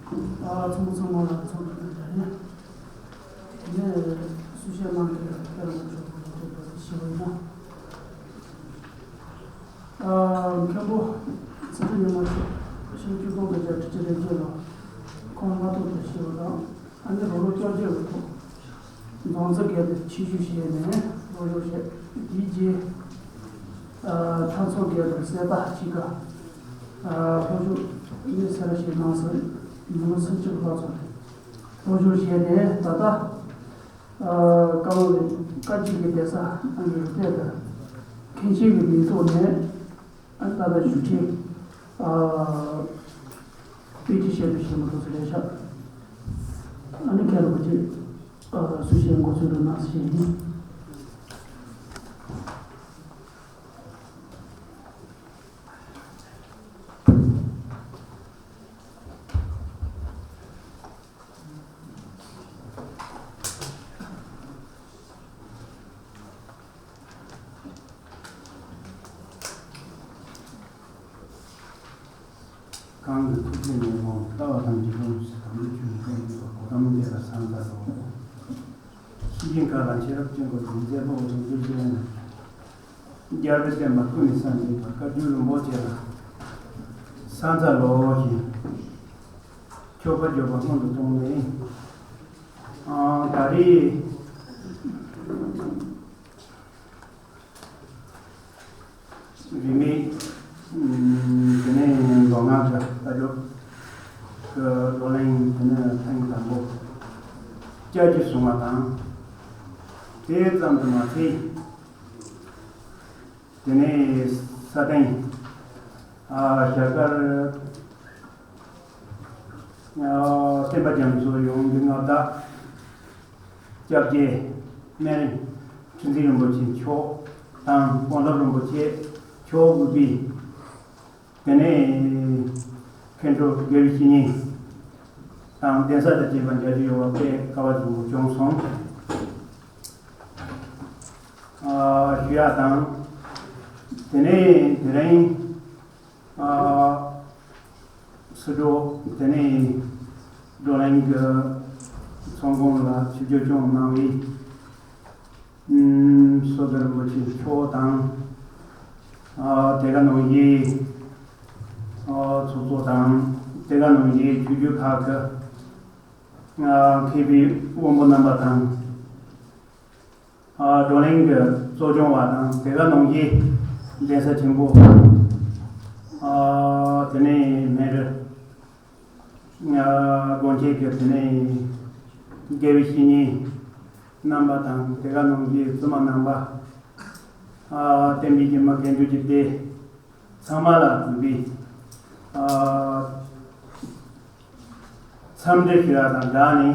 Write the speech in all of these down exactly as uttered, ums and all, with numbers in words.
ཨ། ཚང་མ་ཚང་མ་ལ་ཚང་མ་ལ་ཡིན། ངས་གསུང་བཤད་གནང་མཁན་སྐལ་བཟང་མཆོག་གི་ལོ་རྒྱུས་ཞུ་བ་ཡིན་ན། ཨ། མཁན་པོ་ཚེ་རིང་ཉི་མ་མཆོག་ཕྱི་ལོ་ཆིག་སྟོང་དགུ་བརྒྱ་དྲུག་ཅུ་རེ་བརྒྱད་ལ་ཁོང་མངའ་ཐང་དུ་ཞུས་པ་དང་། ཨ་ནི་ལོ་ལོ་བཅོ་བརྒྱད་ལ་ཐོག་རྫོང་རྩེ་དགོན་དུ་ཆོས་ཞུགས་བྱས་ནས་སློབ་སྦྱོང་བྱས། དེའི་རྗེས། ཨ། ཐང་ཚོ་དགོན་དུ་གསེར་རྟ་ཆོས་ཁ། ཨ། སློབ་སྦྱོང་ནི་སེ་ར་བྱེས་གནང་སོང་། མི་ལོ་སུམ་ཅུ་ལྷག་ཙམ་སློབ་སྦྱོང་བྱས་ནས། ད་ལྟ། ཨ། ཀ་བ་བའི་བཀའ་བརྒྱུད་ཀྱི་གདན་ས་ཨ་ནི་རུ་སྟོད་དུ་མཁན་ཆེན་གྱི་མིང་ཐོག་ནས། ཨ། ད་ལྟ་བཞུགས་ཁྲི། ཨ། དཔེ་ཁྲིད་བཤད་སྒྲུབ་བྱེད་མི་ཐུབ་ས་རེད་ཤག་ཨ་ནི་མཁན་རིན་པོ་ཆེ། ཨ། གསུང་བཤད་འགོ་འཛུགས་རོགས་གནང་ཞེས་ཡིན། གང་གི་ཐུགས་རྗེ་ཉོན་མོངས་ལྟ་བ་དང་འཇིགས་སློང་ཞེས་དམ་པའི་ཆོས་ནི་བསྟན་གྱི་གོ་ཏམ་དེ་ལ་སངས་རྒྱས་ལོ། ཤེས་བཞིན་མཁའ་ལ་མཆེད་རབ་ཅན་གོ་དམ་རྫས་ལོ། དམ་པའི་ཆོས་ནི་རྒྱལ་བའི་བསྟན་པ་ཀུན་ནས་གསལ་མཛད་པ་བཀའ་བརྒྱུད་རིན་པོ་ཆེ་ལ་སངས་རྒྱས་ལོ་ཞེས། མཆོད་པ་བརྗོད་པ་སྔོན་དུ་གཏོང་ནས། ཨ། ད་རེས་རིས་མེད། ཨ། དེ་ནས་མདོ་སྔགས་ཀྱི་ལྟ་གྲུབ་ཀྱི་བགྲོ་གླེང་དེ་ནས་ཐེངས་དང་པོ་བསྐྱར་ཞུ་གསུང་བ་དང་། དེ་ཙམ་དུ་མ་ཟད། དེ་ནས་ས་སྟེང་། ཨ། རྒྱ་གར། ཨ། བསྟན་པ་རྒྱ་མཚོ་ཡོངས་ཀྱི་མངའ་བདག་སྐྱབས་རྗེ་སྨན་རི་ཁྲི་འཛིན་རིན་པོ་ཆེ་མཆོག་དང་། དགོངས་ལྡན་རིན་པོ་ཆེ་མཆོག་དབུས་པའི། དེ་ནས་མཁན་སྤྲུལ་དགེ་བའི་བཤེས་གཉེན་དང་གདན་ས་དང་བཅས་པ་མཇལ་རྒྱུ་ཡོད་པ་དཔེ་དཀའ་བ་ཆེན་པོ་བྱུང་སོང་། ཨ། ཞུ་ཡག་དང་། དེ་ནས་དེ་རིང་། ཨ། སི་ཏུ་དེ་ནས་བགྲོ་གླེང་གི་ཚོགས་ཁང་ལ་ཆིབས་བསྒྱུར་སྐྱོང་གནང་བའི། ཨ། བསོད་བདེ་རིན་པོ་ཆེ་མཆོག་དང་། ཨ། དེ་ག་ནང་བཞིན། ཨ། ཚོགས་གཙོ་དང་། དེ་ག་ནང་བཞིན་ཆོས་བརྒྱུད་ཁག་གི། ཨ། མཁས་པའི་དབང་པོ་རྣམ་པ་དང་། ཨ། བགྲོ་གླེང་གི་གཙོ་སྐྱོང་བ་དང་། དེ་ག་ནང་བཞིན་གདན་ས་ཆེན་པོ། ཨ། དེ་ནས་སྨན་རི། ཨ། དགོན་ཆེན་གྱི་དེ་ནས་དགེ་བའི་བཤེས་གཉེན་རྣམ་པ་དང་། དེ་ག་ནང་བཞིན་བཙུན་མ་རྣམ་པ། ཨ། བསྟན་པའི་སྐྱེལ་མ་དགེ་འདུན་གྱི་སྡེ་ཚང་མ་ལ་གུས་པས། ཨ། འཚམས་འདྲི་ཞུ་ཡག་དང་སྦྲགས་ནས།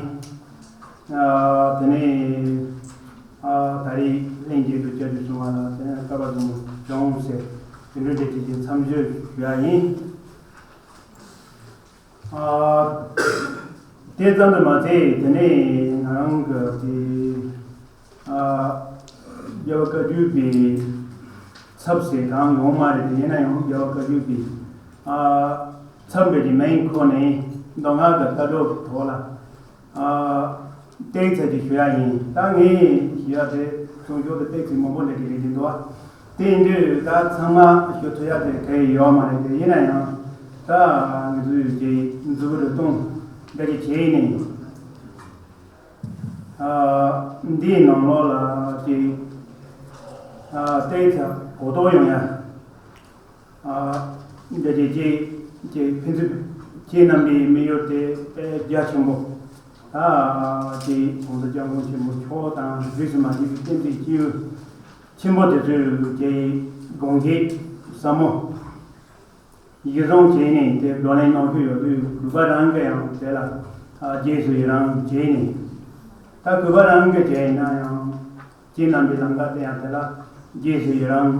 ཨ། དེ་ནས། ཨ། ད་རེས་ལྷན་རྒྱས་དུ་བཅར་རྒྱུ་བྱུང་བ་ལ་དེ་ནས་སྐལ་བ་བཟང་པོ་བྱུང་ཟེར། དེ་འདྲ་འདྲ་བྱེད་ཀྱི་འཚམས་ཞུ་ཞུ་ཡག་ཡིན། ཨ། དེ་ཙམ་དུ་མ་ཟད། དེ་ནས་ང་རང་གི་དེ། ཨ། རྒྱལ་བ་བཀའ་བརྒྱུད་པའི་ཚབ་ཟེར་གང་ཡོང་མ་རེད། དེ་ཡིན་ན་ཡང་རྒྱལ་བ་བཀའ་བརྒྱུད་པའི། ཨ། ཚབ་འདྲ་ཅིག་མིང་ཁོ་ནས་མདོ་སྔགས་ཀྱི་ལྟ་གྲུབ་ཐོག་ལ། ཨ། ཏོག་ཙམ་ཅིག་ཞུ་ཡག་ཡིན། ད་ངས་ཞུ་ཡག་དེ་ཚོགས་ཞུགས་དེ་ཏོག་ཙམ་མང་པོ་འདྲ་ཅིག་རེད་ཀྱི་འདུག་བ། དེ་ཡིན་དུས་ད་ཚང་མ་ཞུ་ཐུབ་ཡག་དེ་གང་ཡང་ཡོད་མ་རེད། དེ་ཡིན་ན་ཡང་ད་ང་ཚོའི་གི་མཛུབ་གུ་རུ་གཏོང་འདྲ་ཅིག་བྱས་ནས། ཨ། འདིའི་ནང་ལོགས་ལ་ཅིག་ཨ། ཏོག་ཙམ་གོ་རྟོགས་ཡོང་ཡག་ཨ། འདི་ཅིག་ཅིག་ཅིག་ཕན་ཚུན་ཁྱེད་རྣམ་པའི་དམིགས་ཡུལ་དེ་དཔེ་རྒྱ་ཆེན་པོ། ཨ། ཅིག་༸གོང་ས་༸སྐྱབས་མགོན་ཆེན་པོ་མཆོག་དང་རིས་སུ་མ་ཆད་པའི་བསྟན་འཛིན་སྐྱེས་བུ་ཆེན་པོ་དེ་ཚོའི་གི་དགོངས་གལ་ཟབ་མོ་གཞི་བཟུང་བྱས་ནས་དེ་བགྲོ་གླེང་གནང་རྒྱུ་ཡོད་དུས། གུས་པ་རང་གིས་ཡང་དེ་ལ། ཨ། རྗེས་སུ་ཡི་རང་བྱས་ནས། ད་གུས་པ་རང་གིས་བྱས་ན་ཡང་། ཁྱེད་རྣམ་པའི་ལམ་ཁ་དེ་ཡང་དེ་ལ་རྗེས་སུ་ཡི་རང་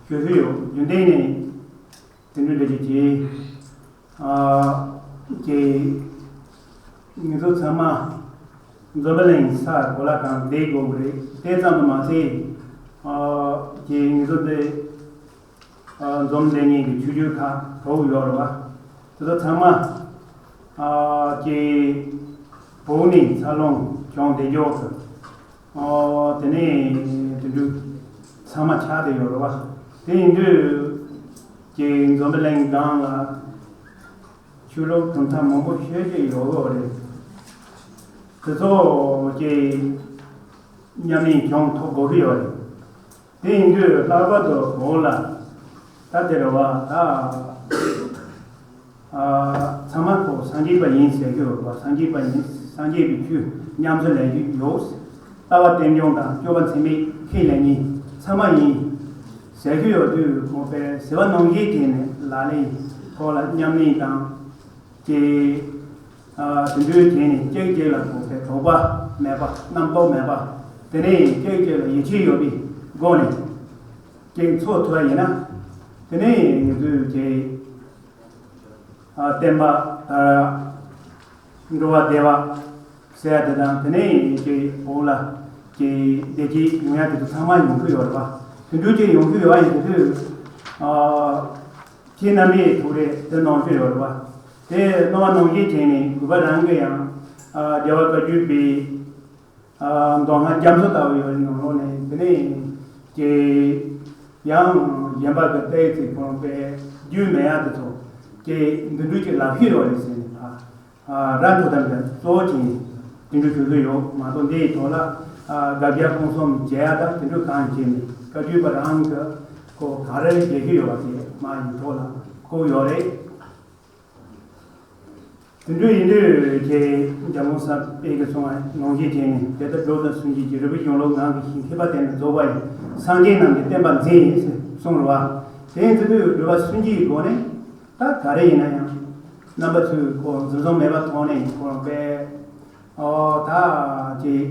ཞུ་རྒྱུ་ཡོད། རྒྱུ་མཚན་ནི་དེ་འདྲ་འདྲ་ཅིག་བྱས། ཨ། ཀྱེ། ང་ཚོ་ཚང་མ་འཛམ་བུ་གླིང་ས་གོ་ལ་གང་བསྡད་དགོས་ཀྱི་རེད། དེ་ཙམ་དུ་མ་ཟད། ཨ། ཀྱེ། ང་ཚོ་འདི། ཨ། འཛོམས་བསྡད་མཁན་གྱི་ཆོས་བརྒྱུད་ཁག་གྲོགས་ཡོད་རེད་བ། དེ་ཚོ་ཚང་མ། ཨ་ཀྱི་བོད་ནས་འཚར་ལོངས་བྱུང་བསྡད་རྒྱུ་དེ། ཨོ་དེ་ནས་དེ་འདྲ་ཚང་མ་ཆགས་བསྡད་ཡོད་རེད་བ། དེ་ཡིན་དུས་ཀྱི་འཛམ་བུ་གླིང་སྒང་ལ་ཆོས་ལུགས་གྲུབ་མཐའ་མང་པོ་ཤོད་ཀྱི་ཡོད་རེད། དེ་ཚོ་ཀྱི་མཉམ་ལེན་བྱུང་ཐུབ་དགོས་ཀྱི་ཡོད་རེད། དེ་ཡིན་དུས་ལྷག་པར་དུ་བོད་ལ་ད་དེ་རེད་བ། ད་ཨ་ཚང་མ་ཁོ་སངས་རྒྱས་པ་ཡིན་ཟེར་གྱི་ཡོད་རེད་བ། སངས་རྒྱས་པ་ཡིན། སངས་རྒྱས་པའི་ཆོས་ཉམས་སུ་ལེན་གྱི་ཡོད། ལྟ་བ་རྟེན་འབྱུང་དང་སྤྱོད་པ་འཚེ་མེད་ཁས་ལེན་མཁན་ཚང་མ་ཡིན་ཟེར་གྱི་ཡོད་དུས་ཁོ་པའི་ཟེར་བ་ནང་བཞིན་བྱས་ནས་ལག་ལེན་ཐོག་ལ་མཉམ་ལེན་དང་། དེ་ཨ་དེ་འདྲའི་དེ་ནི་གཅིག་གཅིག་ལ་གོ་བའི་དོགས་པ་མེད་པ། རྣམ་རྟོག་མེད་པ། དེ་ནས་གཅིག་གཅིག་ལ་ཡིད་ཆེས་ཡོད་པའི་སྒོ་ནས་གཅིག་འཚོ་ཐུབ་པ་ཡིན་ན། དེ་ནས་ང་ཚོས་དེ་ཨ་བསྟན་པ་དར་འགྲོ་བ་བདེ་བ་ཟེར་ཡ་དེ་དང་། དེ་ནས་ཀྱི་འོག་ལ་ཀྱི་བདེ་སྐྱིད་ཡོང་ཡ་དེ་ཚོ་ཚང་མ་ཡོང་གི་ཡོད་རེད་པ། དེ་འདྲའི་ཀྱི་ཡོང་གི་ཡོད་པ་ཡིན་དུས། ཨ་ཁྱེད་རྣམ་པས་ཐུགས་རེ་དེ་གནང་རྒྱུ་ཡོད་རེད་པ། དེ་གནང་བ་ནང་བཞིན་བྱས་ནས་གུས་པ་རང་གིས་ཡང་ཨ་རྒྱལ་བ་བཀའ་བརྒྱུད་པའི་ཨ་མདོ་སྔགས་རྒྱ་མཚོ་ལྟ་བུ་ཡོད་རེད། ནང་ལོགས་ནས་དེ་ནས་ཀྱི་ཡང་གཞན་པ་གི་ལྟའི་ཚིག་ཁོང་པའི་རྒྱུས་མེད་ཡ་དེ་ཚོ་ཀྱི་འདི་འདྲ་ཅིག་ལབ་ཤེས་ཡོད་རེད་ཟེར་ནས་ཨ་ཨ་རང་ཐུགས་དམ་དང་གཙོ་བོ་བྱས་ནས་དེ་འདྲ་ཞུ་གི་ཡོད་མ་གཏོགས། འདིའི་ཐོག་ལ་ཨ་དགག་རྒྱག་སྤོང་གསུམ་བྱེད་ཡ་དང་དེ་འདྲ་གང་བྱས་ནས་བཀའ་བརྒྱུད་པ་རང་གི་ཁོ་ག་རེ་བྱེད་ཀྱི་ཡོད་པ་དེ་མ་ཡིན་ཐོག་ལ་བཀོད་ཡོད་རེད། དེ་འདྲ་ཡིན་དུས་ཁྱེད་འཇམ་མགོན་བསམ་འཕེལ་གྱིས་གསུངས་པ་ནང་བཞིན་བྱས་ནས། དེ་ལྟར་སྒྲུབ་དང་སུན་འབྱིན་གྱི་རིལ་བུ་གཞུང་ལུགས་ངང་གིས་ཤིང་མཁས་པ་དེ་ནི་རྫོགས་པ་ཡི་སངས་རྒྱས་རྣམས་ཀྱི་བསྟན་པ་འཛིན་ཡིན་ཟེར་གསུངས་རེད་བ། དེ་ཡིན་དུས་སྒྲུབ་པ་སུན་འབྱིན་གྱི་སྒོ་ནས་ད་ག་རེ་ཡིན་ན་ཡང་རྣམ་པ་ཚོས་ཁོ་འཛིན་བཟུང་མེད་པ་ཐོག་ནས་ཁོ་རང་པས་ཨོ་ད་ཅིག་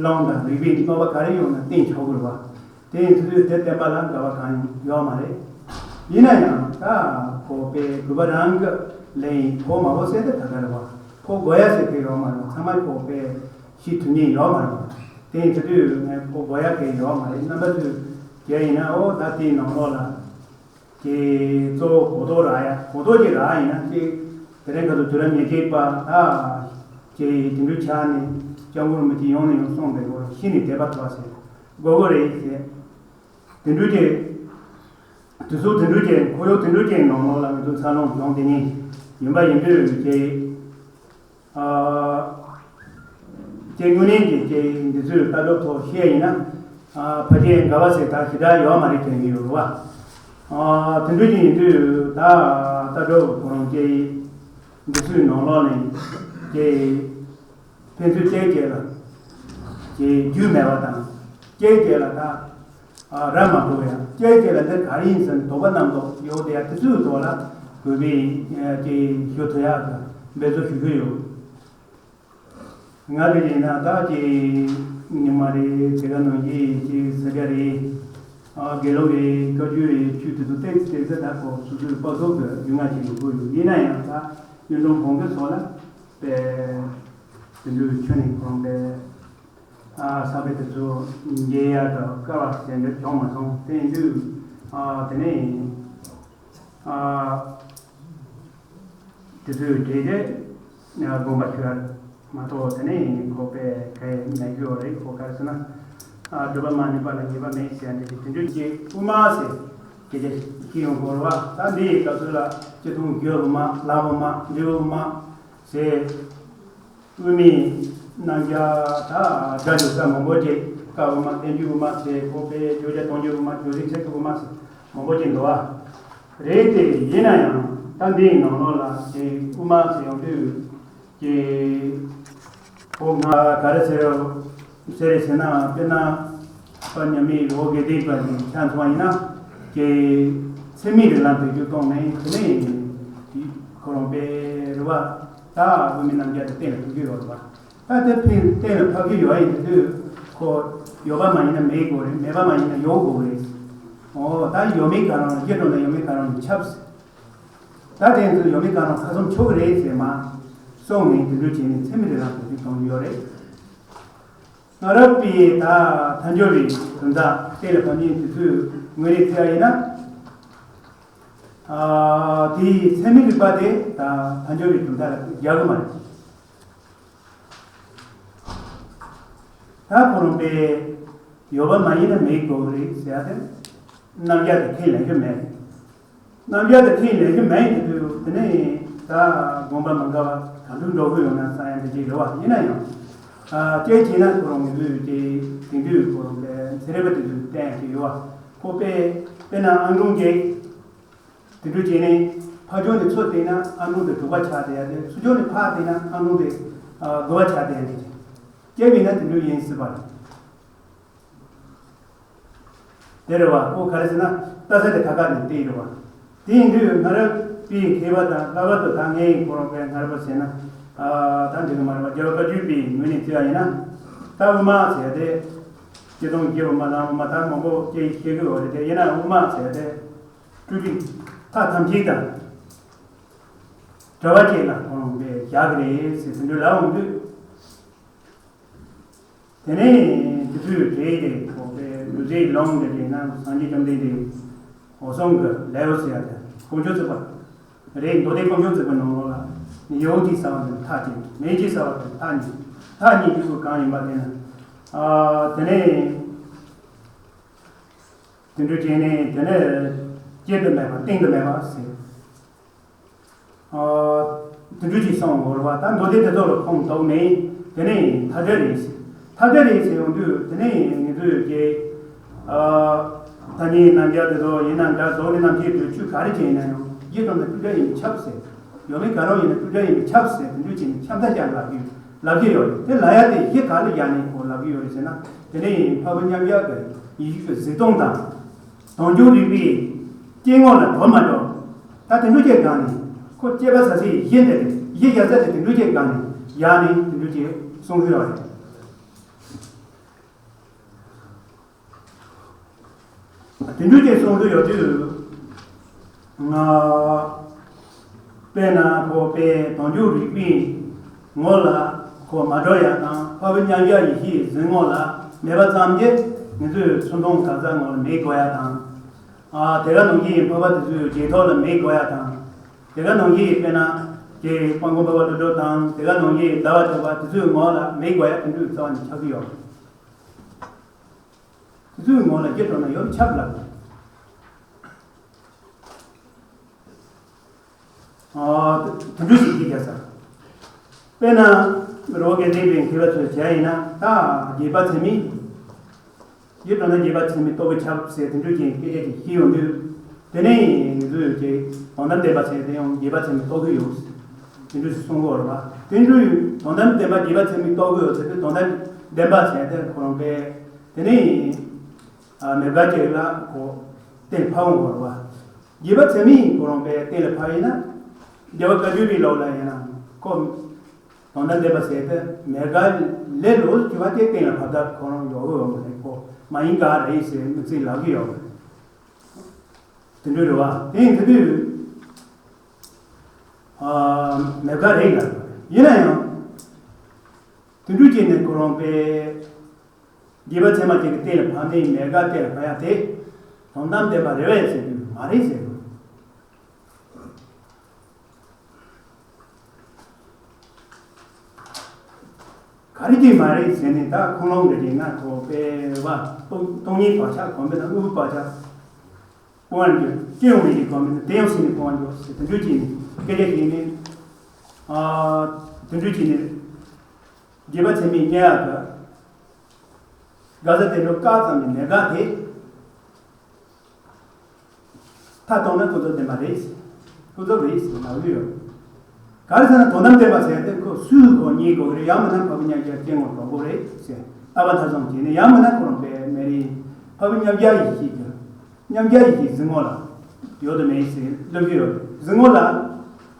ལུང་དང་རིགས་པའི་རྣམ་པ་ག་རེ་ཡོང་ན་བསྟན་ཆོག་གི་རེད་བ། དེ་ཡིན་དུས་དེ་བསྟན་པ་ལ་འགལ་བ་གང་ཡང་ཡོད་མ་རེད། ཡིན་ན་ཡང་ད་ཁོ་པའི་གུས་པ་རང་གི་ལན་ཡིན། ཕོག་མ་ཕོག་ཟེར་དེ་ད་ག་རེད་བ། ཕོག་དགོས་ཡ་ཟེར་དེ་ཡོད་མ་རེད་བ། ཚང་མ་ཁོ་པའི་ཤེས་ཐུབ་མཁན་ཡོད་མ་རེད་བ། དེ་ཡིན་དུས་ངས་ཕོག་དགོས་ཡ་གང་ཡང་ཡོད་མ་རེད། རྣམ་པ་ཚོས་བྱས་ཡིན་ན་ཨོ་ད་དེའི་ནང་ལོགས་ལ་དེ་གཙོ་བོ་གོ་རྟོགས་རག་ཡ། གོ་རྟོགས་ཅིག་རག་ཡིན་ན་དེ་དེ་རིང་ཁ་ཐུག་དུས་རབས་ཉེར་གཅིག་པ་ད་ཅིག་དེ་འདྲ་ཆགས་ནས་སྐྱབས་མགོན་རིན་པོ་ཆེ་ཡོང་ནས་ཡང་གསུངས་པའི་སྐོར་ཤི་ནས་དད་པ་ཐོབ་ཟེར་དགོས་དགོས་རེད་ཟེར། དེ་འདྲ་ཅིག་དུས་ཚོད་དེ་འདྲ་ཅིག་ཁོར་ཡུག་དེ་འདྲ་ཅིག་ནང་ལོགས་ལ་ང་ཚོ་འཚར་ལོངས་བྱུང་དེ་ཉིད་ཡིན་པ་ཡིན་དུས་ཅིག་ཨ་ཅིག་དངོས་གནས་ཀྱི་ཅིག་འདི་ཚོའི་ལྟ་གྲུབ་ཐོག་བཤད་ཡིན་ན། ཨ་ཕལ་ཆེར་འགལ་བ་ཟེར་ད་ཞེ་དྲག་ཡོད་མ་རེད་དྲན་གྱི་ཡོད་རེད་བ། ཨ་དེ་འདྲ་ཅིག་ཡིན་དུས་ད་ལྟ་གྲུབ་ཁོ་རང་ཅིག་འདི་ཚོའི་ནང་ལོགས་ནས་ཅིག་ཕན་ཚུན་གཅིག་གཅིག་ལ་ཅིག་རྒྱུས་མེད་པ་དང་། གཅིག་གཅིག་ལ་ད་ཨ་ར་མ་འགྲོ་ཡ། གཅིག་གཅིག་ལ་འདི་ག་རེ་ཡིན་ཟེར་དོགས་པ་རྣམ་རྟོག་ཡོད་དེ་ཡ། དེ་ཚོའི་ཐོག་ལ་གུས་པས་ཅིག་ཞུ་ཐུབ་ཡག་གི་འབད་རྩོལ་ཞུ་གི་ཡོད། ང་དེ་ཡིན་ན་ད་ཅིག་ཉི་མ་རེད། དེ་ག་ནང་བཞིན་ཅིག་ས་སྐྱ་རེད། ཨ་དགེ་ལུགས་རེད། བཀའ་བརྒྱུད་རེད། ཆོས་དེ་ཚོ་ཏོག་ཙམ་ཏོག་ཙམ་ད་ཁོ་སོ་སོའི་དཔག་ཐུབ་ཀྱི་ཡོད་ང་ཅིག་ཡོད་དགོས་ཡོད། ཡིན་ན་ཡང་ད་གཡུང་དྲུང་བོན་གྱི་ཚོགས་ལ་པའི་དེ་འདྲའི་ཆོས་ནས་ཁོང་པའི་ཨ་ས་པའི་དེ་ཚོ་འགྱེལ་ཡག་གི་སྐལ་བ་ཞེ་འདྲ་བྱུང་མ་སོང་། དེ་ཡིན་དུས་ཨ་དེ་ནས་ཨ་དེ་ཚོའི་གྲས་དེ་དགོངས་པ་ཞུ་ཡ་མ་གཏོགས། དེ་ནས་ཁོ་པའི་ག་ཡེ་མེད་རྒྱུ་རེད། ཁོ་ག་རེ་ཟེར་ན་ཨ་སྒྲུབ་པ་མ་ནུས་པ་ལ་ངེས་པ་མེད་ཟེར་ཡ་འདྲ་ཞིག་དེ་འདྲ་ཅིག་དབུ་མ་ཟེར་སྐད་ཆ་ཤེས་ཡོང་དགོས་རེད་བ། ད་འདི་ཡི་སྐབས་སུ་ལ་སྤྱིར་བཏང་རྒྱུ་དབུ་མ། ལྷ་དབུ་མ། འབྲས་བུ་དབུ་མ་ཟེར། དབུ་མའི་རྣམ་གཞག་ད་སྒྲ་འཇུག་ས་མང་པོ་ཅིག་བཀའ་དབུ་མ། བསྟན་བཅོས་དབུ་མ་ཟེར། ཁོ་པའི་བརྗོད་བྱ་དང་བརྗོད་དབུ་མ། བརྗོད་རིམ་ཚིག་གི་དབུ་མ་ཟེར་མང་པོ་ཅིག་འདུག་བ། རེད་དེ་ཡིན་ན་ཡང་ད་འདིའི་ནང་ལོགས་ལ་ཅིག་དབུ་མ་ཟེར་ཡོང་དུས་ཀྱི་ཁོ་ང་ག་རེ་ཟེར་རོ་ཟེར་རེད་ཟེར་ན། དཔེར་ན་དཔལ་མཉམ་མེད་རི་བོ་དགེ་ལྡན་པ་ནས་ཆ་མཚོན་པ་ཡིན་ན། ཀྱི་ཚད་མའི་རིགས་ལམ་བེད་སྤྱོད་བཏང་ནས་དེ་ནས་ཁོ་རང་པའི་རེད་བ། ད་དབུ་མའི་རྣམ་གཞག་དེ་གཏན་ལ་ཕབ་ཀྱི་ཡོད་རེད་བ། ད་དེ་ཕན་གཏན་ལ་ཕབ་ཀྱི་ཡོད་ཡིན་དུས་ཁོ་ཡོད་པ་མ་ཡིན་ན་མེད་དགོས་རེད། མེད་པ་མ་ཡིན་ན་ཡོད་དགོས་རེད། ཨོ་ད་ཡོད་མེད་ག་རང་ལ་སྐྱེ་འགྲོ་ན་ཡོད་མེད་ག་རང་ལ་ཁྱབ་ཟེར། ད་དེ་ཚོ་ཡོད་མེད་ག་རང་ཁ་ཚུམ་ཆོག་གི་རེད་ཟེར་མ་གསུངས་ནས་དེ་འདྲ་བྱས་ནས་ཚད་མའི་རིགས་ལམ་བེད་སྤྱོད་གཏོང་གི་ཡོད་རེད། སྔ་རབས་པའི་ད་ཐལ་འགྱུར་བའི་དོན་དག་གཏན་ལ་ཕབ་མཁན་དེ་ཚོས་དངོས་གནས་བརྩི་བ་ཡིན་ན། ཨ། དེའི་ཚད་མའི་རིགས་པ་དེ་ད་ཐལ་འགྱུར་བའི་གྲུབ་མཐའ་ལ་རྒྱག་གི་མ་རེད། ད་ཁོ་རང་པས་ཡོད་པ་མ་ཡིན་ན་མེད་དགོས་ཀྱི་རེད་ཟེར་ཡ་དེ་རྣམ་གཞག་དེ་ཁས་ལེན་རྒྱུ་མེད། རྣམ་གཞག་དེ་ཁས་ལེན་རྒྱུ་མེད་དུས་དེ་ནས་ད་དགོངས་པ་མ་འགལ་བ་གང་དུ་འགྲོ་གི་ཡོད་ན་བསམ་ཡ་འདི་ཅིག་རེད་བ། ཡིན་ན་ཡང་ཨ་དཔྱད་བྱས་ན་ཁོ་རང་ངེས་ཚོས་ཀྱི་དེང་དུས་ཁོ་རང་པས་ཚན་རིག་པ་དེ་ཚོས་བསྟན་ཡ་ཅིག་ཡོད་བ། ཁོ་པས་དཔེར་ན་ཨང་གྲངས་བརྒྱད། དེ་འདྲ་བྱས་ནས་ཕར་ཕྱོགས་ནས་ཚུར་བལྟས་ན་ཨང་གྲངས་དེ་དྲུག་པ་ཆགས་བསྡད་ཡ་དེ། ཚུར་ཕྱོགས་ནས་ཕར་བལྟས་ན་ཨང་གྲངས་དེ་ཨ་དགུ་པ་ཆགས་བསྡད་ཡ་དེ། དཔྱད་པས་ན་དེ་འདྲ་ཡིན་སྲིད་པ་རེད། དེ་རེད་བ། ཁོ་ག་རེ་ཟེར་ན་ལྟ་ས་དེ་ཁ་ཁ་ནས་བལྟས་ཡོད་བ། དེ་ཡིན་དུས་ང་རང་པའི་མཁས་པ་དང་ལྷག་པར་དུ་ད་ངའི་ཁོ་རང་པའི་ངར་པ་ཟེར་ན་ཨ་ད་འདི་ག་མ་རེད་བ། རྒྱལ་བ་བཀའ་བརྒྱུད་པའི་ངོས་ནས་བརྩི་བ་ཡིན་ན་ད་དབུ་མ་ཟེར་ཡ་དེ་སྤྱིར་བཏང་རྒྱལ་བ་མ་ལ་དབུ་མ་ད་མང་པོ་སྐད་བཤད་གི་ཡོད་རེད་དེ། ཡིན་ན་དབུ་མ་ཟེར་ཡ་དེ། སྤྲོས་བྲལ་མཐའ་ཐམས་ཅད་དང་བྲལ་བ་ཅིག་ལ་ཁོང་རང་པས་བཞག་གི་རེད་ཟེར་དེ་འདྲ་ལབ་འོང་དུས། དེ་ནས་དེ་དུས་དེ་རེད། ཁོང་པས་ལུས་རྩལ་ལོང་དེ་རེད་ན་སངས་རྒྱས་བཅོམ་ལྡན་འདས་འོད་སྲུང་གི་ལེའུ་ཟེར་ཡ་དེ་དཀོན་མཆོག་གཙུག་པ་རེད། མདོ་སྡེ་དཀོན་མཆོག་གཙུག་པའི་ནང་ལོགས་ལ་ནི་ཡོད་ཅེས་བྱ་བ་འདི་མཐའ་ཅན། མེད་ཅེས་བྱ་བ་འདི་མཐའ་གཉིས། མཐའ་གཉིས་ཀྱི་སྐུ་གང་ཡིན་པ་དེ་ནི། ཨ་དེ་ནས། དེ་འདྲ་བྱས་ནས་དེ་ནས་སྐྱེ་དུ་མེད་པ་གཏན་དུ་མེད་པ་ཟེར། ཨ་དེ་འདྲ་ཅིག་གསུངས་ཡོད་རེད་བ། ད་མདོ་སྡེ་དེ་ཚོ་ལ་ཁུངས་གཏུགས་ནས་དེ་ནས་མཐའ་བྲལ་རེད་ཟེར། མཐའ་བྲལ་རེད་ཟེར་ཡོང་དུས་དེ་ནས་ང་ཚོས་ཀྱི་ཨ་ཐ་སྙད་རྣམ་གཞག་དེ་ཚོ་ཡིན་ན་འདྲ། གཟུགས་ནས་རྣམ་ཤེས་འདོད་ཆོས་ག་རེ་བྱས་ཡིན་ན་ཡང་ཡིད་དང་ནི་སྤྲོས་བྲལ་ཡིན་པས་ཁྱབ་ཟེར། ཡོད་མེད་ག་རང་ཡིན་ན་སྤྲོས་བྲལ་ཡིན་པས་ཁྱབ་ཟེར། དེ་འདྲ་བྱས་ནས་ཁྱབ་མཐའ་ཀྱང་ལབ་ཀྱི་ལབ་ཀྱི་ཡོད་རེད། དེ་ལབ་ཡ་དེ་གཞི་ག་ལ་ཡ་ནས་ཁོ་ལབ་ཀྱི་ཡོད་རེད་ཟེར་ན། དེ་ནས་འཕགས་པའི་མཉམ་གཞག་གི་ཡེ་ཤེས་ཀྱི་གཟིགས་སྟངས་དང་། དལ་འབྱོར་རིག་པའི་སྐྱེ་དངོས་ལ་གྲོལ་མ་གྲོལ། ད་དེ་འདྲ་ཅིག་སྒང་ནས་ཁོ་དཔྱད་པ་ཟ་སའི་གཞི་འདི་རེད། གཞི་བཞག་ས་དེ་དེ་འདྲ་ཅིག་སྒང་ནས་ཡ་ནས་དེ་འདྲ་ཅིག་གསུང་གི་ཡོད་རེད། དེ་འདྲ་ཅིག་གསུང་གི་ཡོད་དུས། ང་དཔེར་ན་ཁོ་པས་དལ་འབྱོར་རིག་པའི་ངོ་ལ་ཁོ་མ་གྲོལ་ཡ་དང་། འཕགས་པའི་མཉམ་གཞག་ཡེ་ཤེས་གཟིགས་ངོ་ལ་མེད་པ་ཙམ་གྱིས་ང་ཚོས་ཚུར་མཐོང་གང་ཟག་ངོ་ལ་མེད་དགོས་ཡ་དང་། ཨ་དེ་ག་ནང་བཞིན་འཕགས་པ་དེ་ཚོའི་རྗེས་ཐོབ་ལ་མེད་དགོས་ཡ་དང་། དེ་ག་ནང་བཞིན་དཔེར་ན་ཀྱེ་སྤྲང་པོ་འབའ་བ་ཀླུ་སྒྲུབ་དང་། དེ་ག་ནང་བཞིན་ཟླ་བ་གྲགས་པ་དེ་ཚོའི་ངོ་ལ་མེད་དགོས་ཡ་དེ་འདྲའི་རྩ་བ་ནས་ཆགས་ཀྱི་ཡོད། དེ་ཚོའི་ངོ་ལ་རྗེས་ཐོབ་ན་ཡོད་ཆགས་ལ། ཨ་དེ་འདྲ་ཞིག་གིས་རྒྱག་ས། དཔེར་ན་རི་བོ་དགེ་ལྡན་པའི་མཁས་པ་ཚོས་བྱས་ཡིན་ན། ད་རྗེས་དཔག་ཚད་མའི། རྗེས་འགྲོ་ན་རྗེས་དཔག་ཚད་མའི་རྟོག་གེ་ཁྱབ་ཟེར་དེ་འདྲ་ཅིག་སྐད་ཆ་ཅིག་བཤད་ཡོང་དུས། དེ་ནས་ང་ཚོས་ཀྱི་དོན་དམ་བདེན་པ་ཟེར་དེ་ཡང་རྗེས་དཔག་ཚད་མའི་རྟོག་གེ་ཡོད་ཟེར། དེ་འདྲ་ཞིག་གསུང་གི་ཡོད་རེད་པ། དེ་འདྲ་དོན་དམ་བདེན་པ་རྗེས་དཔག་ཚད་མའི་རྟོག་གེ་ཡོད་ཟེར་དུས། དོན་དམ་བདེན་པ་ཟེར་དེ་ཁོ་རང་པས་དེ་ནས་ཨ་མེད་དགག་ཅིག་ལ་ཁོ་གཏན་ཕབ་འོང་གི་རེད་པ། རྗེས་དཔག་ཚད་མའི་ཁོ་རང་པས་གཏན་ལ་ཕབ་ཡིན་ན། རྒྱལ་བ་བཀའ་བརྒྱུད་པའི་ལུགས་ལ་ཡིན་ན་ཁོ་དོན་དམ་བདེན་པ་ཟེར་དེ་མེད་དགག་ལས་ལོགས་སུ་གྱུར་པ་དེ་གཏན་ལ་ཕབ་སྟབས་ཁོ་རང་ཡོང་གི་ཡོད་མ་རེད། ཁོ་མ་ཡིན་དགག་རེད་ཟེར་མི་ཚེ་ལབ་ཀྱི་ཡོད་མ་རེད། དེ་འདྲ་རེད་པ། དེ་ཡིན་དུས་ཨ་མེད་དགག་རེད་ལབ། ཡིན་ན་ཡང་དེ་འདྲ་བྱས་ནས་ཁོ་རང་པས་རྗེས་དཔག་ཚད་མ་ཅིག་གི་གཏན་ལ་ཕབ་ནས་མེད་དགག་གཏན་ལ་ཕབ་ཡ་དེ་དོན་དམ་བདེན་པ་རེད་པས་ཟེར་དུས་མ་རེད་ཟེར་དགོས། ག་རེ་བྱས་མ་རེད་ཟེར་ནས། ད་ཁུངས་ལུང་འདྲ་ཅིག་ང་ཁོ་པས་པ་སྟོང་སྟོང་ཉིད་བག་ཆགས་གོམས་པས་ན་དངོས་པོའི་བག་ཆགས་སྤོང་བར་འགྱུར། སྐྱེ་ཡང་མེད་ཅིང་གོམས་པས་ན་དེ་ཡང་ཟིན་ནས་སྤོང་བར་འགྱུར་ཟེར། དེ་འདྲ་བྱས་ནས་སྐད་ཆ་བཤད་ནས། ཨ་དེ་འདྲ་བྱས་ནས་རྗེས་དཔག་ཚད་མའི་མཉན་ཡག་གི་དགག་བྱ་དེ་འདྲ་བཀག་ཙམ་ནས་མེད་དགག་དེ། མཐའ་གཏུགས་ན་ཀུན་རྫོབ་བདེན་པ་རེད། ཀུན་རྫོབ་རེད་ཟེར་ལབ་ཀྱི་ཡོད། ག་རེ་ཟེར་ན་དོན་དམ་བདེན་པ་ཟེར་དེ་ཁོ་སུས་ཁོ་རྙེད་དགོས་རེད། ཡང་མིན་ན་འཕགས་པའི་མཉམ་གཞག་སྐྱེ་དངོས་གྲོགས་པོ་རེད་ཟེར། ཨ་བ་མཐའ་བཟུང་བྱས་ནས། ཡང་མིན་ན་ཁོ་རང་པས་མེད་རེད། འཕགས་པའི་མཉམ་གཞག་ཡེ་ཤེས་ཀྱི་མཉམ་གཞག་ཡེ་ཤེས་གཟིགས་ངོ་ལ་ཡོད་དུ་མེད་ཟེར་ལབ་ཀྱི་ཡོད། གཟིགས་ངོ་ལ་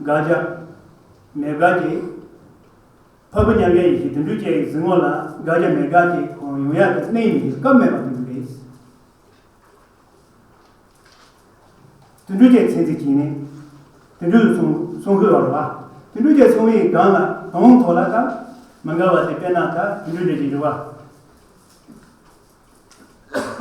དགག་བྱ་མེད་དགག་གི། འཕགས་པའི་མཉམ་གཞག་ཡེ་ཤེས་དེ་འདྲ་ཅིག་གཟིགས་ངོ་ལ་དགག་བྱ་མེད་དགག་ཅིག་ཁོ་རང་ཡོང་ཡག་གི་གནས་མི་འདུག་སྐབས་མེད་པ་དེ་འདྲ་རེད། དེ་འདྲ་ཅིག་ཚན་རྩིས་བྱས་ནས་དེ་འདྲ་གསུང་གསུང་དགོས་པ་རེད་པ། དེ་འདྲ་ཅིག་གསུང་བའི་སྒང་ལ་དོན་ཐོག་ལ་ད་མི་འགལ་བ་དེ་དཔེར་ན་ད་དེ་འདྲ་འདྲ་ཅིག་རེད་པ།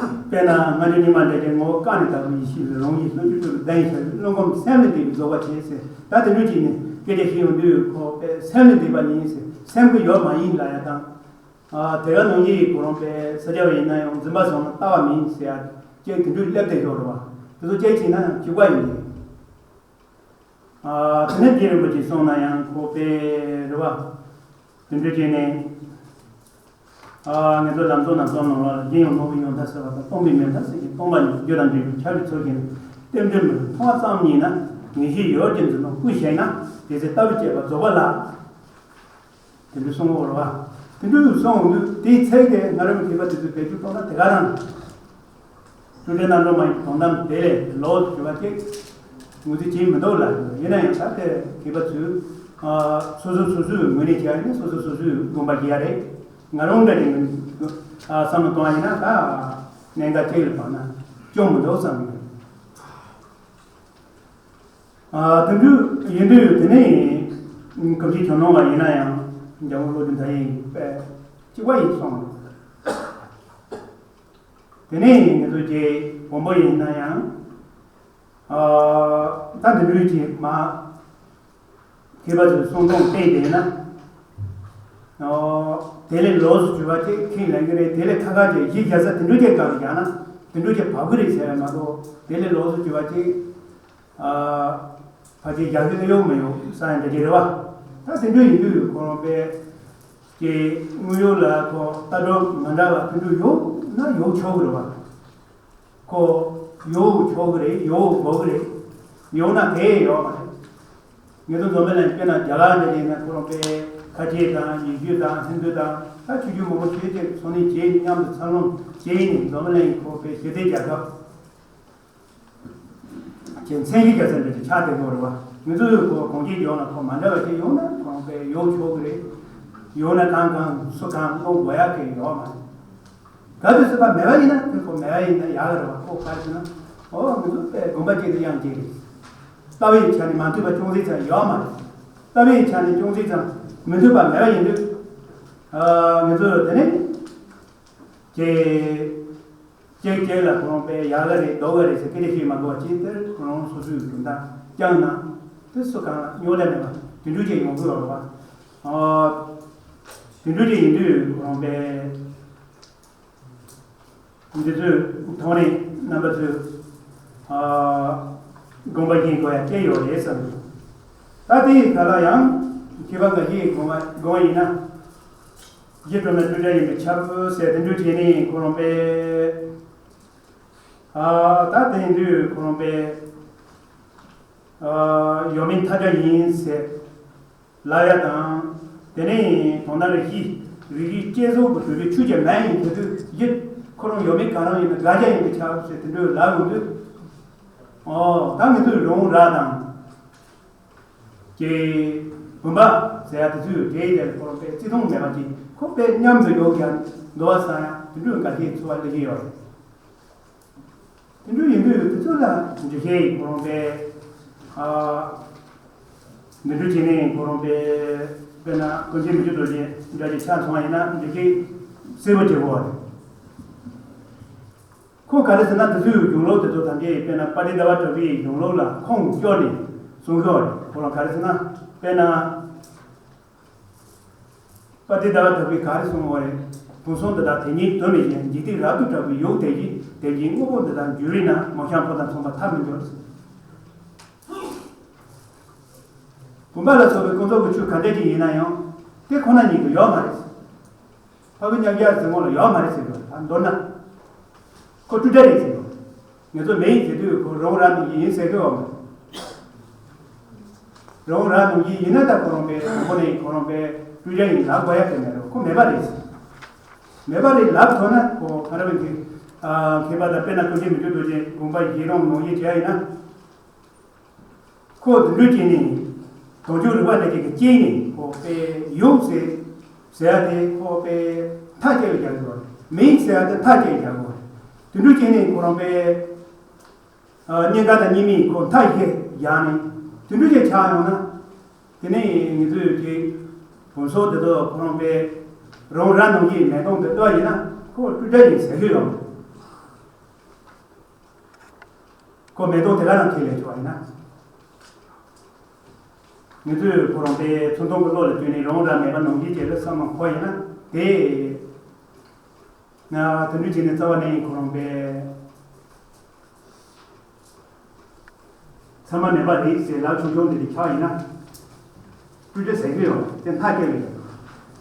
དཔེར་ན་ང་ཚོ་ཉི་མ་འདྲ་ཅན་ངོ་བོ་ཀ་ནས་དག་པའི་ཡེ་ཤེས་ལ་རང་བཞིན་སྣོད་བཅུད་དྲུག་ལྡན་ཞིང་བློ་ཁམས་སེམས་ལ་ལྡན་པའི་རྫོགས་པ་ཆེ་ཟེར། ད་དེ་འདྲ་ཅིག་ནས་སྐད་ཆ་བཤད་ཡོང་དུས་ཁོ་པས་སེམས་ལ་ལྡན་པ་ཡིན་ཟེར། སེམས་ཀྱི་ཡོད་མ་ཡིན་ལ་ཡ་དང་། ཨ་དེ་ག་ནང་བཞིན་ཁོ་རང་པས་ས་སྐྱ་པ་ཡིན་ན་ཡང་འཛིན་པ་སོང་ན་ལྟ་བ་མིན་ཟེར་ཡ་ཅིག་དེ་འདྲ་སླེབས་བསྡད་ཡོད་རེད་བ། དེ་ཚོ་ཅིག་བྱས་ན་ཕྱུག་པ་ཡིན་གྱི། ཨ་དེ་ནས་རྗེ་རིན་པོ་ཆེས་གསུངས་ན་ཡང་ཁོ་པས་རེད་བ། དེ་འདྲ་བྱས་ནས། ཨ་ངེད་ཚོ་ལམ་གཙོ་ནམ་གཙོ་ནང་ལ་རྒྱན་ཡང་ནོར་བུ་ཡང་མཐའ་ཟེར་བ་དང་སྟོང་པའི་མེ་མཐའ་ཟེར་གྱི་སྟོང་པ་ཉིད་རྒྱུ་དང་འབྲས་བུའི་ཆ་ལུགས་ཚུལ་གྱིས་རྟེན་འབྲེལ་མི་མཐོང་བ་ཙམ་ཉིད་ན་ངེས་ཤེས་ཡོད་ཀྱི་འཛིན་སྟངས་ཀུན་ཞེན་ན་དེ་ཚེ་ལྟ་བུ་སྐྱེས་པ་རྫོགས་པ་ལགས། དེ་འདྲ་གསུང་གི་ཡོད་རེད་བ། དེ་འདྲ་གསུང་ཡོང་དུས་དེའི་ཚིག་དེ་ང་རང་མཁས་པ་དེ་ཚོས་བེད་སྤྱོད་གཏོང་ན་དེ་ག་རང་། སྤྲོས་བྲལ་རྣམ་གྲོལ་མ་ཡིན་དོན་དམ་དེ་ལས་ལོགས་སུ་གྱུར་པ་ཅིག་ངོས་འཛིན་བྱེད་མི་འདུག་ལ། ཡིན་ན་ཡང་ད་དེ་མཁས་པ་ཚོས་ཨ་སོ་སོ་སོ་སོའི་ངོས་ནས་བྱས་ཡིན་ན་སོ་སོ་སོ་སོའི་དགོངས་པ་བཞེས་ཡ་རེད། ང་རང་འདྲ་ཅིག་ཨ་བསམ་བློ་གཏོང་བ་ཡིན་ན་ད་གནད་འགག་ཅིག་ལ་བབས་ན་སྐྱོན་མི་འདུག་བསམ་གྱི་ཡོད། ཨ་དེ་འདྲ་ཡིན་དུས་དེ་ནས་གང་ཅི་ཁྱོད་ནང་ལ་ཡིན་ན་ཡང་འཇམ་དབྱངས་བློ་གྲོས་ད་ཡིན་པས་གཅིག་པ་ཡིན་སོང་། དེ་ནས་ངེད་ཚོ་རྗེ་མགོན་པོ་ཡིན་ན་ཡང་ཨ་ད་འདི་འདྲ་ཅིག་མ་མཁས་པ་ཚོའི་གསུང་སྟངས་བལྟས་བསྡད་ན། ཨོ། དེ་ལས་ལོགས་སུ་གྱུར་པ་ཅིག་ཁས་ལེན་གྱི་རེད། དེ་ལས་ཁ་ཁ་ཅིག་གཞི་རྒྱག་ས་དེ་འདྲ་ཅིག་གང་རྒྱག་ན་དེ་འདྲ་ཅིག་བབས་ཀྱི་རེད་ཟེར་བ་མ་གཏོགས་དེ་ལས་ལོགས་སུ་གྱུར་པ་ཅིག་ཨ། ཕལ་ཆེར་རྒྱག་གི་ཡོད་མི་ཡོད་ས་ཡང་འདྲ་ཅིག་རེད་བ། ད་དེ་འདྲ་ཡིན་དུས་ཁོ་རང་པས་ཀྱི་དངོས་ཡོད་ལ་ཁོ་ལྟ་གྲུབ་མ་འདྲ་བ་དེ་འདྲ་ཡོད་ན་ཡོད་ཆོག་གི་རེད་བ། ཁོ་ཡོད་ཆོག་གི་རེད། ཡོད་དགོས་ཀྱི་རེད། ཡོད་ན་དེ་ཡོད་མ་རེད། ངེད་ཚོ་འཛམ་བུ་གླིང་དཔེར་ན་རྒྱ་གར་འདི་ཡིན་ན་ཁོ་རང་པས་ཁ་ཆེ་དང་ཡེ་ཤུ་དང་ཧིན་དུ་དང་ད་ཆོས་བརྒྱུད་མང་པོ་ཆོས་ཅིག་ཚོགས་གཉིས་བྱས་མཉམ་དུ་འཚར་ལོངས་བྱས་ནས་འཛམ་བུ་གླིང་ཁོ་པས་ཞི་བདེ་རྒྱལ་ཁབ་ཀྱི་མཚན་གཞི་རྒྱལ་ས་འདྲ་ཅིག་ཆགས་བསྡད་ཡོད་རེད་བ། ངེད་ཚོས་ཁོ་གོང་ཆེན་ཡོང་ན་ཁོ་མ་འདྲ་བ་ཅིག་ཡོང་ན་ཁོ་རང་པས་ཡོད་ཆོག་གི་རེད། ཡོད་ན་གང་གང་སུ་གང་བློ་འགོ་ཡག་གི་ཡོད་མ་རེད། གལ་ཏེ་སྲིད་པ་མེད་པ་ཡིན་ན་དེ་ཁོ་མེད་པ་ཡིན་ན་ཡག་གི་རེད་བ། ཁོ་ག་རེ་ཟེར་ན། ཨོ་ང་ཚོ་དཔེ་དགོན་པ་གཅིག་དང་དབྱངས་གཅིག་རེད། ལྟ་བའི་ཆ་ནས་མ་མཐུན་པ་ཅུང་ཟད་ཙམ་ཡོད་མ་རེད། ལྟ་བའི་ཆ་ནས་ཅུང་ཟད་ཙམ་མི་མཐུན་པ་མེད་པ་ཡིན་དུས། ཨ་ང་ཚོ་དེ་ནས་ཀྱེ་ཀྱེ་ཀྱེ་ལ་ཁོ་རང་པས་ཡག་ག་རེད་སྡུག་ག་རེད་ཟེར་སྐད་ཆ་བཤད་མ་དགོས་པ་ཅིག་དེར་ཁོ་རང་སོ་སོའི་གྲུབ་མཐའ་བསྐྱངས་ན་དེ་སུ་གང་ལ་རྙོག་དྲ་མེད་པ་དེ་འདྲ་ཅིག་ཡོང་གི་ཡོད་རེད་བ། ཨ་དེ་འདྲ་ཅིག་ཡིན་དུས་ཁོ་རང་པས། འདི་ཚོའི་ཐོག་ནས་རྣམ་པ་ཚོས་ཨ་དགོངས་པ་བཞེས་དགོས་ཡ་སྐྱེས་ཡོད་རེད་བསམ་གྱི། ད་དེའི་ཁ་ལ་ཡང་མཁས་པ་འགའ་ཞིག་དགོངས་པ་དགོངས་པ་ཡིན་ན། རྗེ་སྒྲོལ་མའི་སྤྲོས་བྲལ་ཡིན་པས་ཁྱབ་ཟེར་དེ་འདྲ་བྱས་ནས་ཁོ་རང་པས། ཨ་ད་དེ་ཡིན་དུས་ཁོ་རང་པས་ཨ་ཡོད་མེད་མཐའ་བྲལ་ཡིན་ཟེར། ལབ་ཡ་དང་། དེ་ནས་དོན་དག་རེ་ཞིག་རིགས་རུས་བསྐྱེད་རྫོགས་ཀྱི་སྒྲུབ་པའི་ཆོས་ཀྱི་མན་ཡིན་དེ་དུས་ཡིད་ཁོ་རང་ཡོད་མེད་གང་རུང་ཡིན་ན་དགག་བྱ་ཡིན་པས་ཁྱབ་ཟེར་དེ་འདྲ་ལབ་ཡོང་དུས། ཨོ་ད་ངེད་ཚོས་རང་ར་དང་། ཀྱེ། བུམ་པ་ཟེར་ཡ་དེ་ཚོས་དེའི་དེར་ཁོ་རང་པས་བརྩི་མཐོང་མེད་པ་ཅིག་ཁོ་པས་མཉམ་དུ་ཡོད་ཀྱང་འདུལ་བ་བསམ་ཡ་དེ་འདྲ་འགའ་ཤས་འཚོ་བ་སླེབས་ཀྱི་ཡོད་རེད། དེ་འདྲ་ཡིན་དུས་དེ་ཚོ་ལ་འདྲི་ཤེས་ཡིན་ཁོ་རང་པས། ཨ། འདི་འདྲ་བྱས་ནས་ཁོ་རང་པས་དཔེར་ན་ཀུན་མཁྱེན་མི་བསྐྱོད་རྡོ་རྗེ་འདྲ་ཅིག་ཆ་མཚོན་པ་ཡིན་ན་འདི་གས་གསལ་པོ་བྱེད་དགོས་པ་རེད། ཁོ་ག་རེ་ཟེར་ན་དེ་ཚོའི་གཞུང་ལུགས་དེ་ཚོ་ཐམས་ཅད་དཔེར་ན་པཎྜི་ཏ་བ་གྲགས་པའི་གཞུང་ལུགས་ལ་ཁུངས་བཅོལ་ནས་གསུངས་ཤོག་རེད། ཁོ་རང་ག་རེ་ཟེར་ན་དཔེར་ན། པཎྜི་ཏ་བ་གྲགས་པས་ག་རེ་གསུངས་པ་རེད། དུག་གསུམ་འདི་དག་དེ་ཉིད་དུ་མི་ཞེན། འཇིག་རྟེན་རབ་ཏུ་གྲགས་པའི་ཡུལ་དེ་བཞིན་དེ་བཞིན་དངོས་པོ་འདི་དག་འགྱུར་བས་ན། མོ་གཤམ་བུ་དང་མཚུངས་པར་ཐལ་མི་འགྱུར། བུམ་པ་ལ་སོགས་པའི་ཀུན་རྫོབ་ཀྱི་ཆོས་ག་འདྲ་ཅིག་ཡིན་ན་ཡང་དེ་ཁོ་ན་ཉིད་དུ་ཡོད་མ་རེད། འཕགས་པའི་མཉམ་གཞག་ཟེར་ངོ་ལ་ཡོད་མ་རེད་ཟེར་གི། ད་མདོར་ན། ཁོ་སྤྲོས་བྲལ་རེད་ཟེར་གི། ངེད་ཚོ་མེད་ཡིན་ཟེར་དུས་ཁོ་རང་རང་ནང་བཞིན་ཡིན་ཟེར་གི་འོང་། རང་རང་ནང་བཞིན་ཡིན་ན་ད་ཁོ་རང་པས་དང་པོ་ནས་ཁོ་རང་པས་སྤྲོས་བྲལ་ཡིན་ལབ་དགོས་ཡ་དེ་མེད་རོ། ཁོ་མེད་པ་རེད་ཟེར། མེད་པ་རེད་ལབ་ཐུབ་ན་ཁོ་ཁ་ར་བ་གི། ཨ་མཁས་པ་དང་དཔེར་ན་ཀུན་མཁྱེན་མི་བསྐྱོད་རྡོ་རྗེ་དགོངས་པ་བཞེས་རང་ནང་བཞིན་བྱས་ཡིན་ན། ཁོ་དུད་འགྲོའི་སྐྱེ་གནས། དལ་འབྱོར་རིག་པ་འདྲ་ཅིག་གི་སྐྱེ་གནས་ཁོ་པས་ཡོད་ཟེར། ཟེར་ཡ་དེ་ཁོ་པས་མཐའ་སྐྱེལ་བའི་རྒྱ་གོ་རེད། མིང་ཟེར་ཡ་དེ་མཐའ་སྐྱེལ་རྒྱ་གོ་རེད། དུད་འགྲོའི་སྐྱེ་གནས་ཁོ་རང་པས། ཨ་གཉིས་ཀ་དང་གཉིས་མིན་ཁོ་མཐའ་སྐྱེལ་རྒྱ་ནས་དུད་འགྲོ་ཅིག་ཆགས་ཡོང་ན། དེ་ནས་ངེད་ཚོས་ཀྱི་བུམ་སོགས་དེ་ཚོ་ཁོ་རང་པས་རང་ར་ནང་གི་མེ་དོང་དེ་བརྡོལ་ཡིན་ན་ཁོ་སྤྲོས་བྲལ་ཡིན་ཟེར་གི་ཡོད། ཁོ་མེ་ཏོག་དེ་ག་རང་ཁྱེར་ལས་ཆོག་ཡིན་ན། ང་ཚོས་ཁོ་རང་པའི་ཚུར་མཐོང་གི་བློ་ལ་བསྟུན་ནས་རང་ར་མེད་པ་ནང་བཞིན་བྱས་ལ་བསམ་བློ་འཁོར་ཡིན་ན་དེ། ང་དེ་འདྲ་བྱས་ནས་རྩ་བ་ནས་ཁོ་རང་པའི་ཚད་མ་མེད་པ་རེད་ཟེར་ལབ་ཆུང་ཆུང་དེ་འདྲ་ཆགས་ཡིན་ན། སྤྲོས་བྲལ་ཟེར་གྱི་ཡོད་དེ་མཐའ་སྐྱེལ་བའི་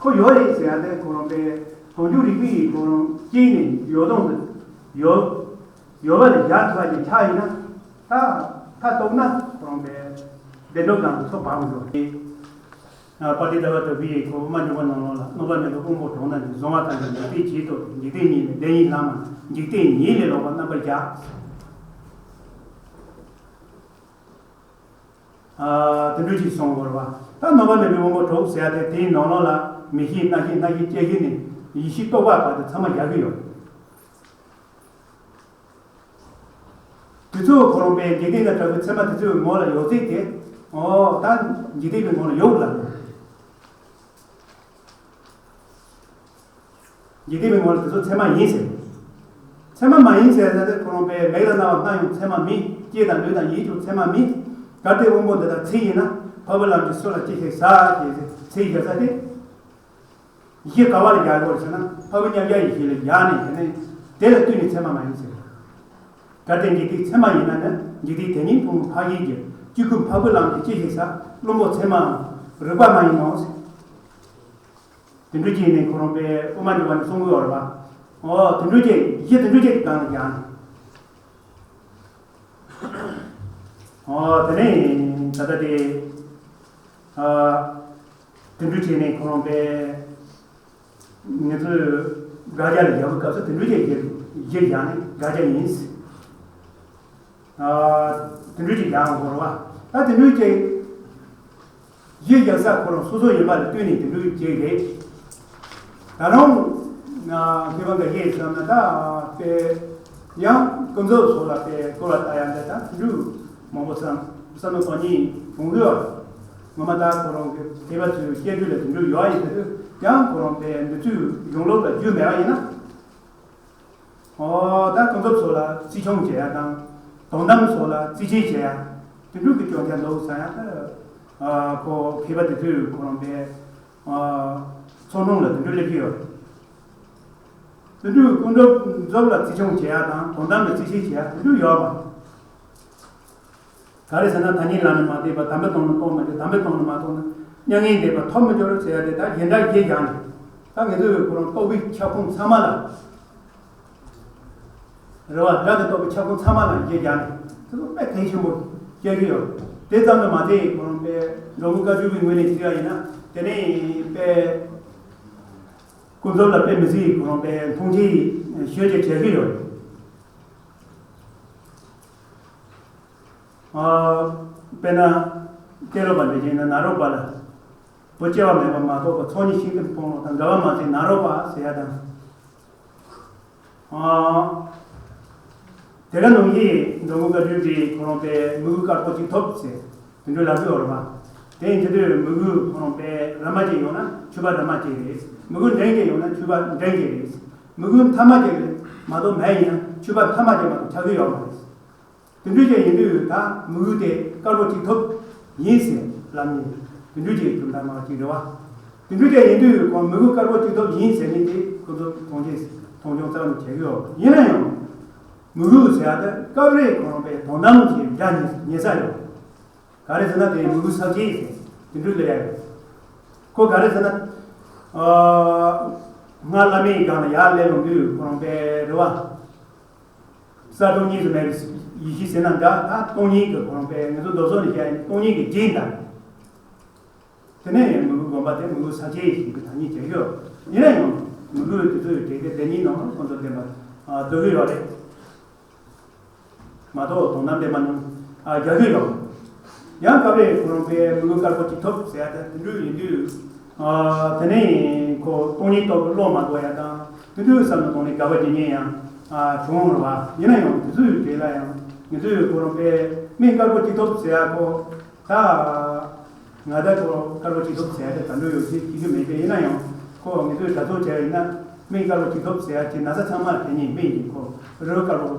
ཁོ་ཡོད་རེད་ཟེར་ཡ་དེ་ཁོ་རང་པའི་གང་བྱུང་རིག་པའི་ཁོ་རང་སྐྱེས་ནས་ཡོད་དོན་དུ་ཡོད་ཡོད་པ་ལ་ཡར་ཐུག་པ་ཅིག་ཆགས་ཡིན་ན། ད་མཐའ་གཏུགས་ན་ཁོ་རང་པའི་བདེ་འགྲོ་གང་དུ་ཐོབ་པའང་འགྲོ་རེད། པ་ཏི་ཏ་བ་ཏོ་བི་ཡི་ཁོ་མ་འཇོག་པ་ནང་ལོགས་ལ་གནོད་པ་མེད་པའི་དབང་པོ་གྲོང་ན་ནི་བཟུང་བ་ཙམ་གྱིས་འཇིག་རྟེན་གྱི་དོ་འཇིག་རྟེན་ཉིད་ལས་བདེན་ཉིད་ལམ་འཇིག་རྟེན་ཉིད་ལས་ལོག་པ་རྣམ་པར་རྒྱལ། དེ་འདྲ་ཅིག་གསུང་བར་བ། ད་གནོད་པ་མེད་པའི་དབང་པོ་གྲོགས་ཟེར་ཡ་དེ་དེའི་ནང་ལོགས་ལ་མི་ཤེས་རྣ་ཤེས་སྣ་ཤེས་ལྕེ་ཤེས་ནས་ཡིད་ཤེས་རྟོག་པ་བར་དུ་ཚང་མ་རྒྱག་གི་ཡོད། དེ་ཚོ་ཁོ་རང་པའི་འཇིག་རྟེན་དང་བྲལ་བའི་ཚད་མ་དེ་ཚོའི་ངོ་ལ་ཡོད་ཚད་དེ། ཨོ་ད་འཇིག་རྟེན་པའི་ངོ་ལ་ཡོད་ལ། འཇིག་རྟེན་པའི་ངོ་ལ་དེ་ཚོ་ཚད་མ་ཡིན་ཟེར། ཚད་མ་མ་ཡིན་ཟེར་ན་དེ་ཁོ་རང་པའི་མིག་ལ་རྣ་བ་སྣ་ཡོང་ཚད་མ་མིན། ལྕེ་དང་ལུས་དང་ཡིད་ཀྱང་ཚད་མ་མིན། གལ་ཏེ་དབང་པོ་འདི་དག་ཚད་ཡིན་ན་འཕགས་པའི་ལམ་གྱི་སྲོལ་ལ་ཅི་ཞིག་ཟ་ཞེས་ཚད་ཡིན་ཟེར་ཏེ། ཡིད་ཤེས་ག་བ་ལ་རྒྱག་དགོས་ཟེར་ན་འཕགས་པའི་མཉམ་གཞག་ཡིད་ཤེས་ལ་རྒྱག་ནས་དེ་ནས་དེ་ལ་ལྟོས་ནས་ཚད་མ་མ་ཡིན་ཟེར། གལ་ཏེ་འཇིག་རྟེན་ཚད་མ་ཡིན་ན་ནི་འཇིག་རྟེན་དེ་ཉིད་ཕུང་པོ་འཕགས་ཡུལ་གྱི་གཅིག་ཀུན་འཕགས་པའི་ལམ་གྱི་ཅི་ཞིག་ཟ་བླུན་པོ་ཚད་མའམ་རིགས་པ་མ་ཡིན་ནོ་ཟེར། དེ་འདྲ་བྱས་ནས་ཁོ་རང་པའི་དབུ་མ་འཇུག་པ་ནས་གསུང་གི་ཡོད་རེད་པ། ཨོ་དེ་འདྲ་བྱས་གཞི་དེ་འདྲ་བྱས་ཀྱི་སྒང་ལ་རྒྱག་ནས། ཨོ་དེ་ནས་ད་ལྟ་དེ། ཨ་དེ་འདྲ་བྱས་ནས་ཁོ་རང་པའི་ང་ཚོས་དགག་བྱ་ལ་རྒྱག་པའི་སྐབས་སུ་དེ་འདྲ་བྱས་གཞི་གཞི་རྒྱག་ནས་དགག་བྱ་ཡིན། དེ་འདྲ་ཅིག་ཡང་འགོར་བ། ད་དེ་འདྲ་ཅིག་གཞི་རྒྱག་ས་ཁོ་རང་སོ་སོ་ཡིན་པ་ལ་ལྟོས་ནས་དེ་འདྲ་ཅིག་རེད། ད་རུང་མཁས་པ་འགའ་ཤས་བསམ་ན་ད་དཔེ་ཡང་ཀུན་རྫོབ་སོགས་ལ་དཔེ་བཀོལ་བ་ལྟ་ཡང་འདྲ་ད་དེ་འདྲ་མང་པོ་བསམ་བསམ་བློ་གཏོང་ཉེན་བྱུང་གི་ཡོད། ངོ་མ་ད་ཁོ་རང་གི་མཁས་པ་ཚོའི་སྐྱེ་དུས་ལ་དེ་འདྲ་ཡོད་ཡིན་ཟེར་དུས་ཡང་ཁོ་རང་དཔེ་འདི་ཚོའི་གཞུང་ལུགས་ལ་རྒྱུས་མེད་པ་ཡིན་ན། ཨོ་ད་ཀུན་རྫོབ་སོགས་ལ་བརྩི་སྲུང་བྱེད་ཡ་དང་། དོན་དམ་སོགས་ལ་བརྩི་བྱེད་བྱེད་ཡ། དེ་འདྲ་གི་སྐྱོན་ཆ་འདུག་ཟེར་ཡ་ད། ཨ་ཁོ་མཁས་པ་དེ་ཚོས་ཁོ་རང་པའི་ཨ་ཚོགས་འདུ་ལ་དེ་འདྲ་སླེབས་ཀྱི་ཡོད། དེ་འདྲ་ཀུན་རྫོབ་ལ་བརྩི་སྲུང་བྱེད་ཡ་དང་དོན་དམ་ལ་བརྩི་བྱེད་བྱེད་ཡ་དེ་འདྲ་ཡོད་པ། ག་རེ་ཟེར་ན་ཐ་སྙད་ལ་ནི་མ་ལྟོས་པར་དམ་པའི་དོན་ནི་རྟོགས་མ་བྱུང་། དམ་པའི་དོན་ནི་མ་རྟོགས་ན་མྱ་ངན་འདས་པ་ཐོབ་མི་འགྱུར་ཟེར་ཡ་དེ་ད་གཞན་དག་གཞི་རྒྱག་ནས། ད་ང་ཚོས་ཁོ་རང་རྟོགས་པའི་ཁྱབ་ཁོངས་ཚང་མ་ལ། རེད་བ། སྒྲ་དེ་རྟོགས་པའི་ཁྱབ་ཁོངས་ཚང་མ་ལ་གཞི་རྒྱག་ནས་དེ་ཚོ་དཔེ་གལ་ཆེན་པོ་སྐྱེ་གི་ཡོད། དེ་ཙམ་དུ་མ་ཟད་ཁོ་རང་དཔེ་འགྲོ་མགོན་བཀའ་བརྒྱུད་པའི་ངོས་ནས་བརྩི་བ་ཡིན་ན་དེ་ནས་དཔེ་ཀུན་རྫོབ་ལ་དཔེ་མི་སྲིད་ཁོ་རང་དཔེ་མཐོང་ཆེན་ཤོས་ཅིག་བྱེད་ཀྱི་ཡོད། ཨ་དཔེར་ན་སྐྱེས་ལོ་པ་འདི་བྱས་ན་ནཱ་རོ་པ་ལ་བུ་སྐྱེ་བ་མེད་པ་མ་གཏོགས་པ་ཚོགས་གཉིས་ཤིང་རྟ་སྤོང་ལོ་དང་འགལ་བ་མ་ཟད་ནཱ་རོ་པ་ཟེར་ཡ་དང་། ཨ་དེ་ག་ནང་བཞིན་འགྲོ་མགོན་བཀའ་བརྒྱུད་པའི་ཁོ་རང་པའི་མི་དགོས་དཀར་པོ་གཅིག་ཐོབ་ཟེར་དེ་འདྲ་ལབ་ཀྱི་ཡོད་རེད་པ། དེ་ཡིན་དུས་མི་དགོས་ཁོ་རང་པའི་ར་མ་གཅིག་ཡོང་ན་ཕྱུ་པ་ར་མ་གཅིག་རེད། མི་དགོས་འདྲེན་གཅིག་ཡོང་ན་ཕྱུ་པ་འདྲེན་གཅིག་རེད། མི་དགོས་མཐའ་མ་གཅིག་རེད་མ་གཏོགས་མེད་ཡིན་ན་ཕྱུ་པ་མཐའ་མ་གཅིག་མ་གཏོགས་ཆགས་ཀྱི་ཡོད་མ་རེད། དེ་འདྲ་ཅིག་ཡིན་དུས་ད་མི་དགོས་དེ་དཀར་པོ་གཅིག་ཐོབ་ཡིན་ཟེར་ལབ་ནས་དེ་འདྲ་ཅིག་གྲུབ་མཐའ་མ་གཅིག་རེད་བ། དེ་འདྲ་ཅིག་ཡིན་དུས་ཁོང་མི་དགོས་དཀར་པོ་གཅིག་ཐོབ་ཡིན་ཟེར་ནས་དེ་ཁོ་ཚོ་མཐོང་ཆེན་མཐོང་ཆུང་རྩ་བ་ནས་བྱེད་ཀྱི་ཡོད། ཡིན་ན་ཡང་མི་དགོས་ཟེར་ཡ་དེ་སྐབས་རེ་ཁོ་རང་པའི་དོན་དམ་གྱི་སྒྲ་ཉན་ཉན་ས་ཡོད། ག་རེ་ཟེར་ན་དེ་མི་དགོས་ས་གཅིག་ཟེར་དེ་འདྲ་ལབ་ཡ་ཡོད། ཁོ་ག་རེ་ཟེར་ན། ཨ་སྔར་བླ་མའི་སྒང་ལ་ཡར་སླེབས་ཡོང་དུས་ཁོ་རང་པའི་རེད་བ། གསལ་སྟོང་གཉིས་སུ་མེད་པའི་ཡེ་ཤེས་ཟེར་ན་འདྲ། ད་སྟོང་ཉིད་ཀྱི་ཁོ་རང་པའི་ང་ཚོ་མདོ་སོགས་ནས་བཤད་ཡིན་སྟོང་ཉིད་ཀྱི་རྒྱན་འདྲ། དེ་ནས་མི་དགོས་དགོན་པ་དེ་མི་དགོས་ས་ཆའི་ཞིག་གི་ཐ་སྙད་བྱེད་ཡོད། ཡིན་ན་ཡང་མི་དགོས་དེ་ཚོའི་གྲས་དེ་བདེན་གཉིས་ནང་ལ་ཁོང་ཚོ་བདེན་པ་བསྡུ་གི་ཡོད་རེད། མ་གཏོགས་དོན་དམ་བདེན་པ་ནང་རྒྱག་གི་ཡོད། ཡང་སྐབས་རེ་ཁོ་རང་པའི་མི་དགོས་དཀར་པོ་གཅིག་ཐོབ་ཟེར་ཡ་དེ་དེ་འདྲ་ཡིན་དུས། དེ་ནས་ཁོ་སྟོང་ཉིད་རྟོགས་པའི་བློ་མ་གཏོགས་ཡ་དང་དེ་འདྲའི་བསམ་བློ་གཏོང་ནས་དགག་པ་བྱེད་མཁན་ཡང་བྱུང་རེད་བ། ཡིན་ན་ཡང་དེ་ཚོའི་གྲས་ལ་ཡང་ང་ཚོས་ཁོ་རང་པའི་མིག་དཀར་པོ་གཅིག་ཐོབ་ཟེར་ཡ་ཁོ། ད་ང་ད་ཁོ་དཀར་པོ་གཅིག་ཐོབ་ཟེར་ཡ་དེ་ག་འདྲ་ཡོད་ཅེས་ཤེས་ཀྱི་མེད་པས། ཡིན་ན་ཡང་ཁོ་ངེད་ཚོས་གྲྭ་ཚོགས་བྱས་ཡིན་ན་མིག་དཀར་པོ་གཅིག་ཐོབ་ཟེར་ཡ་ཅིག་ན་ཚ་ཚང་མ་དེ་ཉིད་མིག་ཡིན། ཁོ་རི་བོ་དཀར་པོ་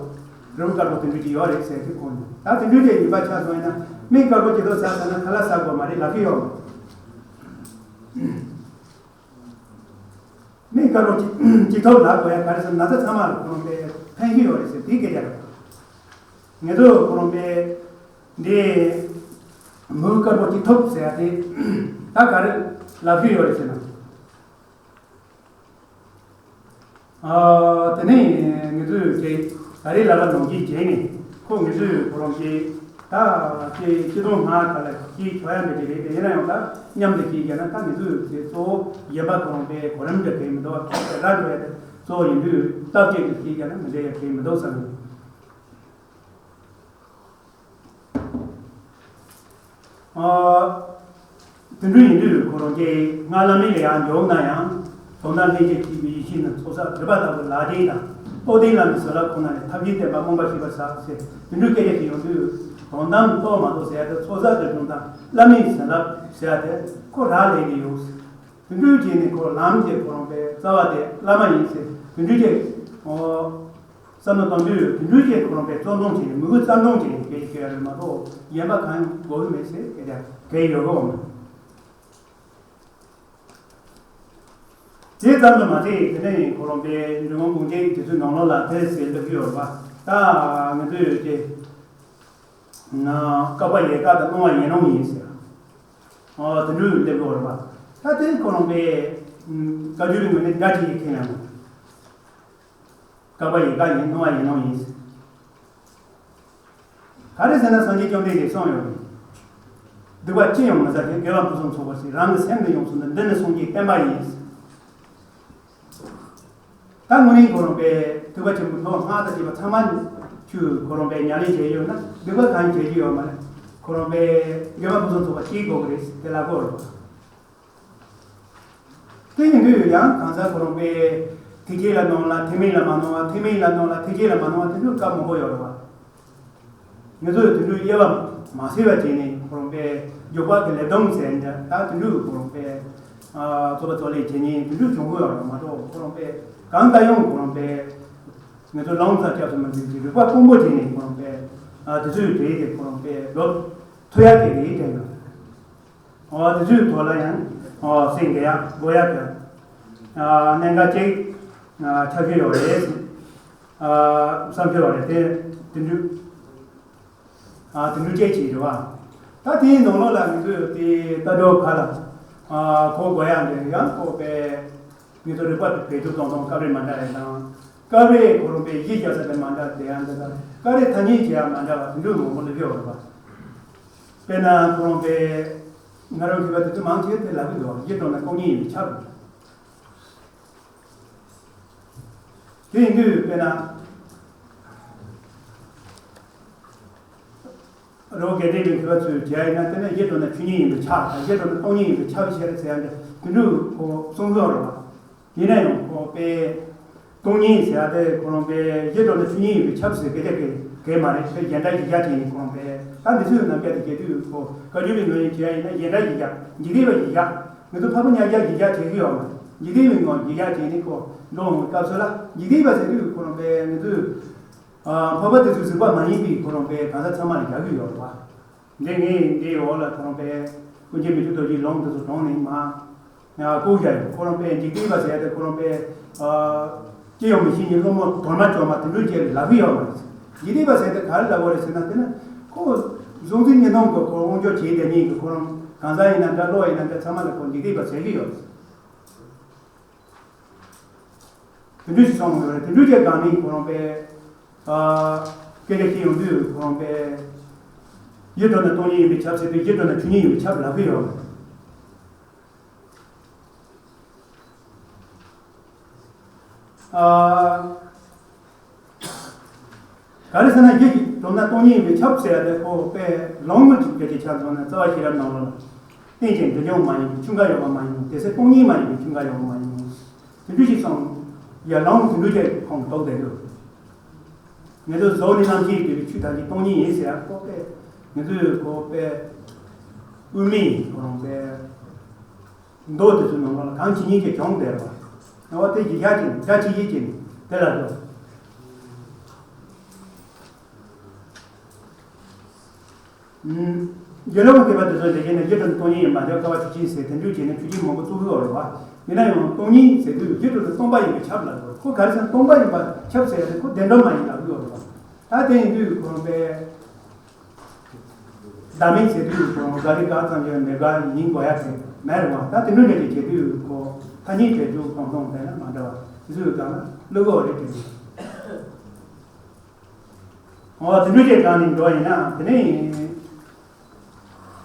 རི་བོ་དཀར་པོ་དེ་འདྲ་ཅིག་ཡོད་རེད་ཟེར་གྱི་གོ་འདུག་ད་དེ་འདྲ་ཅིག་ཡིན་པ་ཆ་བཞག་ན་མི་དཀར་པོ་ཅིག་ཐོབ་ཟེར་ན་ཁ་ལག་ཟ་དགོས་མ་རེད་ལབ་ཀྱི་ཡོད། མི་དཀར་པོ་ཅིག་ཅིག་ཐོབ་ལབ་དགོས་ཡ་ག་རེ་ཟེར་ན་ན་ཚ་ཚང་མ་ལ་ཁོ་རང་པས་ཕན་གྱི་ཡོད་རེད་ཟེར་དེ་སྐད་ཆ་རེད། ངེད་ཚོ་ཁོ་རང་པས་འདི་མི་དཀར་པོ་ཅིག་ཐོབ་ཟེར་ཡ་དེ་ད་ག་རེ་ལབ་ཀྱི་ཡོད་རེད་ཟེར་ན། ཨ། དེ་ནས་ངེད་ཚོས་ཀྱི་ད་རེས་ལབ་པ་ནང་བཞིན་བྱས་ནས་ཁོ་ངེད་ཚོས་ཁོ་རང་གི་ད་ཀྱི་སྤྱི་དོན་སྔ་ག་ལ་ཀྱི་ཁྱོ་ཡ་མེད་ཀྱི་རེད་དེ་ཡིན་ན་ཡང་ད་མཉམ་དུ་ཀྱི་རྒྱ་ན་ད་ངེད་ཚོས་ཀྱི་གཙོ་བོ་གཞན་པ་ཁོ་རང་པའི་གོ་རིམ་འདྲ་གི་མི་འདུག་བ་ཁྱོད་ར་འགྲོ་ཡ་དེ་གཙོ་བོ་ཡིན་དུས་སྟབས་བཅས་ཀྱི་ཀྱི་རྒྱ་ན་མི་འདྲ་ཡ་གི་མི་འདུག་བསམ་ཡོད། ཨ། དེ་འདྲ་ཡིན་དུས་ཁོ་རང་གིས་སྔགས་བླ་མེད་ལ་ཡང་འཇོག་ན་ཡང་དོན་དམ་ལྷན་སྐྱེས་ཐེག་པའི་ཡེ་ཤེས་ནི་ཚོགས་བསགས་སྒྲིབ་པ་དག་པའི་ལག་ལེན་དང་རྟོགས་ལྡན་བླ་མའི་བྱིན་རླབས་ཁོ་ན་ལས་ཐབས་མཁས་བསྟན་པ་རྨོངས་པ་ཞི་བར་བྱ་ཟེར་དེ་འདྲ་སྐད་ཆ་ཞིག་ཡོང་དུས་དོན་དམ་རྟོགས་མ་རྟོགས་ཟེར་ཡ་དེ་ཚོགས་བསགས་སྒྲིབ་སྦྱོང་དང་བླ་མའི་བྱིན་རླབས་ཟེར་ཡ་དེ་ཁོ་རག་ལས་ཀྱི་ཡོད། དེ་འདྲ་བྱས་ནས་ཁོ་ལམ་གྱི་ཁོ་རང་པའི་རྩ་བ་དེ་བླ་མ་ཡིན་ཟེར་དེ་འདྲ་བྱས། ཨོ། བསམ་བློ་གཏོང་དུས་དེ་འདྲའི་ཅིག་ཁོ་རང་པའི་བརྩོན་འགྲུས་ཅིག་མོས་གུས་བརྩོན་འགྲུས་ཅིག་སྐད་ཆ་བཤད་ཡ་རེད་མ་གཏོགས་གཞན་པ་གང་ཡང་དགོས་ཀྱི་མེད་ཟེར་སྐད་ཆ་དེ་ཡོད་གོ། དེ་ཙམ་དུ་མ་ཟད་དེ་ནས་ཁོ་རང་པའི་འབྲི་གུང་དགོངས་རྒྱན་དེ་ཚོའི་ནང་ལོགས་ལ་དེ་ཟེར་ལབ་ཀྱི་ཡོད་རེད་པ། ད་ང་ཚོས་ཀྱི་ན་བཀག་པ་ཡལ་ག་དང་སྣང་བ་ཡེ་རང་ཡིན་ཟེར། ཨོ་དེ་འདྲའི་ལབ་ཀྱི་ཡོད་རེད་པ། ད་དེ་ཁོ་རང་པའི་བཀའ་བརྒྱུད་པའི་ངོས་ནས་འདྲ་ཅིག་ཡིན་མཁན་ཡང་མེད། བཀག་པ་ཡལ་ག་ཡིན་སྣང་བ་ཡེ་རང་ཡིན། ག་རེ་ཟེར་ན་སངས་རྒྱས་བཅོམ་ལྡན་འདས་གསུངས་ཡོད་རེད། སྡིག་པ་ཅི་ཡང་མི་བསགས་ཏེ་དགེ་བ་ཕུན་སུམ་ཚོགས་པར་བྱེད། རང་གི་སེམས་ནི་ཡོངས་སུ་འདུལ། འདི་ནི་སངས་རྒྱས་བསྟན་པ་ཡིན། ད་དངོས་གནས་ཁོ་རང་པའི་ཐེག་པ་ཆེན་པོའི་མདོ་སྔགས་དང་བཅས་པ་ཚང་མ་ཁྱོད་ཁོ་རང་པའི་ཉམས་ལེན་བྱས་ཡོད་ན་སྡིག་པ་གང་བྱེད་ཀྱི་ཡོད་མ་རེད། ཁོ་རང་པའི་དགེ་བ་ཕུན་སུམ་ཚོགས་པ་སྐྱེ་དགོས་ཀྱི་རེད་དེ་ལབ་ཀྱི་ཡོད་རེད། དེ་ཡིན་དུས་ཡང་གང་ཟག་ཁོ་རང་པས་ཐེག་ཆེན་ལ་སྣང་ལ་ཐེག་དམན་ལ་མ་སྣང་བ། ཐེག་དམན་ལ་སྣང་ལ་ཐེག་ཆེན་ལ་མ་སྣང་བ་དེ་འདྲའི་སྐབས་མང་པོ་ཡོད་རེད་བ། ང་ཚོས་དེ་འདྲའི་དབྱེ་བ་མ་ཕྱེ་བ་བྱས་ནས་ཁོ་རང་པས་འཇུག་པ་གི་ལས་སྡོམ་ཟེར་འདྲ་ད་དེ་འདྲའི་ཁོ་རང་པས་རྩོད་པ་རྩོད་ལེན་བྱེད་ཉེན་དེ་འདྲའི་བྱུང་གི་ཡོད་རེད་མ་གཏོགས་ཁོ་རང་པས་གང་ལྟར་ཡང་ཁོ་རང་པས་ང་ཚོ་ལམ་ཟབ་སྐྱབས་སུ་མ་འཛིན་གྱི་རིག་པ་དཀོན་པོ་བྱས་ནས་ཁོ་རང་པས་དེ་ཚོའི་གྲས་དེ་ཁོ་རང་པས་འགྲོ་ཐུབ་ཡ་དེ་རེད་དྲན་ཡོད། ཨོ་དེ་ཚོའི་ཐོག་ལ་ཡང་ཨོ་སེང་གེ་ཡག་མགོ་ཡག་གི་ཨ་གནད་འགག་ཅིག་ཨ་ཆགས་ཀྱི་ཡོད་རེད་ཨ་བསམ་གྱི་ཡོད་རེད་དེ་དེ་འདྲ་ཨ་དེ་འདྲ་ཅིག་ཅིག་རེད་བ། ད་དེའི་ནང་ལོགས་ལ་ང་ཚོས་དེ་ལྟ་གྲུབ་ཁ་ལ་ཨ་གོ་དགོས་ཡག་འདི་ཡང་གོ་པས་ང་ཚོ་རིག་པ་དེ་བེད་སྤྱོད་གཏོང་སྟངས་སྐབས་རེ་མ་འདྲ་རེད་དང་སྐབས་རེ་ཁོ་རང་པས་གཞི་རྒྱག་ས་དེ་མ་འདྲ་དེ་ཡང་འདི་དང་སྐབས་རེ་ཐ་སྙད་བྱེད་ཡག་མ་འདྲ་བ་དེ་འདྲ་མང་པོ་སླེབས་ཡོད་རེད་བ། དཔེར་ན་ཁོ་རང་པས་ང་རང་མཁས་པ་དེ་ཚོ་མང་ཆེ་དེ་ལབ་ཀྱི་འདུག་ཡིད་འགྲོ་ན་སྟོང་ཉིད་ཡིན་པས་ཁྱབ། དེ་ཡིན་དུས་དཔེར་ན་རི་བོ་དགེ་ལྡན་པའི་མཁས་པ་ཚོས་བྱས་ཡིན་ན་དེ་ནས་ཡིད་འགྲོ་ན་ཆོས་ཉིད་ཡིན་པས་ཁྱབ་དང་ཡིད་འགྲོ་ན་སྟོང་ཉིད་ཡིན་པས་ཁྱབ་བྱས་རེད་ཟེར་ཡ་འདི་དེ་འདྲ་ཁོ་གསུང་གི་ཡོད་རེད་བ། ཡིན་ན་ཡང་ཁོ་པས་སྟོང་ཉིད་ཟེར་ཡ་དེ་ཁོ་རང་པས་ཡིད་འགྲོ་ན་ཆོས་ཉིད་ཡིན་པས་ཁྱབ་ཟེར་སྐད་ཆ་གི་གལ་མ་རེད། དཔེ་གཞན་དག་གཞི་བཞག་བྱས་ནས་ཁོ་རང་པས་ད་འདི་ཚོའི་རྣམ་གཞག་དེ་བྱེད་དུས་ཁོ་བཀའ་བརྒྱུད་པའི་ངོས་ནས་བྱས་ཡིན་ན་གཞན་དག་གཞི་བཞག་འཇིག་རྟེན་པ་གཞི་བཞག་ང་ཚོ་འཕགས་པ་མཉམ་གཞག་གཞི་བཞག་བྱེད་ཀྱི་ཡོད་མ་རེད། འཇིག་རྟེན་པའི་ངོས་གཞི་བཞག་བྱས་ནས་ཁོ་འགྲོ་འོང་བའི་སྐབས་སུ་ལ་འཇིག་རྟེན་པ་ཟེར་དུས་ཁོ་རང་པས་ང་ཚོས་འཕགས་པ་དེ་ཚོའི་གཟིགས་པ་མ་ཡིན་པའི་ཁོ་རང་པས་གང་ཟག་ཚང་མ་ལ་རྒྱག་གི་ཡོད་རེད་བ། འདི་ངས་འདིའི་འོག་ལ་ཁོ་རང་པས་ཀུན་མཁྱེན་མི་བསྐྱོད་རྡོ་རྗེའི་ལུང་དེ་ཚོ་དྲངས་ནས་མ་ཡང་བཀུག་བཞག་ཡོད། ཁོ་རང་པས་འཇིག་རྟེན་པ་ཟེར་ཏེ་ཁོ་རང་པས་ཅི་ཡང་མི་ཤེས་ཉིན་སློང་མོ་དོར་མ་བཅོ་མ་དེ་འདྲ་ཅིག་ལབ་ཀྱི་ཡོད་མ་རེད། འཇིག་རྟེན་པ་ཟེར་ཏེ་ག་རེ་ལབ་པ་རེད་ཟེར་ན་དེ་ནི་ཁོ་གཟུགས་འཛིན་གཉིས་སྟོང་གི་ཁོ་དབང་སྒྱུར་བྱེད་བསྡད་མཁན་གྱི་ཁོ་རང་གང་ཟག་ཡིན་ན་འདྲ་གློག་ཡིན་ན་འདྲ་ཚང་མ་ལ་ཁོ་འཇིག་རྟེན་པ་ཟེར་གྱི་ཡོད་རེད། དེ་འདྲ་ཞིག་སོང་ཡོད་རེད། དེ་འདྲ་ཅིག་སྒང་ནས་ཁོ་རང་པས་ཨ་སྐད་ཆ་བཤད་ཡོང་དུས་ཁོ་རང་པས་ཡིད་འགྲོ་ན་སྟོང་ཉིད་ཡིན་པས་ཁྱབ་ཟེར་དུས་ཡིད་འགྲོ་ན་ཆོས་ཉིད་ཡིན་པས་ཁྱབ་ལབ་ཀྱི་ཡོད་རེད། ཨ། ག་རེ་ཟེར་ན་ཡིད་ཀྱིས་གྲུབ་ན་སྟོང་ཉིད་ཡིན་པས་ཁྱབ་ཟེར་ཡ་དེ་ཁོ་དཔེ་ལོང་མོ་ཅིག་སྐད་ཆ་ཆ་མཚོན་ན་རྩ་བ་ཤེས་རབ་ནང་ལོགས་ལ་རྟེན་ཅིང་འབྲེལ་འབྱུང་མ་ཡིན་པའི་ཆོས་འགའ་ཡོད་པ་མ་ཡིན་ནོ། དེ་ཚེ་སྟོང་ཉིད་མ་ཡིན་པའི་ཆོས་འགའ་ཡོད་པ་མ་ཡིན་ནོ། དེ་འདྲ་ཞིག་སོང་ཡ་ལོང་དེ་འདྲ་ཅིག་ཁོང་རྟོགས་བསྡད་འདུག་ངེད་ཚོ་གཟུགས་ནི་རྣམ་ཤེས་འདུས་པའི་ཆོས་ཐམས་ཅད་སྟོང་ཉིད་ཡིན་ཟེར་ཡ་ཁོ་དཔེ་ངེད་ཚོས་ཁོ་དཔེ་དབུ་མའི་ཁོ་རང་དཔེ། མདོ་དེ་ཚོའི་ནང་ལོགས་ལ་གང་ཇི་སྙེད་ཅིག་བྱུང་བསྡད་པ། ཨོ་དེ་གཞི་བཞག་ཅིག་སྒྲ་ཇི་སྙེད་ཅིག་དེ་ལ་འགྲོ། ཨུམ། དགེ་སློང་སྡེ་པ་དེ་ཚོ་ལས་ཀྱི་ནི་རྒྱུ་གྲུབ་སྟོང་ཉིད་ཡིན་པ་འདི་ཀ་བ་ཆུ་ཆེན་ཟེར་དེ་འདྲ་བྱས་ནས་ཆུ་ཆེན་མང་པོ་བཙུགས་ཡོད་རེད་བ། ཡིན་ན་ཡང་སྟོང་ཉིད་ཟེར་དུས་རྒྱུ་གྲུབ་ཏུ་སྟོང་པ་ཡིན་པས་ཁྱབ་ལ་དགོས། ཁོ་ག་རེ་ཟེར་ན་སྟོང་པ་ཡིན་པས་ཁྱབ་ཟེར་ཡ་དེ་ཁོ་བདེན་གྲུབ་མ་ཡིན་ལབ་ཀྱི་ཡོད་རེད་བ། ད་དེ་ཡིན་དུས་ཁོ་རང་པས། བདག་མེད་ཟེར་དུས་ཁོ་རང་ག་རེ་ག་ཙམ་ཡང་མེད་ག་ཡིན་དགོས་ཡ་དེ་མེད་རེད་བ། ད་དེ་འདྲ་འདྲ་ཅིག་བྱེད་དུས་ཁོ་ཐ་སྙད་བྱེད་རྒྱུ་གང་གང་བས་ན་མ་འདྲ་བ་དེ་ཚོའི་སྒང་ལ་བླུག་གོ་རེད་དྲན། འོ་དེ་འདྲ་ཅིག་སྒང་ནས་འགྲོ་ཡིན་ན་དེ་ནས།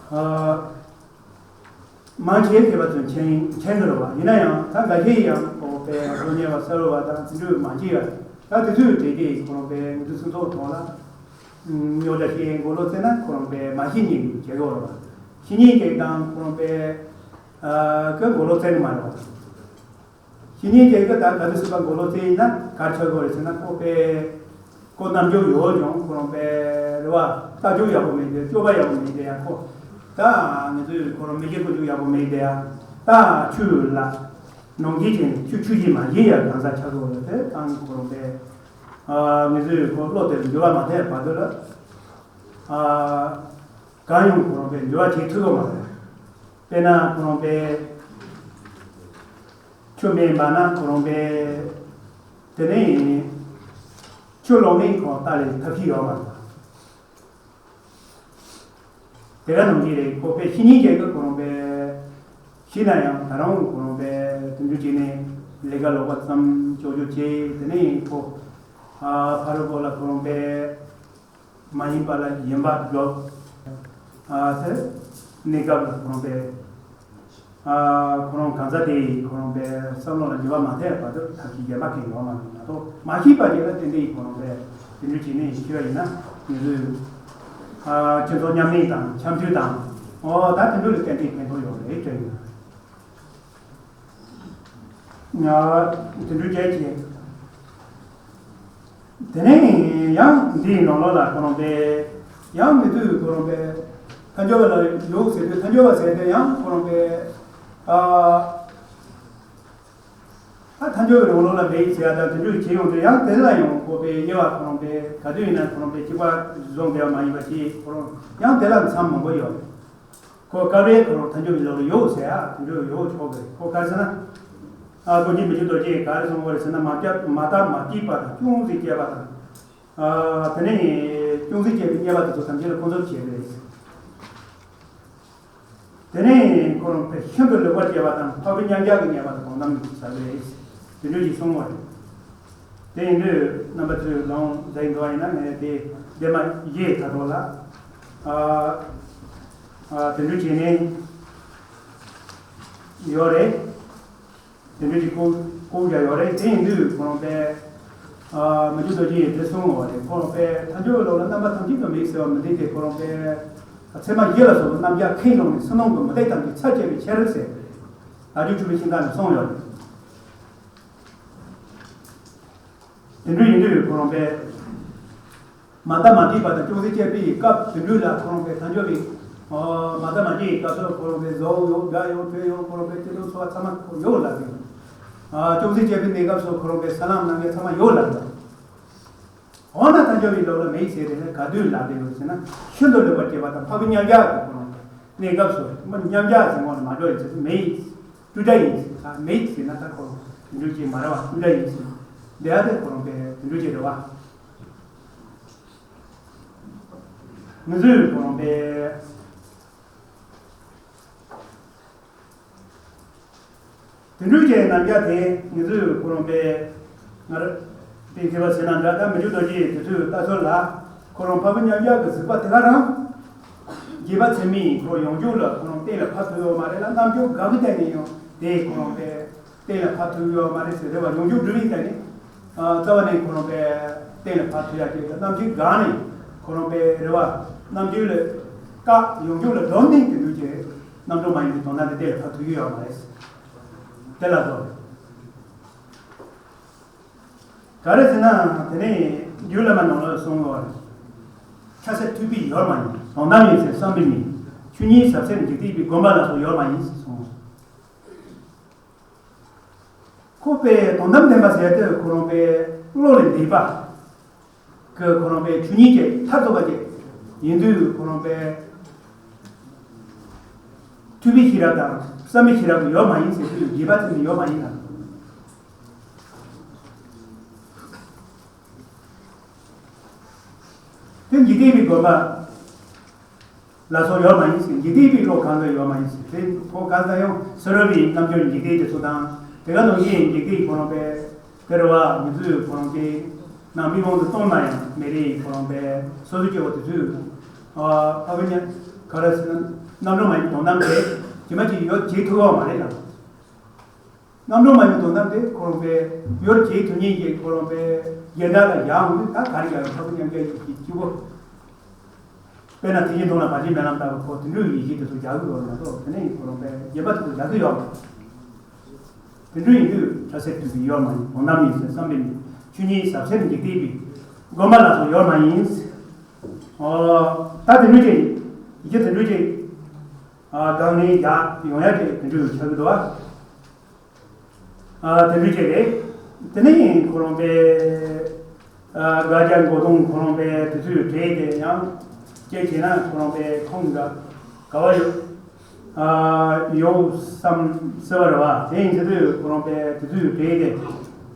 ཨ། མང་ཆེ་མཁས་པ་ཚོས་མཁྱེན་མཁྱེན་གྱི་རེད་བ། ཡིན་ན་ཡང་ད་འགའ་ཤས་ཡང་ཁོ་པའི་སློབ་གཉེར་བ་གསར་བ་དང་དེ་འདྲ་མང་ཆེ་ཡོད་རེད། ད་དེ་ཚོའི་གྲས་དེ་ཁོ་རང་པའི་ངེད་ཚོའི་སྤྱི་ཚོགས་ཐོག་ལ་རྙོག་དྲ་ཞིག་མགོ་ལོག་བཙུགས་ན་ཁོ་རང་པའི་མ་ཤེས་མཁན་གྱི་བྱེད་སྒོ་རེད་བ། ཤེས་མཁན་གྱི་དང་ཁོ་རང་པའི་ཨ་ཀི་མགོ་ལོག་བཙུགས་ཀྱི་མ་རེད་བ། ཤེས་མཁན་གྱི་ཀི་ད་ག་དུས་སུ་ད་མགོ་ལོག་བཙུགས་ཡིན་ན་ག་རེ་ཆགས་ཀྱི་ཡོད་རེད་ཟེར་ན་ཁོ་པའི་ཁོ་རྣམ་འགྱུར་ཡོད་ཀྱང་ཁོ་རང་པའི་རེ་བ་ལྟ་རྒྱུ་ཡག་པོ་མེད་དེ་སྤྱོད་པ་ཡག་པོ་མེད་དེ་ཡང་ཁོ་ད་ང་ཚོས་ཁོ་རང་མི་སྐྱེ་ཁོ་རྒྱུ་ཡག་པོ་མེད་དེ་ཡང་ད་ཆོས་ལ་ནང་འགལ་ཅན་ཆོས་ཆོས་བཞིན་མ་ཡིན་ཡང་གང་ཟག་ཆགས་ཀྱི་ཡོད་རེད། དེ་ད་ཁོ་རང་པའི་ཨ་ང་ཚོས་ཁོ་བློ་དེར་འགྱུར་བ་མ་ཐེབས་བར་དུ་ལ་ཨ་གང་ཡང་ཁོ་རང་པའི་འགྱུར་བ་བྱེད་ཐུབ་ཀྱི་མ་རེད། དཔེར་ན་ཁོ་རང་པའི་ཆོས་མེད་པ་ན་ཁོ་རང་པའི་དེ་ནས་ཆོས་ལོག་མིན་ཁོ་ལྟ་ལས་ཐབས་ཤེས་ཡོད་མ་རེད། དེ་ག་ནང་གི་རེད། ཁོ་པའི་ཤེས་ཉིན་རྒྱལ་གྱི་ཁོ་རང་པའི་ཤེས་ན་ཡང་ད་རུང་ཁོ་རང་པའི་དུད་འགྲོ་བྱས་ནས་ལས་ཀ་ལོག་པ་ཙམ་ཅོག་ཅོག་བྱས་དེ་ནས་ཁོ་ཨ་ཕ་རོལ་པོ་ལ་ཁོ་རང་པའི་མ་ཡིན་པ་ལ་ཡིན་པ་འཇོག་ཨ་ཟེར་གནས་སྐབས་ལ་ཁོ་རང་པའི་ཨ་ཁོ་རང་གང་ཟག་དེ་ཡིས་ཁོ་རང་པའི་བསམ་བློ་ལ་འགྱུར་བ་མ་ཐེབས་བར་དུ་ཐབས་ཤེས་གཞན་པ་གང་ཡང་ཡོད་མ་རེད། མ་གཏོགས་མ་ཤེས་པ་ཅིག་ལ་ཏན་ཏན་ཡིན་ཁོ་རང་པའི་དེ་འདྲ་བྱས་ནས་ཤེས་པ་ཡིན་ན་ངེད་ཚོས་ཨ་སྤྱི་ཚོགས་མཉམ་གནས་དང་འཆམ་མཐུན་དང་འོ་ད་དེ་འདྲ་ལ་ཏན་ཏན་ཕན་ཐོགས་ཡོད་རེད་དྲན་ཡོད། ཡང་དེ་འདྲ་བྱས་ཀྱི། དེ་ནས་ཡང་འདིའི་ནང་ལོགས་ལ་ཁོ་རང་པས་ཡང་མི་དུས་ཁོ་རང་པས་ཐལ་འགྱུར་བ་ལ་ཡོད་ཟེར་དུས་ཐལ་འགྱུར་བ་ཟེར་དུས་ཡང་ཁོ་རང་པས་ཨ། ད་ཐལ་འགྱུར་བའི་ནང་ལོགས་ལ་མེད་ཟེར་ཡ་ད་དེ་འདྲ་བྱེད་ཡོང་དུས་ཡང་དེ་ལ་ཡང་ཁོ་པས་དབྱེ་བ་ཁོ་རང་པས་ག་དུས་ཡིན་ན་ཁོ་རང་པས་གཅིག་པ་བཟུང་བསྡད་པ་མ་ཡིན་པ་ཅིག་ཁོ་རང་ཡང་དེ་ལ་མཚམས་མང་པོ་ཡོད་རེད། ཁོ་སྐབས་རེ་ཁོ་རང་ཐལ་འགྱུར་བའི་ལུགས་ལ་ཡོད་ཟེར་ཡ་དེ་འདྲ་ཡོད་ཆོག་གི་རེད། ཁོ་ག་རེ་ཟེར་ན། ཨ་ཀུན་མཁྱེན་མི་བསྐྱོད་རྡོ་རྗེས་ག་རེ་གསུངས་པ་རེད་ཟེར་ན་མ་སྐྱེས་མ་བརྟགས་མ་སྐྱེས་པ་དང་ཅུང་ཟད་སྐྱེས་པ་དང་། ཨ་དེ་ནས་ཅུང་ཟད་སྐྱེས་པའི་རྙེད་པ་དེ་ཚོ་ཐམས་ཅད་ལ་ཁོ་ཚོར་བྱེད་པ་རེད། དེ་ནས་ཁོ་རང་ཕར་ཤིན་ཏུ་ལེགས་པར་སྐྱེས་པ་དང་འཕགས་པའི་མཉམ་གཞག་གི་རྙེད་པ་དང་དོན་དམ་ཟེར་བ་རེད། དེ་འདྲ་ཞིག་གསུངས་པ་རེད། དེ་ཡིན་དུས་རྣམ་པ་ཚོས་ལོང་ཟེར་འགྲོ་བ་ཡིན་ན་ངས་དེ་འདི་མ་བཞེས་ད་དོ་ལ། ཨ་ཨ་དེ་འདྲ་བྱས་ནས་ཡོད་རེད། དེ་འདྲ་ཞིག་ཀོ་ཀོ་བཞག་ཡོད་རེད། དེ་ཡིན་དུས་ཁོ་རང་པས་ཨ་མི་བསྐྱོད་རྡོ་རྗེ་ཡིས་དེ་གསུངས་པ་རེད། ཁོ་རང་པས་ཐལ་འགྱུར་བའི་ལུགས་ལ་རྣམ་པ་ཐམས་ཅད་དུ་མེད་ཟེར་བ་མི་འདུག་སྟེ་ཁོ་རང་པས་ཚད་མ་བཞི་ལ་སོགས་པ་རྣམ་གཞག་ཁེངས་ལོང་ནས་ཕྱི་ནང་གི་མུ་སྟེགས་ཐམས་ཅད་ཚར་བཅད་པའི་ཕྱིར་ཟེར། བདག་རྒྱུད་ཆོས་པའི་ཤིང་རྟ་ནས་གསུངས་ཡོད་རེད། དེ་འདྲ་ཡིན་དུས་ཁོ་རང་པས་མ་བརྟགས་མ་སྐྱེས་པ་དང་ཅུང་ཟད་སྐྱེས་པའི་སྐབས་དེ་འདྲ་ལ་ཁོ་རང་པས་ཐལ་འགྱུར་བའི་མ་བརྟགས་མ་སྐྱེས་པའི་སྐབས་སུ་ཁོ་རང་པས་གཟུགས་ཡོད་སྒྲ་ཡོད་དྲི་ཡོད་ཁོ་རང་པས་སྐྱེ་འགྲོ་ཚོར་བ་ཚང་མ་ཁོ་ཡོད་ལབ་ཀྱི་ཡོད། ཅུང་ཟད་སྐྱེས་པའི་གནས་སྐབས་སུ་ཁོ་རང་པས་ས་ལམ་རྣམ་གཞག་ཚང་མ་ཡོད་ལབ་ཀྱི་འོ་ན་ཐལ་འགྱུར་བའི་ལུགས་ལ་མེད་ཟེར་དེ་ནི་ག་དུས་ལབ་པའི་ཡོད་ཟེར་ན་ཤིན་ཏུ་ལེགས་པར་སྐྱེས་པ་དང་འཕགས་པའི་མཉམ་གཞག་གི་ཁོ་རང་པས་གནས་སྐབས་སུ་མ་མཉམ་གཞག་ཟེར་ངོ་ནས་མ་འགྲོ་ཡི་ཟེར་མེད། སྤྲོས་བྲལ་ཡིན་ཟེར་ས་མེད་ཟེར་ན་ད་ཁོ་རང་དེ་འདྲ་ཅིག་མ་རེད་བ། སྤྲོས་བྲལ་ཡིན་ཟེར། འདི་ཡ་དེ་ཁོ་རང་པས་དེ་འདྲ་ཅིག་རེད་བ། ང་ཚོས་ཁོ་རང་པས་དེ་འདྲ་ཅིག་རྣམ་གཞག་དེ་ང་ཚོས་ཁོ་རང་པས་ང་རང་པས་མཁས་པ་ཟེར་ན་འདྲ། ད་མི་བསྐྱོད་རྡོ་རྗེ་དེ་ཚོས་ལྟ་ཚུལ་ལ་ཁོ་རང་འཕགས་པའི་མཉམ་གཞག་གི་གཟིགས་པ་དེ་ག་རང་རྗེས་དཔག་ཚད་མས་ཁོ་ཡོངས་གཅོད་ལ་ཁོ་རང་གཏན་ལ་ཕབ་ཐུབ་ཡོད་མ་རེད་ལ། རྣམ་འགྱུར་འགའ་གི་སྟེང་ནས་ཡང་དེ་ཁོ་རང་པས་གཏན་ལ་ཕབ་ཐུབ་ཡོད་མ་རེད་ཟེར་རེད་བ། ཡོངས་གཅོད་སྒྲུབ་པའི་སྟེང་ནས་ཨ་རྩ་བ་ནས་ཁོ་རང་པས་གཏན་ལ་ཕབ་ཐུབ་ཡ་གཅིག་དང་རྣམ་འགྱུར་འགའ་ནས་ཁོ་རང་པས་རེད་བ། རྣམ་འགྱུར་ལ་བཀག་ཡོངས་གཅོད་ལ་སྒྲོ་འདིང་གི་འདུག་ཅེས་རྣམ་གྲངས་མ་ཡིན་པའི་དོན་དག་དེ་གཏན་ལ་ཕབ་ཐུབ་ཀྱི་ཡོད་མ་རེད། དེ་ལ་ཟེར། ག་རེ་ཟེར་ན་དེ་ནས་རྒྱུད་བླ་མ་ནང་ལ་གསུངས་ཡོད་རེད། ཆ་ཤས་ཐུབ་པའི་ཡོད་མ་ཡིན། དོན་དམ་ཡིན་ཟེར་བསམ་པའི་མིང་། ཆོས་ཉིད་ཟབ་གསལ་འཇིག་རྟེན་པའི་དགོངས་པ་ལ་སོགས་ཡོད་མ་ཡིན་ཟེར་གསུངས། ཁོ་པས་དོན་དམ་བདེན་པ་ཟེར་དུས་ཁོ་རང་པས་བློ་ལས་འདས་པ། ཀྱི་ཁོ་རང་པས་ཆོས་ཉིད་ཀྱི་མཐར་ཐུག་པ་ཅིག་ཡིན་དུས་ཁོ་རང་པས་ ཐུབ་པའི་ཤེས་རབ་དང་བསམ་པའི་ཤེས་རབ་ཀྱི་ཡོད་མ་ཡིན་ཟེར་དུས་རྗེས་དཔག་ཚད་མའི་ཡོད་མ་ཡིན་ལ། དེ་འཇིག་རྟེན་པའི་དགོན་པ་ལ་སོགས་ཡོད་མ་ཡིན་ཟེར། འཇིག་རྟེན་པའི་བློ་གང་ག་ཡོད་མ་ཡིན་ཟེར། དེ་ཁོ་གང་ལྟར་ཡང་ཕྱི་རོལ་པའི་རྣམ་འགྱུར་འཇིག་རྟེན་དེ་ཚོ་དང་། དེ་ག་ནང་བཞིན་འཇིག་རྟེན་ཁོ་རང་པའི་དེ་རེད་བ། མི་ཚོས་ཁོ་རང་གི་ནང་མི་དབང་དུ་གཏོང་ན་ཡང་མི་རིགས་ཁོ་རང་པའི་སོ་སོ་སྐྱེ་བོ་དེ་ཚོས་ཨ་ཕ་གི་ཉ་ག་རེ་ཟེར་ན། རྣམ་གྲངས་མ་ཡིན་དོན་དམ་དེ་ཇི་མ་ཇི་ཡོད་བྱེད་ཐུབ་པ་མ་རེད་ལ། རྣམ་གྲངས་མ་ཡིན་དོན་དམ་དེ་ཁོ་རང་པའི་ཡོད་བྱེད་ཐུབ་མཁན་གྱི་ཁོ་རང་པའི་རྒྱན་འདྲ་ལ་ཡང་འོང་ནས། ད་ག་རེ་ཡང་ཕ་གི་ཉམས་རྒྱ་ཡིན་གྱི་སྐྱེ་བོ། དཔེར་ན་དེ་བཞིན་དོན་ལ་བར་ཆད་མེད་ལམ་ལྟ་བུ་ཁོ་དེ་འདྲའི་ཡེ་ཤེས་དེ་ཚོ་རྒྱག་གི་ཡོད་མ་གཏོགས། དེ་ནས་ཁོ་རང་པའི་རྒྱན་པ་དེ་ཚོ་རྒྱག་གི་ཡོད་མ་རེད། དེ་འདྲ་ཡིན་དུས་ཆ་ཤས་དུས་ཀྱི་ཡོད་མ་ཡིན། དོན་དམ་ཡིན་ཟེར་བསམ་པའི་མི་ཆོས་ཉིད་ཟབ་གསལ་འཇིག་རྟེན་པའི་དགོན་པ་ལ་སོགས་ཡོད་མ་ཡིན། ཨོ། ད་དེ་འདྲ་ཅིག་ཡི་གེ་དེ་འདྲ་ཅིག་ཨ་སྒང་ནས་རྒྱག་ཡོང་ཡ་དེ་དེ་འདྲ་ཆགས་ཀྱི་འདུག་བ། ཨ་དེ་འདྲ་ཅིག་རེད། དེ་ནས་ཁོ་རང་པའི་ཨ་དགག་བྱ་མགོ་སྟོང་ཁོ་རང་པའི་དེ་ཚོའི་གྲས་དེ་ཡང་དཔྱད་བྱས་ན་ཁོ་རང་པའི་ཁུངས་འགའ་ག་བ་ཡོད་ཨ་ཡོད་བསམ་སྲིད་པ་རེད་བ། དེ་ཡིན་དུས་ཁོ་རང་པའི་དེ་ཚོའི་གྲས་དེ་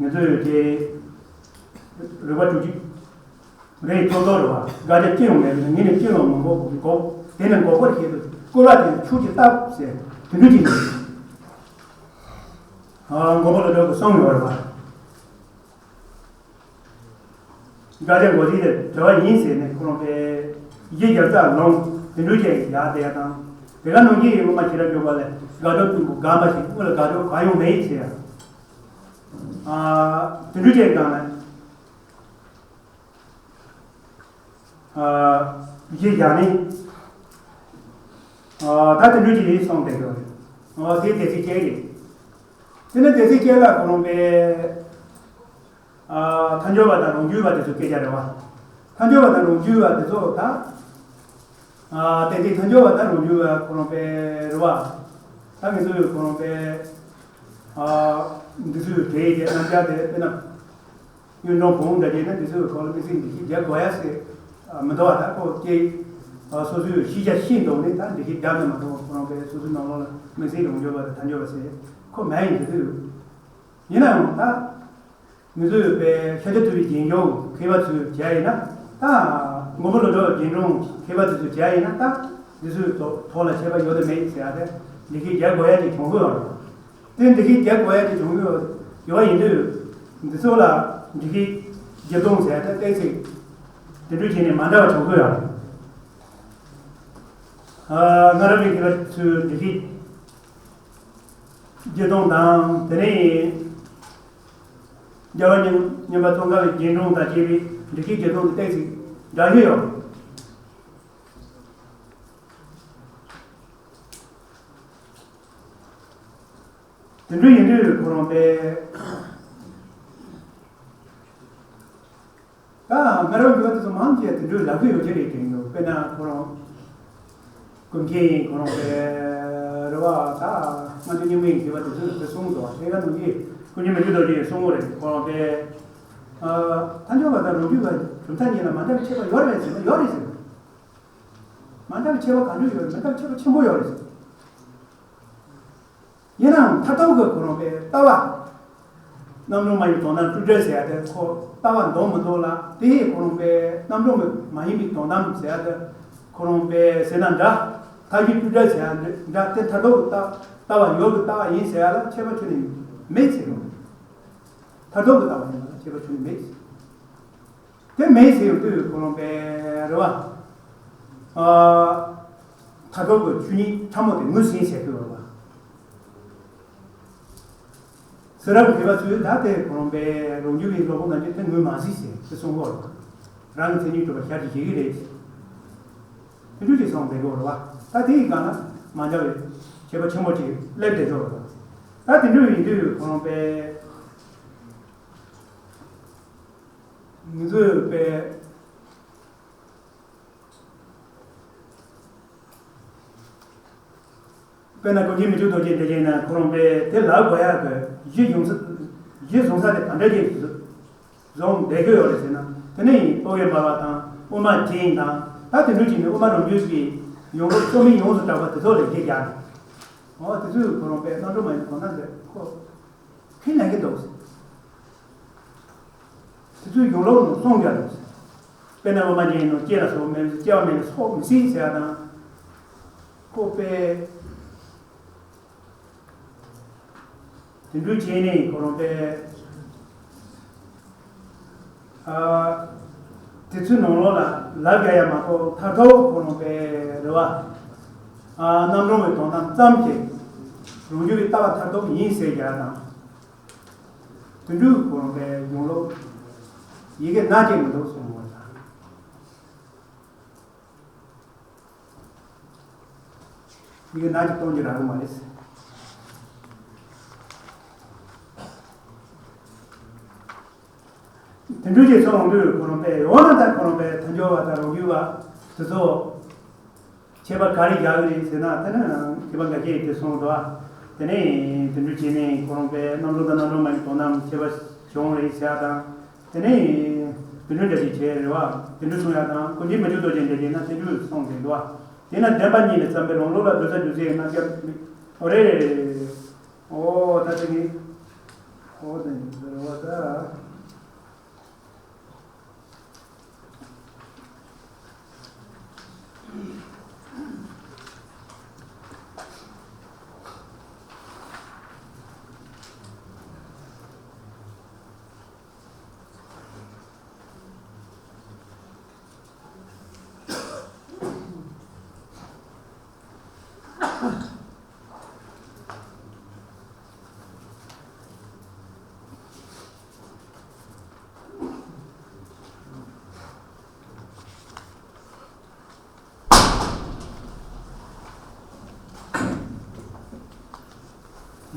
ང་ཚོས་དེ་རིག་པ་དྲུག་ཅུ་རེད། ཐོབ་ཐོབ་རེད་བ། དགག་བྱ་ཅི་ཡང་མེད་པས་ན་ངས་ནི་ཅི་ཡང་མི་འགོག་གོ། དེ་ནི་འགོག་པར་བྱེད་དུ་བཀོལ་བ་དེ་ནི་ཆུ་གིས་བཏབ་ཟེར་དེ་འདྲ་ཅིག་ཡིན། ཨ་མགོན་པོ་ཀླུ་སྒྲུབ་ཀྱིས་གསུངས་ཡོད་རེད་བ། དགག་བྱ་མགོ་ཅན་དེ་འབྲེལ་བ་ཡིན་ཟེར་ནས་ཁོ་རང་པའི་གཞི་རྒྱལ་རྩ་ལོང་དེ་འདྲ་ཅིག་ཡག་དེ་ཡ་དང་། དེ་ག་ནང་བཞིན་དབུ་མ་ཤེས་རབ་སྒྲུབ་པ་ལས་དགག་སྒྲུབ་ཀུན་པོ་དགག་པ་ཞིག་དངོས་ལ་དགག་སྒྲུབ་གང་ཡང་མེད་ཟེར་ཡ། ཨ་དེ་འདྲ་ཅིག་སྒང་ལ། ཨ་གཞི་བཞག་ནས། ཨ་ད་དེ་འདྲ་ཅིག་རེད་གསུངས་བསྡད་ཡོད་རེད། ཨ་དེ་སྡེ་ཚན་བརྒྱད་རེད། དེ་ནས་སྡེ་ཚན་བརྒྱད་ལ་ཁོ་རང་པའི་ཨ་མཐའ་འཁྱོལ་བ་དང་ལོག་འཁྱུད་པ་དེ་ཚོ་སྐད་ཆ་རེད་བ། མཐའ་འཁྱོལ་བ་དང་ལོག་འཁྱུད་པ་དེ་ཚོ་ད། ཨ་ཏན་ཏན་མཐའ་འཁྱོལ་བ་དང་ལོག་འཁྱུད་པ་ཁོ་རང་པའི་རེད་བ། ད་ང་ཚོས་ཁོ་རང་པའི་ཨ་འདི་ཚོའི་གྲས་དེ་རྣམ་གཞག་དེ་དཔེར་ན། གཡུང་དྲུང་བོན་འདྲ་བྱས་ན་འདི་ཚོའི་སྐོར་ལ་དམིགས་བསལ་འགྲེལ་བཤད་རྒྱག་དགོས་ཡ་ཟེར་མི་འདུག་བ། ད་ཁོ་སྐད་སོ་སོའི་ཤེས་བྱ་ཤེས་འདུག་ནས་ད་འགྲེལ་བཤད་རྒྱག་ནས་མ་གཏོགས་ཁོ་རང་པའི་སོ་སོའི་ནང་ལོགས་ལ་དམིགས་བསལ་ལོག་འཁྱུད་པ་དང་མཐའ་འཁྱོལ་བ་ཟེར་ཁོ་མེད་ཡིན་འདི་ཚོའི། ཡིན་ནའང་ད་ང་ཚོའི་པའི་ཤཱཀྱ་ཐུབ་པའི་རྗེས་འཇུག་མཁས་པ་ཚོས་བྱས་ཡིན་ན། ད་མགོན་པོ་ཀླུ་སྒྲུབ་རྗེས་འཇུག་མཁས་པ་ཚོས་བྱས་ཡིན་ན། ད་འདི་ཚོའི་ཐོག་ཐོག་ལ་ཁྱད་པར་ཡོད་དམ་མེད་ཟེར་ཡ་དེ་འགྲེལ་བཤད་རྒྱག་དགོས་ཡ་དེ་བྱུང་དགོས་པ་རེད། དེ་འདི་གི་རྒྱབ་དགོས་ཡ་དེ་བྱུང་ཡོད་ཡོད་ཡིན་དུས། འདི་ཚོ་ལ་འདི་གི་རྒྱབ་སྟོང་ཟེར་ཡ་དེ་ཏོག་ཙམ་དེ་འདྲ་བྱས་ནས་མ་འདྲ་བ་བྱུང་དགོས་ཡོད་རེད། ཨ་སྔ་རབས་པའི་མཁས་པ་ཚོའི་འདི་གི་རྒྱབ་སྟོང་དང་། དེ་ནས་རྒྱལ་བ་རྙིང་རྙིང་པ་ཙོང་ཁ་པའི་རྗེས་འབྲང་དང་བཅས་པའི་འདི་གི་རྒྱབ་སྟོང་དེ་ཏོག་ཙམ་འདྲ་ཡོད་ཡོད། དེ་འདྲ་ཡིན་དུས་ཁོ་རང་པས། ད་སྔ་རབས་མཁས་པ་དེ་ཚོ་མང་ཆེ་དེ་འདྲ་ལབ་ཀྱི་ཡོད་ཀྱི་རེད་དྲན་འདུག་དཔེར་ན་ཁོ་རང་ཀུན་མཁྱེན་ཁོ་རང་པས་རེད་བ། ད་སྔ་འགྱུར་རྙིང་མའི་མཁས་པ་དེ་ཚོས་དེ་གསུངས་འདུག་དེ་ག་ནང་བཞིན་ཀུན་མཁྱེན་མི་འགྱུར་རྡོ་རྗེས་གསུངས་པ་རེད། ཁོ་རང་པས། ཨ་མཐའ་འཁྱོལ་བ་དང་ལོག་འཁྱུད་པ་གྲུབ་མཐའ་གཉིས་ལ་མ་འདྲ་བའི་ཁྱད་པར་ཡོད་རེད་ཟེར་ན་ཡོད་རེད་ཟེར། མ་འདྲ་བའི་ཁྱད་པར་གང་འདྲ་ཡོད་རེད། མ་འདྲ་བའི་ཁྱད་པར་ཆེན་པོ་ཡོད་རེད་ཟེར། ཡིན་ནའང་མཐར་ཐུག་གི་ཁོ་རང་པའི་ལྟ་བ། རྣམ་གྲངས་མ་ཡིན་པའི་དོན་དམ་སྤྲོས་བྲལ་ཟེར་ཡ་དེ་ཁོ་ལྟ་བ་འདང་མི་འདོད་ལ། དེ་ཡིས་ཁོ་རང་པའི་རྣམ་གྲངས་མ་ཡིན་པའི་དོན་དམ་ཟེར་ཡ་དེ་ཁོ་རང་པའི་ཟེར་ན་འདྲ། མཐའ་བཞི་སྤྲོས་བྲལ་ཟེར་ཡ་འདྲ། དེ་མཐར་ཐུག་གི་ལྟ་ལྟ་བ་ཡོད་ཀྱི་ལྟ་བ་ཡིན་ཟེར་ཡ་ལ་ཁྱད་པར་ཁྱོན་ནས་མེད་ཟེར་རོ། མཐར་ཐུག་གི་ལྟ་བ་ཡིན་པ་ལ་ཁྱད་པར་ཁྱོན་ནས་མེད་ཟེར། དེ་མེད་ཟེར་ཡོང་དུས་ཁོ་རང་པའི་རེད་བ། ཨ་མཐར་ཐུག་གི་ཆོས་ཉིད་ཕྲ་མོ་དེ་ངོས་ཟིན་བྱེད་དགོས་རེད་བ། སེམས་རབ་མཁས་པ་ཚོས་ད་དེ་ཁོ་རང་པའི་ལོག་འཁྱུད་པའི་སློབ་དཔོན་རྣམས་ཀྱིས་དེ་ངོས་མ་ཟིན་ཟེར་དེ་གསུང་གི་ཡོད་རེད་བ། རང་གི་མཚན་ཉིད་གྲུབ་པ་ཞལ་གྱིས་བཞེས་ཀྱི་རེད། དེ་འདྲ་ཅིག་གསུངས་བསྡད་ཀྱི་ཡོད་རེད་བ། ད་དེ་ཡི་སྒང་ལ་མ་འདྲ་བའི་ཁྱད་པར་ཆེན་པོ་ཅིག་སླེབས་བསྡད་ཀྱི་ཡོད་རེད་བ། ད་དེ་འདྲ་ཡིན་དུས་ཁོ་རང་པའི། ང་ཚོས་པའི། དཔེར་ན་ཀུན་མཁྱེན་མི་བསྐྱོད་རྡོ་རྗེ་འདི་བྱས་ན་ཁོ་རང་པས་དེ་ལབ་དགོས་ཡག་གི་གཞི་བཟུང་ས། གཞི་བཟུང་ས་དེ་ག་འདྲ་ཅིག་བཟུང་བསྡད་ཀྱི་ཡོད་རེད་ཟེར་ན། དེ་ནས་ཡིན་ཏོག་དབྱིབས་འབར་བ་དང་དབུ་མ་རྒྱན་དང་། ད་དེ་འདྲ་བྱས་ནས་དབུ་མ་རང་རྒྱུད་ཀྱི་ཡོངས་རྫོགས་རྩོམ་མི་ཡོངས་སུ་གྲགས་པ་དེ་ཚོ་ལ་གཞི་བཞག་ནས། འོ་དེ་ཚོས་ཁོ་རང་དཔེ་རྣམ་གྲངས་མ་ཡིན་གོ་ན་ཟེར་ཁོ་ཁས་ལེན་གྱི་འདུག་དེ་ཚོའི་གཞུང་ལུགས་ནང་གསུངས་ཀྱང་འདུག་དཔེར་ན་སློབ་མ་ཅན་ནང་སྐྱེ་ལ་སོགས་མེད་པས་སྐྱེ་བ་མེད་ལ་སོགས་མི་སྲིད་ཟེར་བ་དང་། ཁོ་དཔེ། དེ་འདྲ་བྱས་ནས་ཁོ་རང་དཔེ། ཨ། དེ་ཚོའི་ནང་ལོགས་ལ་ལབ་རྒྱག་ཡ་མ་གཏོགས་མཐར་ཐུག་ཁོ་རང་དཔེ་རེད་བ། ཨ། རྣམ་གྲངས་པའི་དོན་དམ་ཙམ་གྱི་རང་རྒྱུད་ཀྱི་ལྟ་བ་མཐར་ཐུག་ཡིན་ཟེར་རྒྱག་དང་། དེ་འདྲ་ཁོ་རང་དཔེ་གཞུང་ལུགས་ཡི་གེ་སྣ་གཅིག་མི་འདུག་གསུངས་པ་དང་། ཡི་གེ་སྣ་གཅིག་གཏོང་རྒྱུ་རག་གི་མ་རེད། དེ་འདྲ་ཅིག་སོང་དུས་ཁོ་རང་དཔེ་འོ་ན་ད་ཁོ་རང་དཔེ་མཐའ་འཁྱོལ་བ་དང་རང་རྒྱུད་པ་དེ་ཚོ་ཁྱད་པར་ག་རེ་རྒྱག་གི་རེད་ཟེར་ན། དེ་ནི་ཁྱད་པར་འགའ་ཤས་དེ་སོང་འདུག་དེ་ནས་དེ་འདྲ་བྱས་ནས་ཁོ་རང་དཔེ་རྣམ་གྲངས་དང་རྣམ་གྲངས་མ་ཡིན་དོན་དམ་ཁྱད་པར་བྱུང་རེད་ཟེར་དང་། དེ་ནས་དེ་འདྲ་འདྲ་ཞིག་བྱས་རེད་བ། དེ་འདྲ་གསུང་ཡ་དང་ཀུན་མཁྱེན་མི་འགྱུར་རྡོ་རྗེ་འདྲ་ཞིག་ན་དེ་འདྲ་གསུངས་རེད་འདུག་དེས་ན་བདེན་པ་གཉིས་ལས་བརྩམས་པའི་རང་ལུགས་ལ་གདུལ་བྱ་འདུལ་བྱེད་ཀྱི་རྣམ་གཞག་མེད། འོ་རེད་རེད་རེད། འོ་ད་དེ་གི། འོ་དེ་རེད་བ་ད།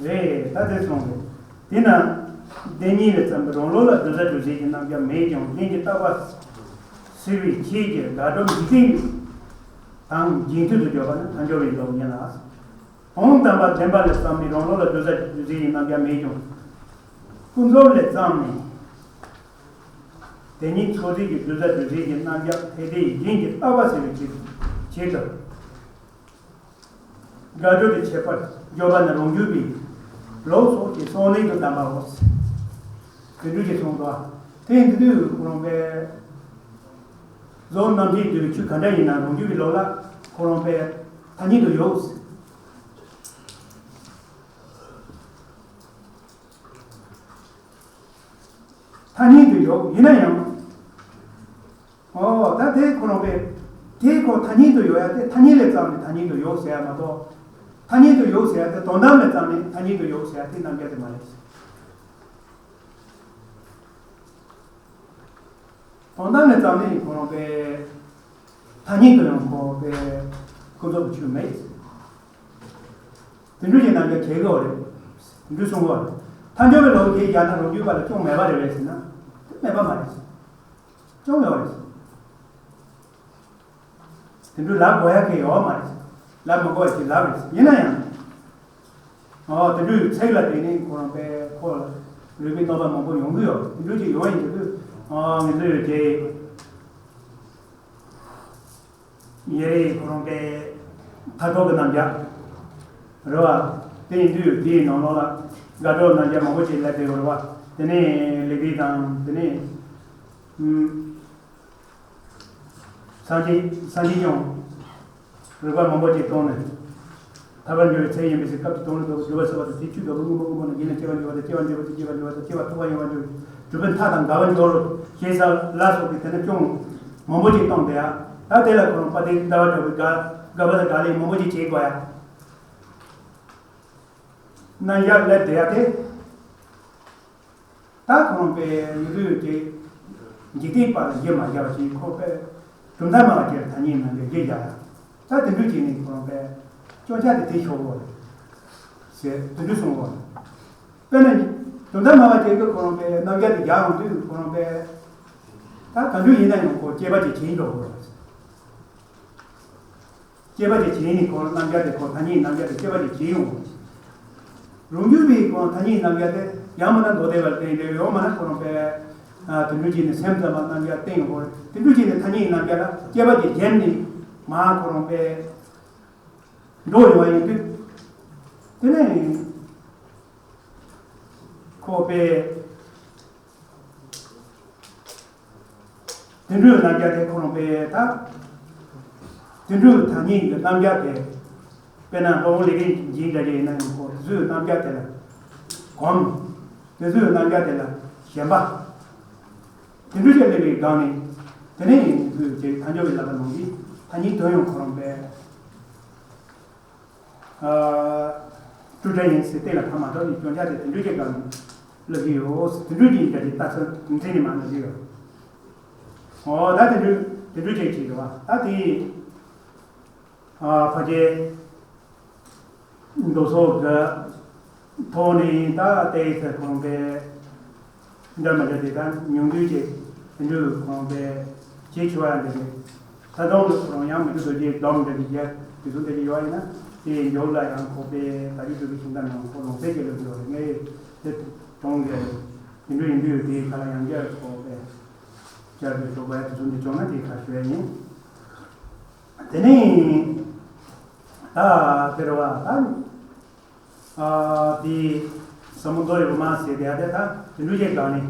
རེད། ད་དེ་སོང་རེད། དེས་ན་བདེན་གཉིས་ལས་བརྩམས་པའི་རང་ལུགས་ལ་གདུལ་བྱ་འདུལ་བྱེད་ཀྱི་རྣམ་གཞག་མེད་ཀྱང་གཞན་གྱི་རྟག་པ་སེལ་བའི་ཆེད་ཀྱི་དགག་སྒྲུབ་འཇིག་རྟེན་དང་རྗེས་མཐུན་དུ་འཇོག་པ་ནི་མཐའ་འཁྱོལ་བའི་ལུགས་ཡིན་ལ། དོན་དམ་པར་བདེན་པ་ལས་བརྩམས་ནས་རང་ལུགས་ལ་གདུལ་བྱ་འདུལ་བྱེད་ཀྱི་རྣམ་གཞག་མེད་ཀྱང་། ཀུན་རྫོབ་ལས་བརྩམས་ནས། དེ་ཉིད་ཚོགས་རྫས་ཀྱི་གདུལ་བྱ་འདུལ་བྱེད་ཀྱི་རྣམ་གཞག་ཐེག་ཆེན་གཞན་གྱི་རྟག་པ་སེལ་བའི་ཆེད་ཆེད་དུ། དགག་སྒྲུབ་ཀྱི་ཁྱད་པར་འཇོག་པ་ནི་རང་རྒྱུད་པའི་ལུགས་སོགས་ཀྱི་གསུང་ལན་དུ་གདམས་པའོ། དེ་འདྲ་ཞིག་གསུངས་འདུག་དེ་ཡིན་དུས་ཁོ་རང་པས། རྫོགས་རྣམ་འབྱེད་འདུལ་བའི་ཆོས་ག་འདྲ་ཡིན་ན་རང་རྒྱུད་པའི་ལུགས་ལ་ཁོ་རང་པས་ཐ་སྙད་དུ་ཡོད། ཐ་སྙད་དུ་ཡོད་ཡིན་ན་ཡང་། ཨོ་ད་དེ་ཁོ་རང་པས། དེ་ཁོ་ཐ་སྙད་དུ་ཡོད་ཡ་དེ་ཐ་སྙད་ལས་བརྩམས་ནས་ཐ་སྙད་དུ་ཡོད་ཟེར་ཡ་མ་གཏོགས། ཐ་སྙད་དུ་ཡོད་ཟེར་ཡ་དེ་དོན་དམ་ལས་བརྩམས་ནས་ཐ་སྙད་དུ་ཡོད་ཟེར་ཡ་དེ་རྣམ་གཞག་དེ་མ་རེད། དོན་དམ་ལས་བརྩམས་ནས་ཁོ་རང་པས། ཐ་སྙད་དུ་ཡང་ཁོ་པས་ཀུན་རྫོབ་ཀྱི་ཆོས་མེད། དེ་འདྲ་ཞིག་རྣམ་གཞག་བྱེད་དགོས་པ་རེད། དེ་འདྲ་གསུང་དགོས་པ་རེད། མཐའ་འཁྱོལ་བའི་ལུགས་དེ་རྒྱ་ནག་རང་རྒྱུད་པ་ལ་ཅུང་མེད་པ་རེད་པས་ཟེར་ན། དེ་མེད་པ་མ་རེད། ཅུང་ཡོད་རེད། དེ་འདྲ་ལབ་དགོས་ཡ་གི་ཡོད་མ་རེད། ལབ་མི་དགོས་ཡ་ཞིག་ལབ་རེད། ཡིན་ན་ཡང་། ཨོ་དེ་འདྲའི་ཚིག་ལ་བརྟེན་ནས་ཁོ་རང་པས་ཁོ་ལ་རིགས་པའི་རྣམ་པ་མང་པོ་ཡོང་གི་ཡོད། དེ་འདྲ་ཅིག་ཡོང་ཡིན་དུས་ཨོ་ང་ཚོས་དེ་ཡེ་རེ་ཁོ་རང་པས་མཐར་ཐུག་གི་རྣམ་གཞག་རེད་བ། དེ་ཡིན་དུས་དེའི་ནང་ལོགས་ལ་དགག་སྒྲུབ་རྣམ་གཞག་མང་པོ་ཅིག་སླེབས་བསྡད་ཡོད་རེད་བ། དེ་ནས་ལེགས་སྒྲིག་དང་དེ་ནས་ཨུམ། སངས་རྒྱས་སངས་རྒྱས་ཀྱང་རིགས་པ་མང་པོ་ཅིག་བཏང་ནས། ཐར་པར་འགྱུར་བའི་ཚད་ཡིན་པའི་ཕྱིར། སྐབས་དེར་དོན་ལ་རྟོག་པའི་སྦྱོར་བ་ཟེར་བ་དང་། དེ་ཆོས་དགག་པའི་དངོས་པོ་དངོས་པོ་རྣམས་ཡིད་ལ་སྐྱེ་བར་འགྱུར་བ་དང་། སྐྱེ་བར་འགྱུར་བ་དང་སྐྱེ་བར་འགྱུར་བ་དང་སྐྱེ་བ་མཐོ་བར་ཡོང་བར་འགྱུར། གྲུབ་པའི་མཐའ་དང་འགལ་བར་འགྱུར་རོ། ཞེས་ལ་སོགས་ཀྱི་དེ་ནས་ཅུང་མང་པོ་ཅིག་བཏང་སྟེ། ད་དེ་ལ་ཁོ་རང་དཔལ་ལྡན་ཟླ་བ་གྲགས་པའི་དགག་དགག་པ་དང་དགག་ལན་མང་པོ་ཅིག་བྱེད་དགོས་ཡ། རྣམ་གཞག་སླེབས་བསྡད་ཡ་དེ། ད་ཁོ་རང་པས་ཡུལ་དུས་ཀྱི་འཇིག་རྟེན་པ་ལ་གཞི་མ་བཞག་པ་ཞིག་ཁོ་པས་གྲུབ་མཐའ་སྨྲ་བ་ཅན་ཐ་སྙད་རྣམ་གཞག་གཞི་བཞག་ཡ། ད་དེ་འདྲ་བྱས་ནས་ཁོ་རང་པས་སྐྱོན་ཆ་དེ་དེ་ཤོར་བ་རེད་ཟེར་དེ་འདྲ་གསུངས་པ་རེད། དཔེར་ན་གྲུབ་མཐའ་སྨྲ་བ་ཅན་གྱིས་ཁོ་རང་པས་རྣམ་གཞག་དེ་རྒྱག་ཡོང་དུས་ཁོ་རང་པས་ད་ག་འདྲ་ཡིན་ན་ཡང་ཁོ་དཔྱད་པ་ཅིག་བྱེད་འགྲོ་དགོས་རེད། དཔྱད་པ་ཅིག་བྱས་ནས་ཁོ་རང་རྣམ་གཞག་དེ་ཁོ་ཐ་སྙད་རྣམ་གཞག་དེ་དཔྱད་པ་ཅིག་བྱེད་ཡོང་། རང་རྒྱུད་པའི་ཁོ་རང་ཐ་སྙད་རྣམ་གཞག་དེ་ཡང་མིན་ན་མདོ་སྡེ་པར་བསྟན་ཏེ། ཡང་མིན་ན་ཁོ་རང་པས་དེ་འདྲ་བྱས་ནས་སེམས་ཙམ་པ་རྣམ་གཞག་བསྟན་ཡོང་བ་རེད། དེ་འདྲ་བྱས་ནས་ཐ་སྙད་རྣམ་གཞག་ལ་དཔྱད་པ་ཅིག་བརྒྱབ་ནས་མ་ཁོ་རང་པས་འགྲོ་ཡོང་བ་ཡིན་དུས། དེ་ནས་ཁོ་པས་དུད་འགྲོའི་རྣམ་རྒྱལ་དེ་ཁོ་རང་པས་ད། དུད་འགྲོའི་ཐ་སྙད་ཀྱི་རྣམ་རྒྱལ་དེ། དཔེར་ན་སློབ་དཔོན་ལས་ཀྱི་འཇིགས་འདྲ་ཞིག་ཡིན་ན་ཡང་ཁོ་དེ་ཚོའི་རྣམ་རྒྱལ་དེ་ལ་གོམས། དེ་ཚོའི་རྣམ་རྒྱལ་དེ་ལ་ཞེན་པ། དེ་འདྲ་ཞིག་སླེབས་པའི་སྒང་ནས། དེ་ནས་ཡིན་དུས་ཀྱི་ཐལ་འགྱུར་བའི་བསླབ་པ་ནང་གི་ཐ་སྙད་དོན་ཡང་ཁོ་རང་པས། སྤྲོས་བྲལ་ཡིན་ཟེར་གཏན་ལ་ཕབ་མ་ཐག་ནས་སྐྱོན་ཆ་དེ་དེ་འདྲ་ཅིག་གང་སླེབས་ཀྱི་ཡོད། དེ་འདྲ་ཅིག་ཡིན་ཀྱང་ཅིག་ལྟ་ཚུལ་འཛིན་ནས་མ་སླེབས་ཀྱི་ཡོད། འོ་ད་དེ་འདྲ་དེ་འདྲ་ཅིག་ཅིག་རེད་བ། ད་དེ་ཕལ་ཆེར་མདོ་སོགས་ཀྱི་ཐོག་ནས་ད་ལྟའི་ཚེ་ཁོང་གི་འདྲ་མི་འདྲ་དེ་དང་ཉུང་བསྡུས་ཀྱི་དེ་འདྲའི་ཁོང་པའི་ཆེས་ཆེ་བ་འདི་ནི། ད་དུང་ནི་ཁོ་རང་ཡང་མི་འདུག་རྡོ་རྗེ་སྡོམ་འདྲ་གི་རྒྱ་དེ་ཚོ་འདྲ་གི་ཡོད་ཡིན་ན། དེའི་མཇུག་ལ་ཡང་ཁོ་པའི་ད་རེས་འདུག་གི་ཤིང་རྟ་ནང་ཁོ་ལོངས་སྤྱོད་ཀྱི་ལུགས་ཡོད་རེད། ངས་དེ་གྲོང་གི་དེ་འདྲ་ཡིན་དུས་དེའི་ཁ་ལ་ཡང་རྒྱ་ཁོ་པའི་རྒྱ་གི་འགྲོ་བའི་དེ་ཚོ་འདི་བྱུང་ན་དེའི་ཁ་ཞུ་ཡ་ཡིན། དེ་ནས་ད་དེ་རེད་བ། ད། ཨ་དེ་ཟབ་མོ་མདོ་ཡི་དབུ་མ་ཟེར་དེ་ཡ་དེ་ད་དེ་འདྲ་ཅིག་གང་ནས།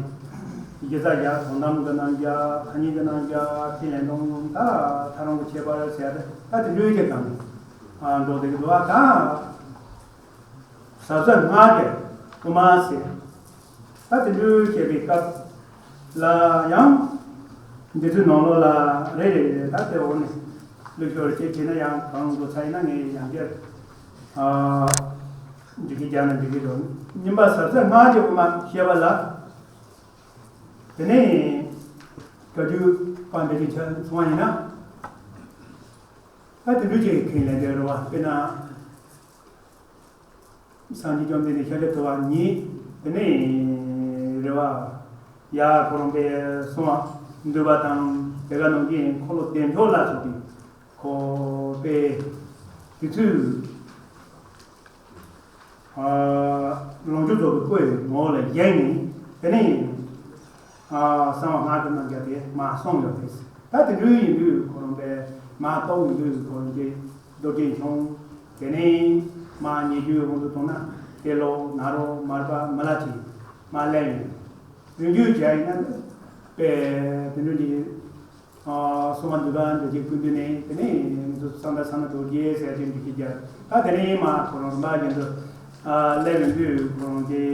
དགེ་རྩ་རྒྱ་དོན་དམ་གྱི་རྣམ་རྒྱལ། ཐ་སྙད་ཀྱི་རྣམ་རྒྱལ། ཕྲིན་ལས་དང་ད་ཐ་རུང་གི་ཁྱད་པར་ཟེར་ཡ་དེ་ད་དེ་འདྲ་ཅིག་གང་ནས། ཨ་མདོ་དེ་གི་འདུག་བ། ད་ཟབ་ཟབ་སྔགས་ཀྱི་དབུ་མ་ཟེར། ད་དེ་འདྲ་བཤད་པའི་སྐབས་ལ་ཡང་། འདི་ཚོའི་ནང་ལོགས་ལ་རེ་རེ་རེ་ད་དེ་འོག་ནས་ལུགས་ཤོར་ཅིག་བྱས་ན་ཡང་གང་དགོས་ཚ་ཡིན་ན་ངས་ཡང་བསྐྱར་ཨ་འགྲིག་གི་རྒྱག་ན་འགྲིག་གི་འདུག་རྙིང་པ་ཟབ་ཟབ་སྔགས་ཀྱི་དབུ་མ་བཤད་པ་ལ། དེ་ནས་བཀའ་བརྒྱུད་པ་འདྲ་ཅིག་ཆ་སོང་བ་ཡིན་ན། ད་དེ་འདྲ་ཅིག་ཁས་ལེན་དེ་རེད་བ། དཔེར་ན། སངས་རྒྱས་བཅོམ་ལྡན་འདས་ཤཱཀྱ་ཐུབ་པ་ཉིད་དེ་ནས་རེ་བ་ཡ་ཁོ་རང་པས་གསུང་བ་འདུས་པ་དང་དེ་ག་ནང་བཞིན་འཁོར་ལོ་བདེ་མཆོག་ལ་སོགས་པའི་ཁོ་པས་དེ་ཚོའི་ལོངས་སྤྱོད་རྫོགས་པའི་སྐུའི་ངོ་བོ་ལ་བཞེངས་ནས་དེ་ནས་གསང་བ་སྔགས་ཀྱི་རྣམ་རྒྱལ་དེ་མར་གསུངས་ཡོད་རེད། ད་དེ་འདྲ་ཡིན་དུས་ཁོ་རང་པས་མར་རྟོགས་ཡོང་དུས་ཁོ་རང་གི་རྡོ་རྗེ་འཆང་། དེ་ནས་མར་ཉེ་རྒྱུའི་དབང་དུ་བཏང་ན་ཏེ་ལོ་ནཱ་རོ་མར་པ་མི་ལ་ཅིག་མར་སླེབས་ཡོང་། རིང་རྒྱུད་བྱས་ཡིན་ན་དཔེ་དེ་འདྲ་གི་སོ་མ་འདུས་པ་འདྲ་ཅིག་ཀུན་འདུས་ནས་དེ་ནས་ང་ཚོ་བསམ་པ་བསམ་ན་རྡོ་རྗེ་ཟེར་ཅིག་འདྲ་ཅིག་རྒྱབ། ད་དེ་ནས་མར་ཁོ་རང་རིམ་པ་བཞིན་དུ་སླེབས་ཡོང་དུས་ཁོ་རང་གི་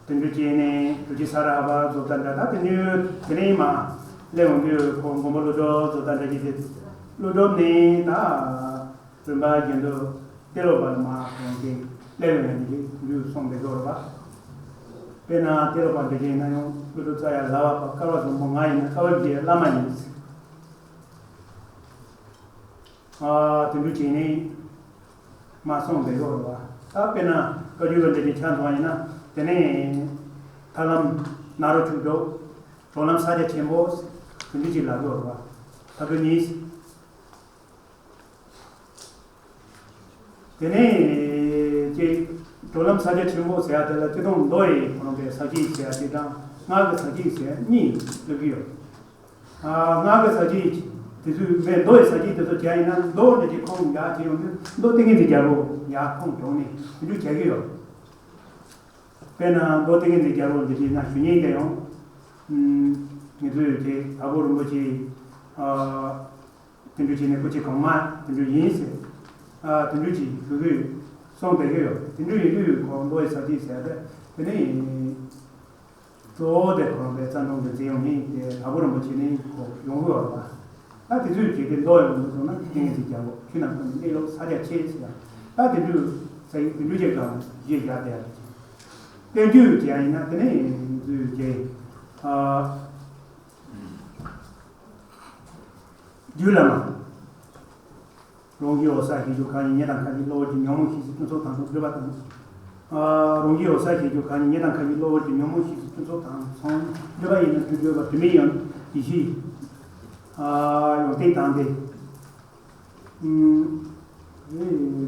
དེ་འདྲ་བྱས་ནས་རྡོ་རྗེ་ས་ར་ཧ་པ་བཟོ་ལྟ་འདྲ། ད་དེ་ནས་དེ་ནས་མར་སླེབས་ཡོང་དུས་ཁོ་མགོན་པོ་ཀླུ་སྒྲུབ་བཟོ་ལྟ་འདྲ་བྱས་ཏེ། ཀླུ་སྒྲུབ་ནས་ད་རིམ་པ་བཞིན་དུ་ཏེ་ལོ་པ་ལ་མར་ཁོང་གིས་སླེབས་ཡོང་ཡ་འདི་ལུས་སོང་བའི་སྐོར་བ། དཔེར་ན་ཏེ་ལོ་པ་འདྲ་བྱས་ན་ཡང་ཀླུ་སྒྲུབ་རྩ་ཡ་ལ་བ་པ་བསྐལ་པ་བཟང་པོ་ང་ཡིན་ན་བསྐལ་པ་བརྒྱའི་བླ་མ་ཡིན། ཨ་དེ་འདྲ་བྱས་ནས་མར་སོང་བའི་སྐོར་བ། ད་དཔེར་ན་བཀའ་བརྒྱུད་པ་འདྲ་བྱས་ཆ་མཚོན་ཡིན་ན་དེ་ནས་ཐར་ལམ་ནཱ་རོ་ཆོས་དྲུག་གྲོལ་ལམ་ས་སྐྱ་ཆེན་པོ་དེ་འདྲ་ཅིག་ལ་སྐོར་བ། ཐར་པའི་གཉིས། དེ་ནས་ཀྱི་གྲོལ་ལམ་ས་སྐྱ་ཆེན་པོ་ཟེར་ཡ་དེ་ལ་སྤྱིར་བཏང་མདོ་ཡི་ཁོ་རང་པའི་ས་བཅད་ཟེར་ཡ་དེ་དང་སྔགས་ཀྱི་ས་བཅད་ཟེར་ཡ་གཉིས་སླེབས་ཀྱི་ཡོད། ཨ་སྔགས་ཀྱི་ས་བཅད་དེ་ཚོའི་མདོ་ཡི་ས་བཅད་དེ་ཚོ་བྱས་ཡིན་ན་མདོ་འདི་ཀྱི་ཁུངས་ཡར་བྱས་ཡོང་དུས་མདོ་ཏིང་ངེ་འཛིན་རྒྱལ་པོ་ཡར་ཁུངས་དྲངས་ནས་དེ་འདྲ་བྱེད་ཀྱི་ཡོད། དཔེར་ན་མདོ་ཏིང་ངེ་འཛིན་རྒྱལ་པོ་འདི་བྱས་ན་ཞུ་ཉན་དེ་ཡང་། ཨ་ང་ཚོས་ཀྱི་དྭགས་པོ་རིན་པོ་ཆེ་ཨ་དེ་འདྲ་བྱས་ནས་སྐུ་ཚེ་གོང་མ་དེ་འདྲ་ཡིན་ཟེར། ཨ་དེ་འདྲ་ཅིག་ཞུ་གི་གསུངས་བསྡད་ཀྱི་ཡོད། དེ་འདྲ་ཡིན་དུས་ཁོང་མདོ་ཡི་ས་བཅད་ཟེར་ཏེ་དེ་ནས་གཙོ་བོ་དེ་ཁོང་པའི་རྩ་འདོམས་ཀྱི་མཛད་ཡོང་ནི་དེ་དྭགས་པོ་རིན་པོ་ཆེ་ནི་ཁོ་ཡོང་གི་ཡོད་རེད་པ། ད་དེ་ཚོས་བྱས་ཏེ་མདོ་ཡི་ངོ་བོ་སོང་ན་ཏིང་ངེ་འཛིན་རྒྱལ་པོ་ཆོས་རྣམས་ཀུན་ནས་གནས་ལུགས་ས་སྐྱ་ཆེ་ཟེར་ཡ། ད་དེ་འདྲ་ས་ཡི་དེ་འདྲ་ཅིག་གང་ཞེས་བྱ་དེ་ཡ། བསྟན་བཅོས་ཀྱི་ཡང་ཡིན་ན་དེ་ནས་ཡིན་ཚུལ་གྱི་ཨ་རྒྱུད་བླ་མ། རང་རྒྱུད་འོད་གསལ་ཞེས་བརྗོད་ཁ་ཉིད་ཉན་དང་ཁ་ཅིག་གློ་བུར་གྱི་ཉོན་མོངས་ཤེས་བྱའི་སྤྲིན་ཚོགས་དང་མཚུངས་བརྗོད་པ་དང་། ཨ་རང་རྒྱུད་འོད་གསལ་ཞེས་བརྗོད་ཁ་ཉིད་ཉན་དང་ཁ་ཅིག་གློ་བུར་གྱི་ཉོན་མོངས་ཤེས་བྱའི་སྤྲིན་ཚོགས་དང་མཚུངས་བརྗོད་པ་ཡིན་ན་དྲི་བྲོ་བ་དྲི་མེད་ཡང་ཡེ་ཤེས། ཨ་ཡང་སྟེང་དང་སྟེ།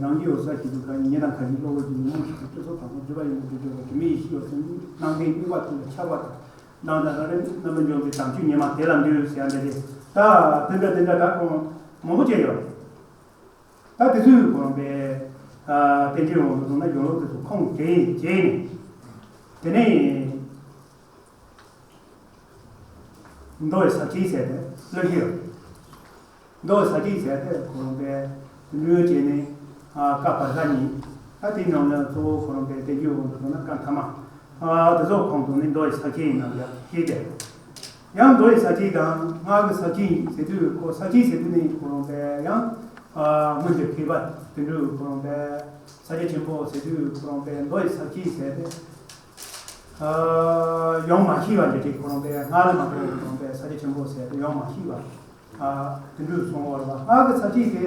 རང་རྒྱུད་འོད་གསལ་ཞེས་བརྗོད་ཁ་ཉིད་ཉན་དང་ཁ་ཅིག་གློ་བུར་གྱི་ཉོན་མོངས་ཤེས་བྱའི་སྤྲིན་ཚོགས་དང་མཚུངས་བརྗོད་པ་ཡིན་ན་དྲི་བྲོ་བ་དྲི་མེད་ཡེ་ཤེས་ཡོད་ཟེར་ནས་སྣང་བརྟན་དམིགས་པ་ཐུག་ལ་ཆགས་པ་དང་། སྣང་དང་རང་རིག་རྣམ་པར་འཇོམས་པའི་དམ་ཆོས་ཉིད་མ་དེ་ལ་འདུད་ཟེར་ཡ་འདྲ་ཅིག་ད་དེ་འདྲ་དེ་འདྲ་ད་ཁོང་མང་པོ་ཅིག་ཡོད། ད་དེ་ཚོའི་ཁོ་རང་པའི་ཨ་བསྟན་བཅོས་འོག་ཏུ་སོང་ན་ཡོང་ལུགས་དེ་ཚོ་ཁུངས་དེ་བྱས་ནས། དེ་ནས་མདོ་ཡི་ཟབ་ཆོས་ཟེར་ཏེ་གླུ་ཞིག་ཡོད། མདོ་ཡི་ཟབ་ཆོས་ཟེར་ཏེ་ཁོ་རང་པའི་གླུ་བྱས་ནས་ཨ་བཀའ་བར་གསལ་གཉིས། ད་དེའི་ནང་ལ་གཙོ་བོ་ཁོ་རང་པའི་བསྟན་བཅོས་འོག་ཏུ་སོང་ན་བཀའ་ཐ་མ། ཨ་དེ་ཚོ་ཁོངས་གཏོགས་ནས་མདོ་ཡི་ཟབ་ཆོས་ཡིན་ནམ་ཡང་ཤེས་ཏེ། ཡང་མདོ་ཡི་ཟབ་ཆོས་དང་སྔགས་ཀྱི་ཟབ་ཆོས་ཟེར་དུས་ཁོ་ཟབ་ཆོས་ཟེར་དུས་ནི་ཁོ་རང་པའི་ཡང་ཨ་སྔོན་གྱི་མཁས་པ་དེ་འདྲ་ཁོ་རང་པའི་ས་སྐྱ་ཆེན་པོ་ཟེར་དུས་ཁོ་རང་པའི་མདོ་ཡི་ཟབ་ཆོས་ཟེར་ཏེ། ཨ་ཡོང་མ་ཤེས་པ་འདྲ་ཅིག་ཁོ་རང་པའི་སྔགས་ལ་མ་གཏོགས་ཁོ་རང་པའི་ས་སྐྱ་ཆེན་པོ་ཟེར་ཏེ་ཡོང་མ་ཤེས་པ། ཨ་དེ་འདྲ་སོང་བ་རེད་པ། སྔགས་ཀྱི་ཟབ་ཆོས་དེ་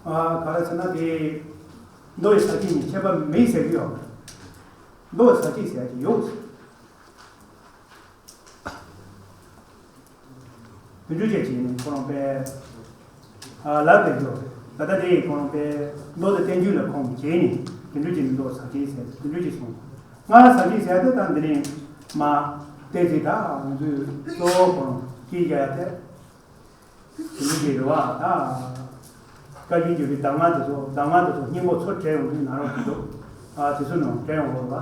ཨ་ག་རེ་ཟེར་ན་དེ་མདོ་ཡི་ཟབ་ཆོས་གཉིས་ཁྱད་པར་མེད་ཟེར་གྱི་ཡོད། མདོ་ཡི་ཟབ་ཆོས་ཟེར་གྱི་ཡོད། དེ་འདྲ་བྱས་བྱས་ནས་ཁོ་རང་པའི་ཨ་ལབ་པའི་རྒྱུ། ད་ལྟ་དེ་ཁོ་རང་པའི་མདོ་དང་བསྟན་བཅོས་ལ་ཁུངས་བྱས་ནས་དེ་འདྲ་བྱས་ནས་མདོ་ཟབ་ཆོས་ཟེར་དེ་འདྲ་བྱས་སོང་། སྔགས་ཟབ་ཆོས་ཟེར་དེ་ད་འདི་ནས་མ་བལྟས་ཚེ་ད་ང་ཚོས་གཙོ་བོ་ཁོ་རང་ཅིག་རྒྱག་ཡ་དེ། དེ་འདྲ་བྱས་རེད་པ། ད་བཀའ་བརྒྱུད་བརྒྱུད་པའི་གདམས་ངག་དེ་ཚོ་གདམས་ངག་དེ་ཚོ་སྙིང་པོ་ཚུར་དྲན་ཡོང་དུས་ནཱ་རོ་ཆོས་དྲུག་ཨ་དེ་ཚོ་ནང་དྲན་ཡོང་གི་རེད་པ།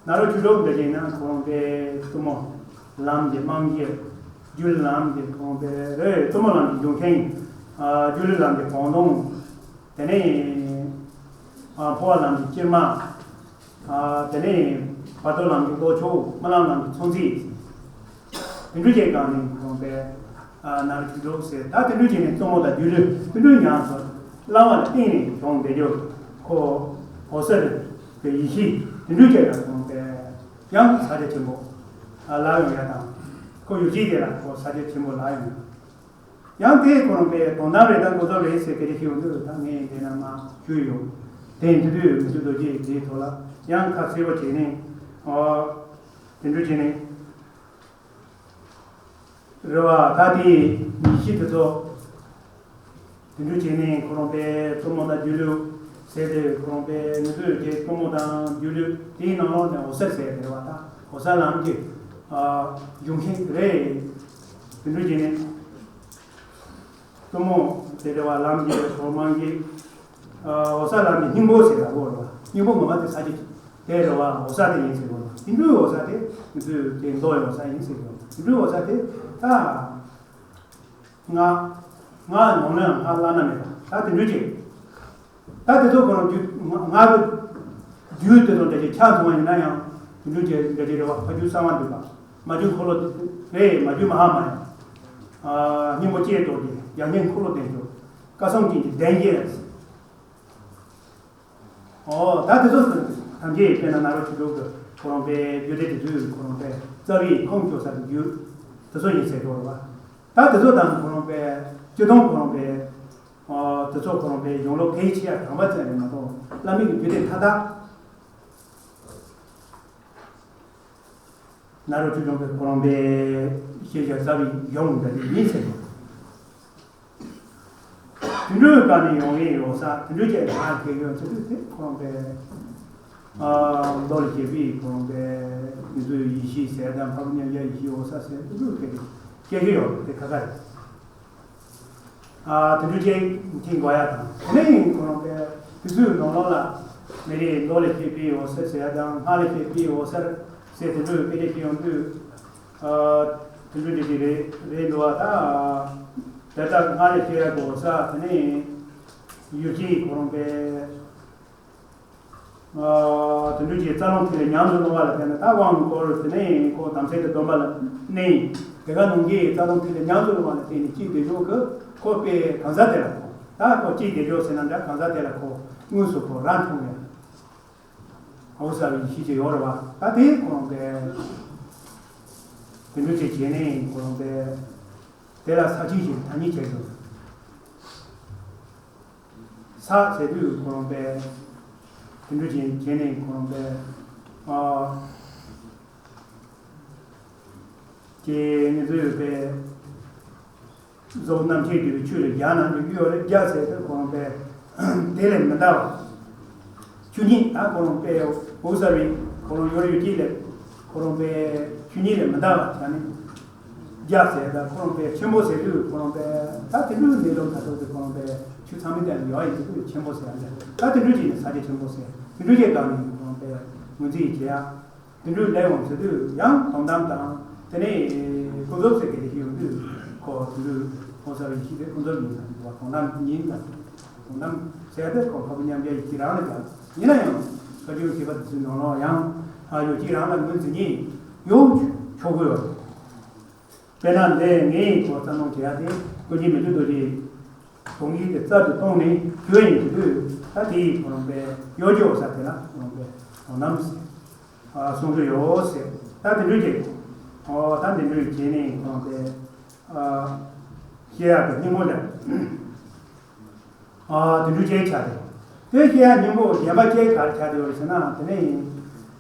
ནཱ་རོ་ཆོས་དྲུག་འདི་བྱས་ན་ཁོང་པའི་གཏུམ་མོ་ལམ་གྱི་རྨང་གཞི། སྒྱུ་ལུས་ལམ་གྱི་ཁོང་པའི་རེད། གཏུམ་མོ་ལམ་གྱི་འབྱུང་ཁུངས། ཨ་སྒྱུ་ལུས་ལམ་གྱི་གོ་འདུང་། དེ་ནས་ཨ་འཕོ་བ་ལམ་གྱི་དཀྱིལ་མ། ཨ་དེ་ནས་བར་དོ་ལམ་གྱི་ལྟོ་ཆོག་རྨི་ལམ་ལམ་གྱི་ཚོད་འཛིན། དེ་འདྲ་བྱས་གང་ནས་ཁོང་པའི་ཨ་ནཱ་རོ་ཆོས་དྲུག་ཟེར། ད་དེ་འདྲ་བྱས་ནས་གཏུམ་མོ་དང་སྒྱུ་ལུས་དེ་འདྲ་ཉམས་སུ་བླང་བ་ལ་བརྟེན་ནས་བྱུང་བསྡད་རྒྱུ། ཁོ་འོད་གསལ་གྱི་ཡེ་ཤེས་དེ་འདྲ་བྱས་ལ་ཁོང་པའི་ཡང་ས་སྐྱ་ཆེན་པོ་ཨ་ལབ་ཡོང་ཡ་དང་། ཁོ་ཡུལ་ཅན་དེ་ལ་ཁོ་ས་སྐྱ་ཆེན་པོ་ལབ་ཡོང་ཡ། ཡང་དེ་ཁོ་རང་པའི་དོན་དམ་རེད་དམ་ཀུན་རྫོབ་རེད་ཟེར་སྐད་ཆ་ཞིག་ཡོང་དུས་ད་ངས་འདི་ན་མ་ཞུས་ཡོད། དེ་འདི་དུས་མི་ཚེ་རྡོ་རྗེ་དེའི་ཐོག་ལ་ཡང་ཁ་གསལ་པོ་བྱས་ནས་ཨོ་དེ་འདྲ་བྱས་ནས་རེད་པ། ད་དེ་ཡེ་ཤེས་དེ་ཚོ་དེ་འདྲ་བྱས་ནས་ཁོ་རང་པའི་གཏུམ་མོ་དང་སྒྱུ་ལུས་ཟེར་ཏེ་ཁོ་རང་པའི་ནུས་པའི་རྒྱལ་གཏུམ་མོ་དང་སྒྱུ་ལུས་དེའི་ནང་ལོགས་ནས་འོད་གསལ་ཟེར་དེ་རེད་པ། ད་འོད་གསལ་ལམ་གྱི་ཨ་འབྱུང་ཁུངས་རེད། དེ་འདྲ་བྱས་ནས། གཏུམ་མོ་དེ་རེད་པ། ལམ་གྱི་ཁོ་རྨང་གཞི། ཨ་འོད་གསལ་ལམ་གྱི་སྙིང་པོ་ཟེར་ཡག་པོ་རེད་པ། སྙིང་པོ་ངོ་མ་དེ་ས་སྐྱ་དེ་རེད་པ། འོད་གསལ་དེ་ཡིན་ཟེར་གྱི་ཡོད་རེད་པ། དེ་འདྲའི་འོད་གསལ་དེ་ང་ཚོས་དེ་མདོ་ཡི་འོད་གསལ་ཡིན་ཟེར་གྱི་ཡོད་རེད་པ། དེ་འདྲའི་འོད་གསལ་དེ་ད་ང་ང་ནང་ལ་ཡང་ང་བླ་ན་མེད་པ། ད་དེ་འདྲ་ཅིག་ད་དེ་ཚོ་ཁོ་རང་རྒྱུད་ང་ང་གི་རྒྱུད་དེ་ཚོ་འདྲ་ཅིག་ཆ་མཚུངས་པ་ཡིན་ན་ཡང་དེ་འདྲ་ཅིག་འདྲ་ཅིག་རེད་པ། ཕ་རྒྱུད་གསང་བ་འདུས་པ། མ་རྒྱུད་འཁོར་ལོ་རེད། མ་རྒྱུད་མ་ཧཱ་མ་ཡ། ཨ་སྙིང་པོ་ཅེས་རྟོགས་ཀྱི་རྒྱ་མཚན་འཁོར་ལོ་བདེ་མཆོག་བཀའ་གསུང་ཅན་གྱི་གདན་བརྒྱད། ཨོ་ད་དེ་ཚོ་ཐམས་ཅད་དཔེར་ན་ནཱ་རོ་ཆོས་དྲུག་གི་ཁོ་རང་པའི་རྒྱུད་སྡེ་དེ་ཚོའི་ཁོ་རང་པའི་རྩ་བའི་ཁུངས་བཅོལ་ས་གི་རྒྱུད་དེ་ཚོ་ཡིན་ཟེར་གྱི་ཡོད་རེད་པ། ད་དེ་ཚོ་དང་ཁོ་རང་པའི་སྤྱིར་བཏང་ཁོ་རང་པའི་ཨོ་དེ་ཚོ་ཁོ་རང་པའི་གཞུང་ལུགས་ཕལ་ཆེ་བ་གྲངས་པ་ཙམ་རེད་མ་གཏོགས་བླ་མེད་ཀྱི་རྒྱུད་སྡེ་མཐའ་དག་ནཱ་རོ་ཆོས་སྐྱོང་གི་ཁོ་རང་པའི་ཤེས་བྱ་རྩ་བའི་གཞུང་འདི་ཡིན་ཟེར། དེ་འདྲའི་སྒང་ནས་ཡོང་བའི་འོད་གསལ་དེ་འདྲའི་ཅིག་ལ་ཁེལ་ཡོད་ཚེ་དུས་དེ་ཁོ་རང་པའི་ཨ་མདོ་ལ་བཤད་པའི་ཁོ་རང་པའི་ང་ཚོའི་ཡེ་ཤེས་ཟེར་དང་འཕགས་པ་མཉམ་གཞག་ཡེ་ཤེས་འོད་གསལ་ཟེར་དེ་འདྲའི་སྐད་ཆ་སྐད་ཆ་ཡོད་དེ་ཁ་ཁ་རེད། ཨ་དེ་འདྲ་ཅིག་མཁྱེན་དགོས་ཡ་དང་། དེ་ནས་ཁོ་རང་པའི་དེ་ཚོའི་ནང་ལོགས་ལ་མི་རེའི་མདོ་ལ་བཤད་པའི་འོད་གསལ་ཟེར་ཡ་དང་སྔགས་ལ་བཤད་པའི་འོད་གསལ་ཟེར་དེ་འདྲའི་སྐད་ཆ་ཞིག་ཡོང་དུས། ཨ་དེ་འདྲ་འདྲ་ཅིག་རེད་རེད་འདུག་བ། ད་དེ་ལྟར་སྔགས་ལ་བཤད་ཡ་གི་འོད་གསལ་དེ་ནས་ཡུལ་གྱི་ཁོ་རང་པའི། ཨ་དེ་འདྲ་ཅིག་རྩ་རླུང་ཐིག་ལེ་ཉམས་སུ་བླང་བ་ལ་བརྟེན་ནས་ད་དབང་བསྐུར་དེ་ནས་ཁོ་དམ་ཚིག་གི་སྡོམ་པ་ལ་གནས། དེ་ག་ནང་གི་རྩ་རླུང་ཐིག་ལེ་ཉམས་སུ་བླང་བ་ལ་བརྟེན་ནས་གཅིག་བདེ་འཇོག་གི་ཁོ་དཔེ་གང་ཟག་དེ་ལ་གོ། ད་ཁོ་གཅིག་བདེ་འཇོག་ཟེར་ན་འདྲ་གང་ཟག་དེ་ལ་གོ། དངོས་སུ་གོ་རང་མཐོང་ཡ། འོད་གསལ་བའི་ཡེ་ཤེས་ཅིག་ཡོད་རེད་བ། ད་དེ་ཁོ་རང་པའི་དེ་འདྲ་ཅིག་བྱས་ནས་ཁོ་རང་པའི་དེ་ལ་ས་བཅད་ཅིག་ཐ་སྙད་བྱས་ཡོད། ས་ཟེར་དུས་ཁོ་རང་པའི་དེ་འདྲ་ཅིག་བྱས་ནས་ཁོ་རང་པའི་ཨ་ཀྱེ་ངེད་ཚོའི་པའི་རྫོགས་རྣམ་མཁྱེན་གྱི་ཆོས་ལ་རྒྱ་ནང་དུ་གཡོ་རེ་རྒྱ་ཟེར་ཏེ་ཁོ་རང་པའི་དེ་ལས་མི་འདའ་བ། ཆོས་ཉིད་ད་ཁོ་རང་པའི་འོད་གསལ་བའི་ཁོ་རང་ཡོད་རེ་ཡོད་ཀྱི་ལས་ཁོ་རང་པའི་ཆོས་ཉིད་ལས་མི་འདའ་བ་བྱ་ནི་རྒྱ་ཟེར། ད་ཁོ་རང་པའི་ཆེན་པོ་ཟེར་དུས་ཁོ་རང་པའི་ད་དེ་འདྲའི་གནས་ལུགས་ད་ཐོག་ཏུ་ཁོ་རང་པའི་ ཆུ་ཚང་མའི་སྟེང་ལ་ཡོད་ཡིན་ཟེར་དུས་ཆེན་པོ་ཟེར་ཡ་འདྲ། ད་དེ་འདྲ་བྱས་ནས་ས་ཆ་ཆེན་པོ་ཟེར། དེ་འདྲ་བྱས་སྒང་ནས་ཁོང་པའི་ངོས་འཛིན་བྱེད་ཡ། དེ་འདྲ་སླེབས་འོང་ཟེར་དུས་ཡང་དོ་དམ་དང་། དེ་ནས་ཀུན་རྫོབ་ཟེར་གི་དེ་ཞིག་ཡོང་དུས་ཁོ་དེ་འདྲ་ཁོང་ས་བའི་ཡེ་ཤེས་དེ་ཀུན་རྫོབ་ཡིན་ཟེར་འདུག་བ། དོ་དམ་ཡིན་ཟེར། དོ་དམ་ཟེར་དེ་ཁོ་ཁ་བུ་མཉམ་གཞག་ཡེ་ཤེས་རང་ལ་སྦྱར། ཡིན་ན་ཡང་བཀའ་བརྒྱུད་ཞེས་པ་དེ་ཚོའི་ནང་ལོགས་ཡང་ཡེ་ཤེས་རང་ལ་ངོས་འཛིན་གྱི་ཡོང་ཆོག་གི་ཡོད། དཔེར་ན་འདི་ངས་ཁོ་བསམ་བློ་བྱེད་ཡ་དེ་ཀུན་མཁྱེན་མི་བསྐྱོད་རྡོ་རྗེའི་དགོངས་གཞི་དེ་རྩལ་དུ་བཏོན་ནས་བརྗོད་ཡིན་དུས། ད་དེ་ཡི་ཁོ་རང་པའི་གཡོ་སྒྱུ་ས་དེ་ལ་ཁོ་རང་པའི་དོ་དམ་ཟེར་གསུང་གི་ཡོད་ཟེར། ད་དེ་འདྲ་བྱས། ཨོ་ད་དེ་འདྲ་བྱས་ནས་ཁོ་རང་པའི་བཤད་ཡག་གི་སྙིང་པོ་ལ། ཨ་དེ་འདྲ་ཅིག་ཆགས་ཏེ། དེ་བཤད་ཡ་སྙིང་པོ་གཞན་པ་ཅིག་ག་རེ་ཆགས་ཏེ་ཡོད་ཟེར་ན། དེ་ནས་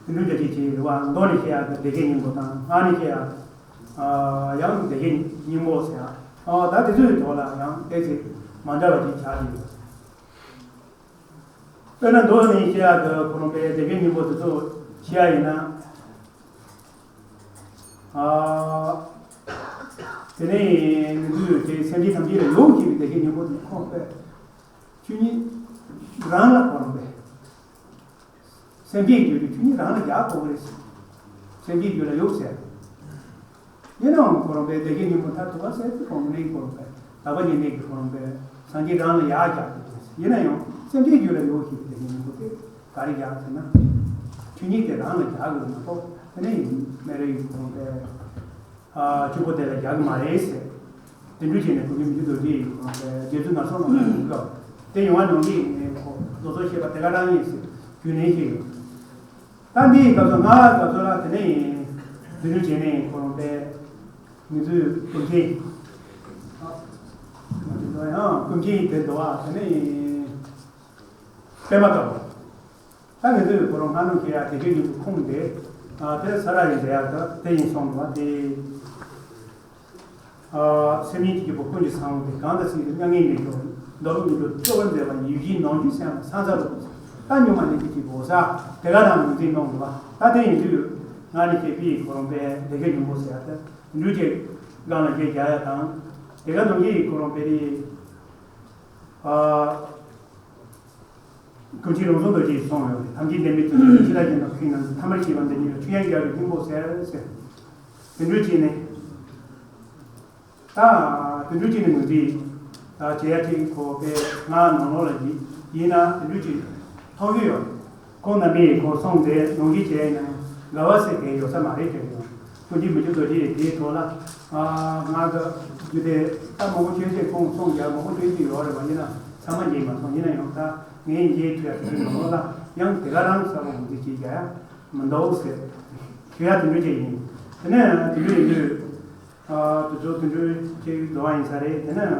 དེ་འདྲ་ཅིག་ཅིག་རེད་བ། མདོ་ནས་བཤད་ཡ་གི་བདེ་གཤེགས་སྙིང་པོ་དང་། སྔགས་ནས་བཤད་ཡ་ཨ་ཡང་བདེ་གཤེགས་སྙིང་པོ་ཟེར་ཡ། ཨ་ད་དེ་ཚོའི་ཐོག་ལ་ཡང་ཏོག་ཙམ་མ་འདྲ་བ་ཅིག་ཆགས་ཏེ་ཡོད། དཔེར་ན་མདོ་ནས་བཤད་ཡ་གི་ཁོ་རང་པའི་བདེ་གཤེགས་སྙིང་པོ་དེ་ཚོ་བཤད་ཡ་ཡིན་ན། ཨ་དེ་ནས་ང་ཚོས་དེ་སེམས་ཅན་ཐམས་ཅད་ལ་ཡོད་ཅེས་པའི་བདེ་གཤེགས་སྙིང་པོ་དེ་ཁོང་པས་ཆོས་ཉིད་རང་ལ་གོ་རིམ་པས། སེམས་ཅན་རྒྱུད་ཀྱི་ཆོས་ཉིད་རང་ལ་ཡག་གོ་གི་རེད། སེམས་ཅན་རྒྱུད་ལ་ཡོད་ཟེར། ཡིན་ནའང་གོ་རིམ་པས་བདེ་གཤེགས་སྙིང་པོ་མཐར་ཐུག་པ་ཟེར་དུས་གོང་ནས་གོ་རིམ་པས་དག་པ་ཉིད་གནས་ཀྱི་གོ་རིམ་པས་སངས་རྒྱས་རང་ལ་ཡག་རྒྱག་གི་རེད། ཡིན་ན་ཡང་སེམས་ཅན་རྒྱུད་ལ་ཡོད་ཅེས་པའི་བདེ་གཤེགས་སྙིང་པོ་དེ་ག་རེ་རྒྱག་ཟེར་ན། ཆོས་ཉིད་དེ་རང་ལ་རྒྱག་དགོས་མ་གཏོགས། དེ་ནས་སྨན་རིའི་གོ་རིམ་པས། ཨ་ཆོས་སྐུ་དེ་ལ་རྒྱག་གི་མ་རེད་ཟེར། དེ་འདྲ་བྱས་ནས་ཀུན་མཁྱེན་མི་བསྐྱོད་རྡོ་རྗེ་ཡིས་རྒྱ་མཚོའི་ནགས་ཚལ་ནང་ལ་ཡོང་སྐབས་དེ་ཡོང་བ་ནང་བཞིན་ངས་ཁོ་རྡོ་སོལ་ཤེས་པ་དེ་ག་རང་ཡིན་ཟེར་རྒྱུན་ལས་ཤིག་ཡོད། ད་འདི་ཡི་སྐབས་སུ་ང་སྐབས་སུ་ལ་དེ་ནས་ཡིན། དེ་འདྲ་བྱས་ནས་ཁོ་རང་པས་ངེད་ཚོའི་ཀུན་མཁྱེན། ཡང་ཀུན་མཁྱེན་དེ་འདུག་བ། དེ་ནས་ཡིན། པད་མ་དཀར་པོ། ད་ངེད་ཚོས་ཁོ་རང་སྔ་ནང་བཤད་ཡ་དེ་གའི་ཉིན་དུ་ཁུངས་དེ། ཨ་དེ་ས་ར་ཡི་འབྲེལ་ཡག་གི་དེ་ཡིན་སོང་བ་དེ། ཨ་སེམས་ཉིད་ཀྱི་སྐྱེས་བུ་ཀུན་གྱི་ཚང་བ་དེ། གང་དང་སྲིད་དུ་མྱ་ངན་མེད་འགྲོ། འདོད་པ་མི་འགྲོ་སྤྲོ་བར་མཛད་པ། ཡིད་བཞིན་ནོར་གྱི་སེམས་ལ་ས་མཚམས་རུ། ད་སྨྱུག་མ་ནི་གི་གཅིག་པོ་ས་དེ་ག་དང་ངོས་འཛིན་གནང་དགོས་པ། ད་དེ་ཡིན་དུས་ང་ནི་ཁྱེད་པའི་ཁོ་རང་པའི་དེ་གའི་ཉིན་པོ་ཟེར་ཡ་དེ་འདུས་བྱས་སྒང་ལ་རྒྱལ་རྒྱག་ཡ་དང་། དེ་ག་ནང་གི་ཁོ་རང་པའི་རི། ཨ། ཀུན་མཁྱེན་རང་བྱུང་རྡོ་རྗེས་གསུངས་ཡོད་རེད། ཐམས་ཅད་བདེན་པའི་དོན་དུ་ཕྱི་ལ་བཞིན་དུ་ཁེངས་རྣམས་ཐ་མལ་སྐྱེས་པ་འདི་ཉིད་ལ་ཆོས་དབྱིངས་རྒྱལ་བའི་སྙིང་པོ་ཟེར་ཟེར། དེ་འདྲ་བྱས་ནས། ད་དེ་འདྲ་བྱས་ནས་ངོས་འཛིན་ད་བྱེད་ཡ་ཅིག་ཁོ་པའི་ང་ནང་ལོགས་ལ་ཡིན་ཡིན་ན་དེ་འདྲ་ཅིག་མཐོང་གི་ཡོད། ཁོང་རྣམ་པས་ཁོ་གསུངས་ཏེ་ནང་བཞིན་བྱས་ན་དགའ་བ་ཟེར་མཁན་ཡོད་ས་མ་རེད་དྲན་ཡོང་། ཀུན་མཁྱེན་མི་བསྐྱོད་རྡོ་རྗེ་ཡིས་དེའི་ཐོག་ལ། ཨ་ང་གི་རྒྱུ་དེ་ད་མང་པོ་ཆོས་བཤད་ཁོང་གསུངས་ཡ་མང་པོ་ཆོས་བཤད་ཡོད་རེད་པ། ཡིན་ན་ཚང་མ་མཇལ་མ་སོང་། ཡིན་ན་ཡང་ད་ངས་མཇལ་ཐུབ་ཡ་ཐུབ་ཀྱི་མ་ནོར་ལ་ཡང་དེ་ག་རང་གསར་པ་ངོས་འཛིན་བྱེད་ཡ་མི་འདུག་ཟེར་ཞུ་ཡ་དེ་འདྲ་ཅིག་ཡིན། དེ་ནས་དེ་འདྲ་ཡིན་དུས་ཨ་དུས་ཚོད་དེ་འདྲ་ཅིག་འགྲོ་བ་ཡིན་ས་རེད། དེ་ནས་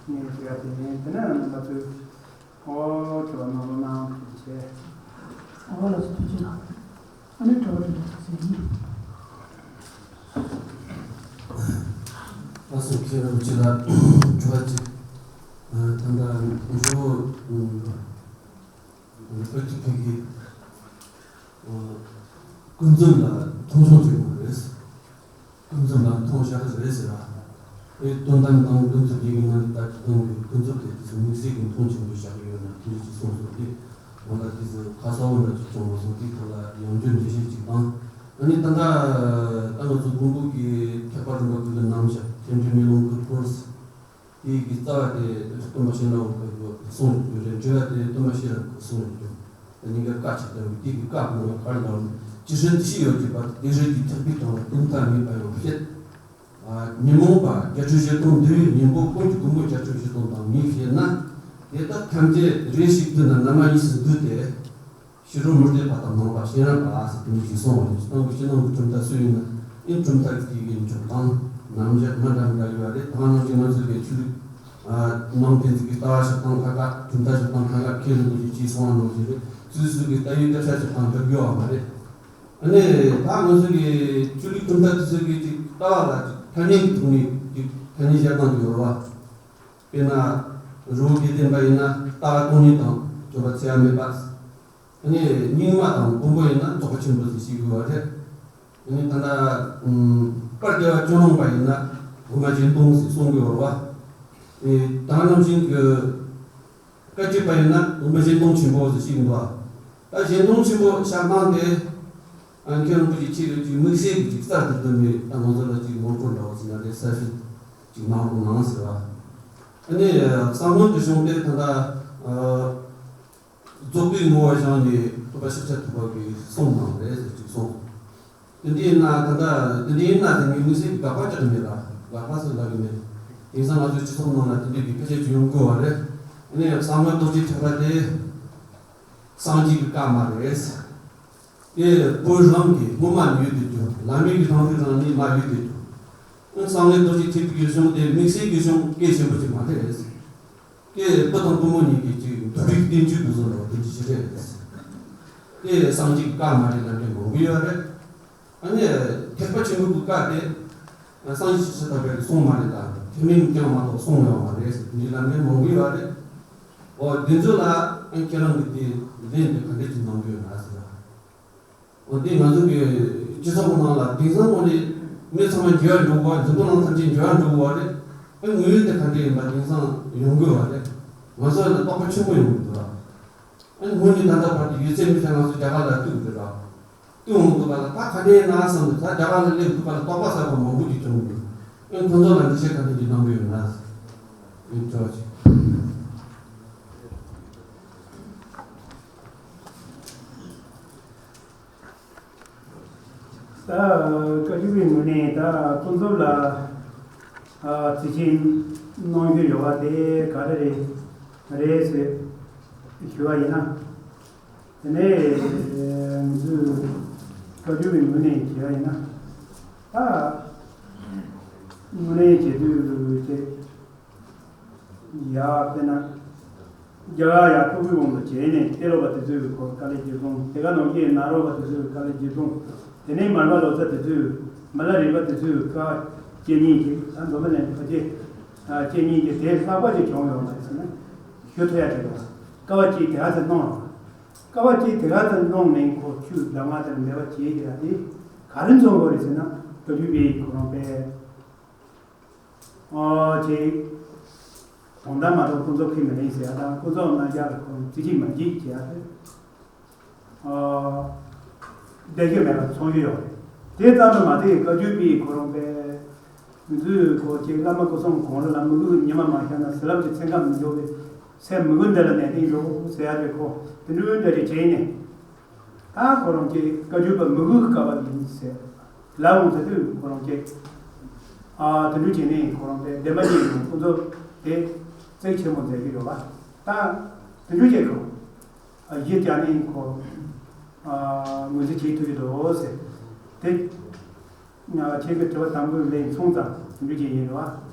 ངས་ཞུ་ཡ་དེ་ཡིན། དེ་ནས་རྣམ་པ་ཚོས། ཨོ་དྲི་བ་གནང་རོགས་གནང་། ཐུགས་རྗེ་ཆེ། ཨོ་ལགས་སོ། ཐུགས་རྗེ་གནང་། ཨ་ནི་དྲི་བ་དྲི་བ་ཐུགས་རྗེ་གནང་། ལགས་སོ། མཁན་རིན་པོ་ཆེ་ལ་དྲི་བ་གཅིག་ཨ་ད་ལྟ་འཇུ་བོ་ཨ་ཏི་ཕུ་གི་ཨ་ཀུན་རྫོབ་ལ་མཐོང་ཆུང་བྱེད་དགོས་པ་རེད། ཀུན་རྫོབ་ལ་མཐོང་བཞག་གི་རེད་ཟེར་བ། ཨེ་དོན་དམ་དང་ཀུན་རྫོབ་ཀྱི་ངང་ནས་ད་ཀྱི་སྟོང་གི་ཀུན་རྫོབ་དེ་དེ་ཚོ་དམིགས་བསལ་གྱི་མཐོང་ཆེན་པོ་བཞག་གི་ཡོད་ན་དེ་འདྲ་ཅིག་གསུངས་སོང་། དེ་ང་ལ་དེ་ཚོ་ཁ་གསལ་པོ་འདྲ་ཅིག་བྱུང་མ་སོང་། དེའི་ཐོག་ལ་ཡང་བསྐྱར་འགྲེལ་བཤད་ཅིག་དང་། ཨ་ནི་ད་ལྟ་ད་ང་ཚོ་མགོན་པོ་གི་ཐེག་པ་རིམ་པ་དགུ་གི་རྣམ་གཞག་ཐེག་འགྲེལ་མེ་ལོང་གི་སྐོར། དེའི་གི་རྩ་བ་དེ་སྟོན་པ་ཤེས་རབ་གི་གསུང་ཡོད་རེད། འགྲེལ་བ་དེ་སྟོན་པ་ཤེས་རབ་གི་གསུང་ཡོད་རེད། དེ་གཉིས་ཀ་བཀའ་ཆེ་ལྟ་བུའི་དེ་གི་བཀའ་གོང་ལ་ག་རེ་ལབ་ན། ཅི་ཕྱིར་འདི་ཞིག་ཡོད་ཀྱི་བར་དུ་དེ་ཕྱིར་གྱི་ཐེག་པའི་དོན་ལ་ཀུན་མཐའ་མེད་པ་ཡང་བཤད། ཉོན་མོངས་པ་བརྒྱད་ཁྲི་བཞི་སྟོང་འདུལ་བའི་གཉེན་པོ་ཀུན་གྱི་མགོན་པོ་བརྒྱད་ཁྲི་བཞི་སྟོང་དང་ངས་བཤད་ན། དེ་དག་ཐམས་ཅད་རེ་ཞིག་བསྡུས་ན་རྣལ་མ་གཉིས་སུ་འདུས་ཏེ། ཕྱི་རོལ་མུ་སྟེགས་པ་དང་ནང་པ་གཞན་རབ་པ་ཟེར་དེ་མོ་ཞིག་གསུངས་པ་རེད། སྟོང་གི་ཕྱི་ནང་གི་གྲུབ་མཐའ་སུ་ཡིན་ན་ཨེ་གྲུབ་མཐའ་གི་དེ་གའི་འཇོག་སྟངས་རྣམ་གཞག་མི་འདྲ་མི་འདྲ་ཡོད་རེད། ད་ནང་བཞིན་ང་ཚོ་གི་ཆོས་ལུགས་ནང་བསྟན་ཅིག་གི་ལྟ་བ་བཞག་སྟངས་ཁ་ཁ། གྲུབ་མཐའ་བཞག་སྟངས་ཁ་ཁ། མཁན་རིན་པོ་ཆེ་གིས་གསུངས་པ་ནང་བཞིན་རེད། སུ་སུ་གི་ལྟ་བའི་བསྐྱར་བཤད་བཞག་སྟངས་འདྲ་དགོས་པ་མ་རེད། ཨ་ནི་ད་ང་ཚོ་གི་ཆོས་ལུགས་གྲུབ་མཐའ་དེ་ཚོ་གི་ཅིག་ལྟ་བ་ལ་ཅིག་ཐ་སྙད་ཀྱི་ཐོག་ནས་ཅིག་ཐ་སྙད་བཞག་སྟངས་ཡོད་རེད་བ། དཔེར་ན་རི་བོ་དགེ་ལྡན་པ་ཡིན་ན་ལྟ་བ་སྟོང་ཉིད་དང་སྤྱོད་པ་འཚེ་བ་མེད་པ། ཨ་ནི་རྙིང་མ་དང་མགོན་པོ་ཡིན་ན་རྫོགས་པ་ཆེན་པོ་ཟེར་ཞིག་ཡོད་པ་རེད། ཨ་ནི་ད་ལྟ་ཨུམ་དཔལ་རྒྱལ་བ་ཇོ་ནང་པ་ཡིན་ན་དབུ་མ་སྦྱིན་གཏོང་ཟེར་གསུང་གི་ཡོད་རེད་བ། ཨེ་ད་ནང་བཞིན་གྱི་ བཀའ་བརྒྱུད་པ་ཡིན་ན་དགོན་པ་གཞན་སྟོང་ཆེན་པོ་ཟེར་ཞིག་འདུག་ད་གཞན་སྟོང་ཆེན་པོ་བཞག་སྟངས་དེ། ཨ། མཁན་རིན་པོ་ཆེ་ཁྱེད་ཀྱིས་དམིགས་བསལ་གྱི་ཅིག་རྩ་དེ་འདི་མེད། ད་ང་ཚོ་ལ་ཅིག་ངོ་སྤྲོད་འདྲ་བོ་ཟེར་ན་དེ་གསལ་བཤད་ཅིག་གནང་རོགས་གནང་ཟེར་བ། ཨ་ནི་གསང་སྔགས་ཀྱི་གཞུང་དེ་ད་ལྟ། ཨ། རྫོགས་པའི་ངོ་བོ་བཞག་ནས་སྟོན་པ་ཤཱཀྱ་ཐུབ་པ་གིས་གསུངས་གནང་རེད་ཟེར་ཅིག་གསུངས། དེ་འདྲ་ཡིན་ན་ད་ལྟ་དེ་འདྲ་ཡིན་ན་དེ་ངས་དམིགས་བསལ་གྱི་དགག་པ་རྒྱག་གི་མེད་ལ། དགག་པ་ཟེར་ལབ་ཀྱི་མེད། དེང་སང་ང་ཚོའི་སྤྱི་ཚོགས་ནང་ལ་དེ་འདྲ་གི་སྐད་ཆ་ཅིག་ཡོང་དགོས་པ་རེད། ཨ་ནི་གསང་སྔགས་རྡོ་རྗེ་ཐེག་པ་དེ་སངས་རྒྱས་ཀྱི་བཀའ་མ་རེད། དེ་བོད་རང་གི་སྔོན་མ་ནས་ཡོད་བསྡད་རྒྱུ། བླ་མེད་ཀྱི་རང་རིག་རང་ནས་མར་ཡོད་བསྡད་རྒྱུ། ཨ་ནི་གསང་སྔགས་རྡོ་རྗེ་ཐེག་པའི་གཞུང་དེ་དམིགས་བསལ་གྱི་གཞུང་གལ་ཆེན་པོ་ཅིག་མ་རེད། དེ་བུ་དང་བུ་མོ་གཉིས་ཀྱི་ཅིག་འདུག་པའི་བསྟན་བཅོས་དུ་བཟོ་འདྲ་བ་དེ་འདྲ་ཞིག་རེད། དེ་སངས་རྒྱས་ཀྱི་བཀའ་མ་རེད་ལབ་མཁན་མང་པོ་ཡོད་རེད། ཨ་ནི་ཐེག་པ་ཆེན་པོའི་བཀའ་དེ་སངས་རྒྱས་ཤཱཀྱ་ཐུབ་པས་གསུངས་མ་རེད་ལ། ཐེག་དམན་རྐྱང་མ་གཏོགས་གསུངས་ཡོད་མ་རེད་ཟེར་དེ་འདྲ་ལབ་མཁན་མང་པོ་ཡོད་རེད། འོ་དེ་ཚོ་ལ་ཨ་ཁྱེད་རང་གིས་དེ་ལན་དེ་ག་འདྲ་ཅིག་གནང་གི་ཡོད་ན་ཟེར་བ། འོ་དེ་ང་ཚོ་གི་སྤྱི་ཚོགས་ནང་ལ་དེང་སང་འོ་ནི་མི་ཚང་མ་འགྱུར་བ་འགྲོ་དགོས་པ། འཛམ་བུ་གླིང་ཐམས་ཅད་འགྱུར་བ་འགྲོ་དགོས་པ་རེད། ཨ་དངོས་ཡོད་དེ་ག་འདྲ་ཡིན་པ་དེང་སང་ཡོང་དགོས་པ་རེད། ང་ཚོ་ལ་དོགས་པ་ཆེན་པོ་ཡོང་གི་འདུག་ལ། ཨ་ནི་སྔོན་ནས་ད་ལྟ་བར་དུ་ཡོད་ཚད་མི་ཚང་ང་ཚོ་རྒྱ་གར་ལ་གཏུག་རེད་ལ། གཏུག་འོང་དུས་ག་ལ་ད་ག་འདྲ་ཡིན་ན་བསམ་ནས། ད་རྒྱ་གར་ལ་སླེབས་དུས་ག་ལ་དོགས་པ་ཟ་བ་མང་པོ་ཞིག་བྱུང་འདུག་ཨ་ཁོང་ཚོ་ལ་འདི་བཤད་ག་འདྲ་ཅིག་གནང་གི་ཡོད་ན། ཨ་ནི་ཐུགས་རྗེ་ཆེ། ད་བཀའ་བརྒྱུད་པའི་ངོས་ནས་ད་ཁོང་ཚོ་ལ་ཨ་རྩིས་ཆེན་གནང་རྒྱུ་ཡོད་པ་དེ་ག་རེ་རེད་རེད་ཟེར་ཞུ་བ་ཡིན་ན། དེ་ནས་ང་ཚོས་བཀའ་བརྒྱུད་པའི་ངོས་ནས་བྱས་པ་ཡིན་ན། ད་དངོས་གནས་བྱེད་དུས་དེ། ཡ་དཔེར་ན། རྒྱ་གར་ཡར་ཕུར་བུའི་དབང་དུ་བྱས་ནས་གཏེར་ལོ་པ་དེ་ཚོས་ཁོ་དཀའ་ལས་རྒྱག་སོང་། དེ་ག་ནང་བཞིན་ནཱ་རོ་པ་དེ་ཚོས་དཀའ་ལས་རྒྱག་སོང་། དེ་ནས་མར་པ་ལོ་ཙཱ་དེ་ཚོས། མ་ལ་རས་པ་དེ་ཚོས་དཀའ་སྤྱད་མཁན་གྱི། ད་མདོ་སྨད་ལན་ཕལ་ཆེར་སྤྱད་མཁན་གྱི་དེ་ལྷག་པ་ཅིག་བྱུང་ཡོད་མ་རེད་ཟེར་ན་ཞུ་ཐུབ་ཡ་དེ་རེད། དཀའ་བ་སྤྱད་དེ་ག་ཚོད་གནང་རོགས། དཀའ་བ་སྤྱད་དེ་ག་ཚོད་གནང་ནས་ཁོ་ཆོས་གདམས་ངག་དེར་མེད་པ་བྱས་ཡ་དེ་ག་རེ་འཛོམས་དགོས་རེད་ཟེར་ན། བཀའ་བརྒྱུད་པའི་ཁོ་རང་པས། ཨོ་ཅེ། དོན་དག་མ་གཏོགས་ཁོ་ཚོ་ཁས་མི་ལེན་ཟེར་ཡ་དང་། ཁོ་ཚོ་ན་རྒྱ་ལ་ཁོ་རང་རྩིས་ཁྲིམས་མ་འཇིག་ཅེས་ཡ་དེ། ཨོ། བདེ་སྐྱིད་མེད་པ་ཚོང་རྒྱུ་ཡོད་རེད། དེ་ཙམ་དུ་མ་ཟད་བཀའ་བརྒྱུད་པའི་ཁོ་རང་པས། ང་ཚོས་ཁོ་ཅེ་བླ་མ་སྐུ་གསུམ་གང་རུང་ལ་མི་དགོས། ཉི་མ་མ་ཤར་ན་ཟི་ལིང་གི་ཚན་ཁ་མི་འཇོག་པའི་ཚེ་མི་དགོས་འདི་ལ་གནས་དེ་འགྲོ་ཟེར་ཡ་དེ་ཁོ་དེ་འདྲའི་འདྲ་ཅིག་བྱས་ནས། ད་ཁོ་རང་གིས་བཀའ་བརྒྱུད་པ་མི་དགོས་ཀྱི་བཀའ་བབས་ཡིན་ཟེར་ལབ་འོང་ཟེར་དུས། ཁོ་རང་གིས་ཨ་དེ་འདྲ་བྱས་ནས་ཁོ་རང་དེ་བདེན་པ་ཅིག་ཡིན་ནོ་ཁོ་ཚོ་དེ་བརྩེགས་ཆེན་པོ་མཛད་ཀྱི་ཡོད་པ། ད་དེ་འདྲ་བྱས་ཁོ་ཨ་གཞི་བཅག་ནས་ཁོ་ཨ་ངོས་འཛིན་བྱེད་ཐུབ་ཀྱི་འདུག་ཟེར་དེ། ཁྱེད་ཀྱི་དྲི་བ་དང་པོའི་ལན་མཚུངས་ཙང་དེ་འདྲ་བྱས་ཡིན་རེད་བ།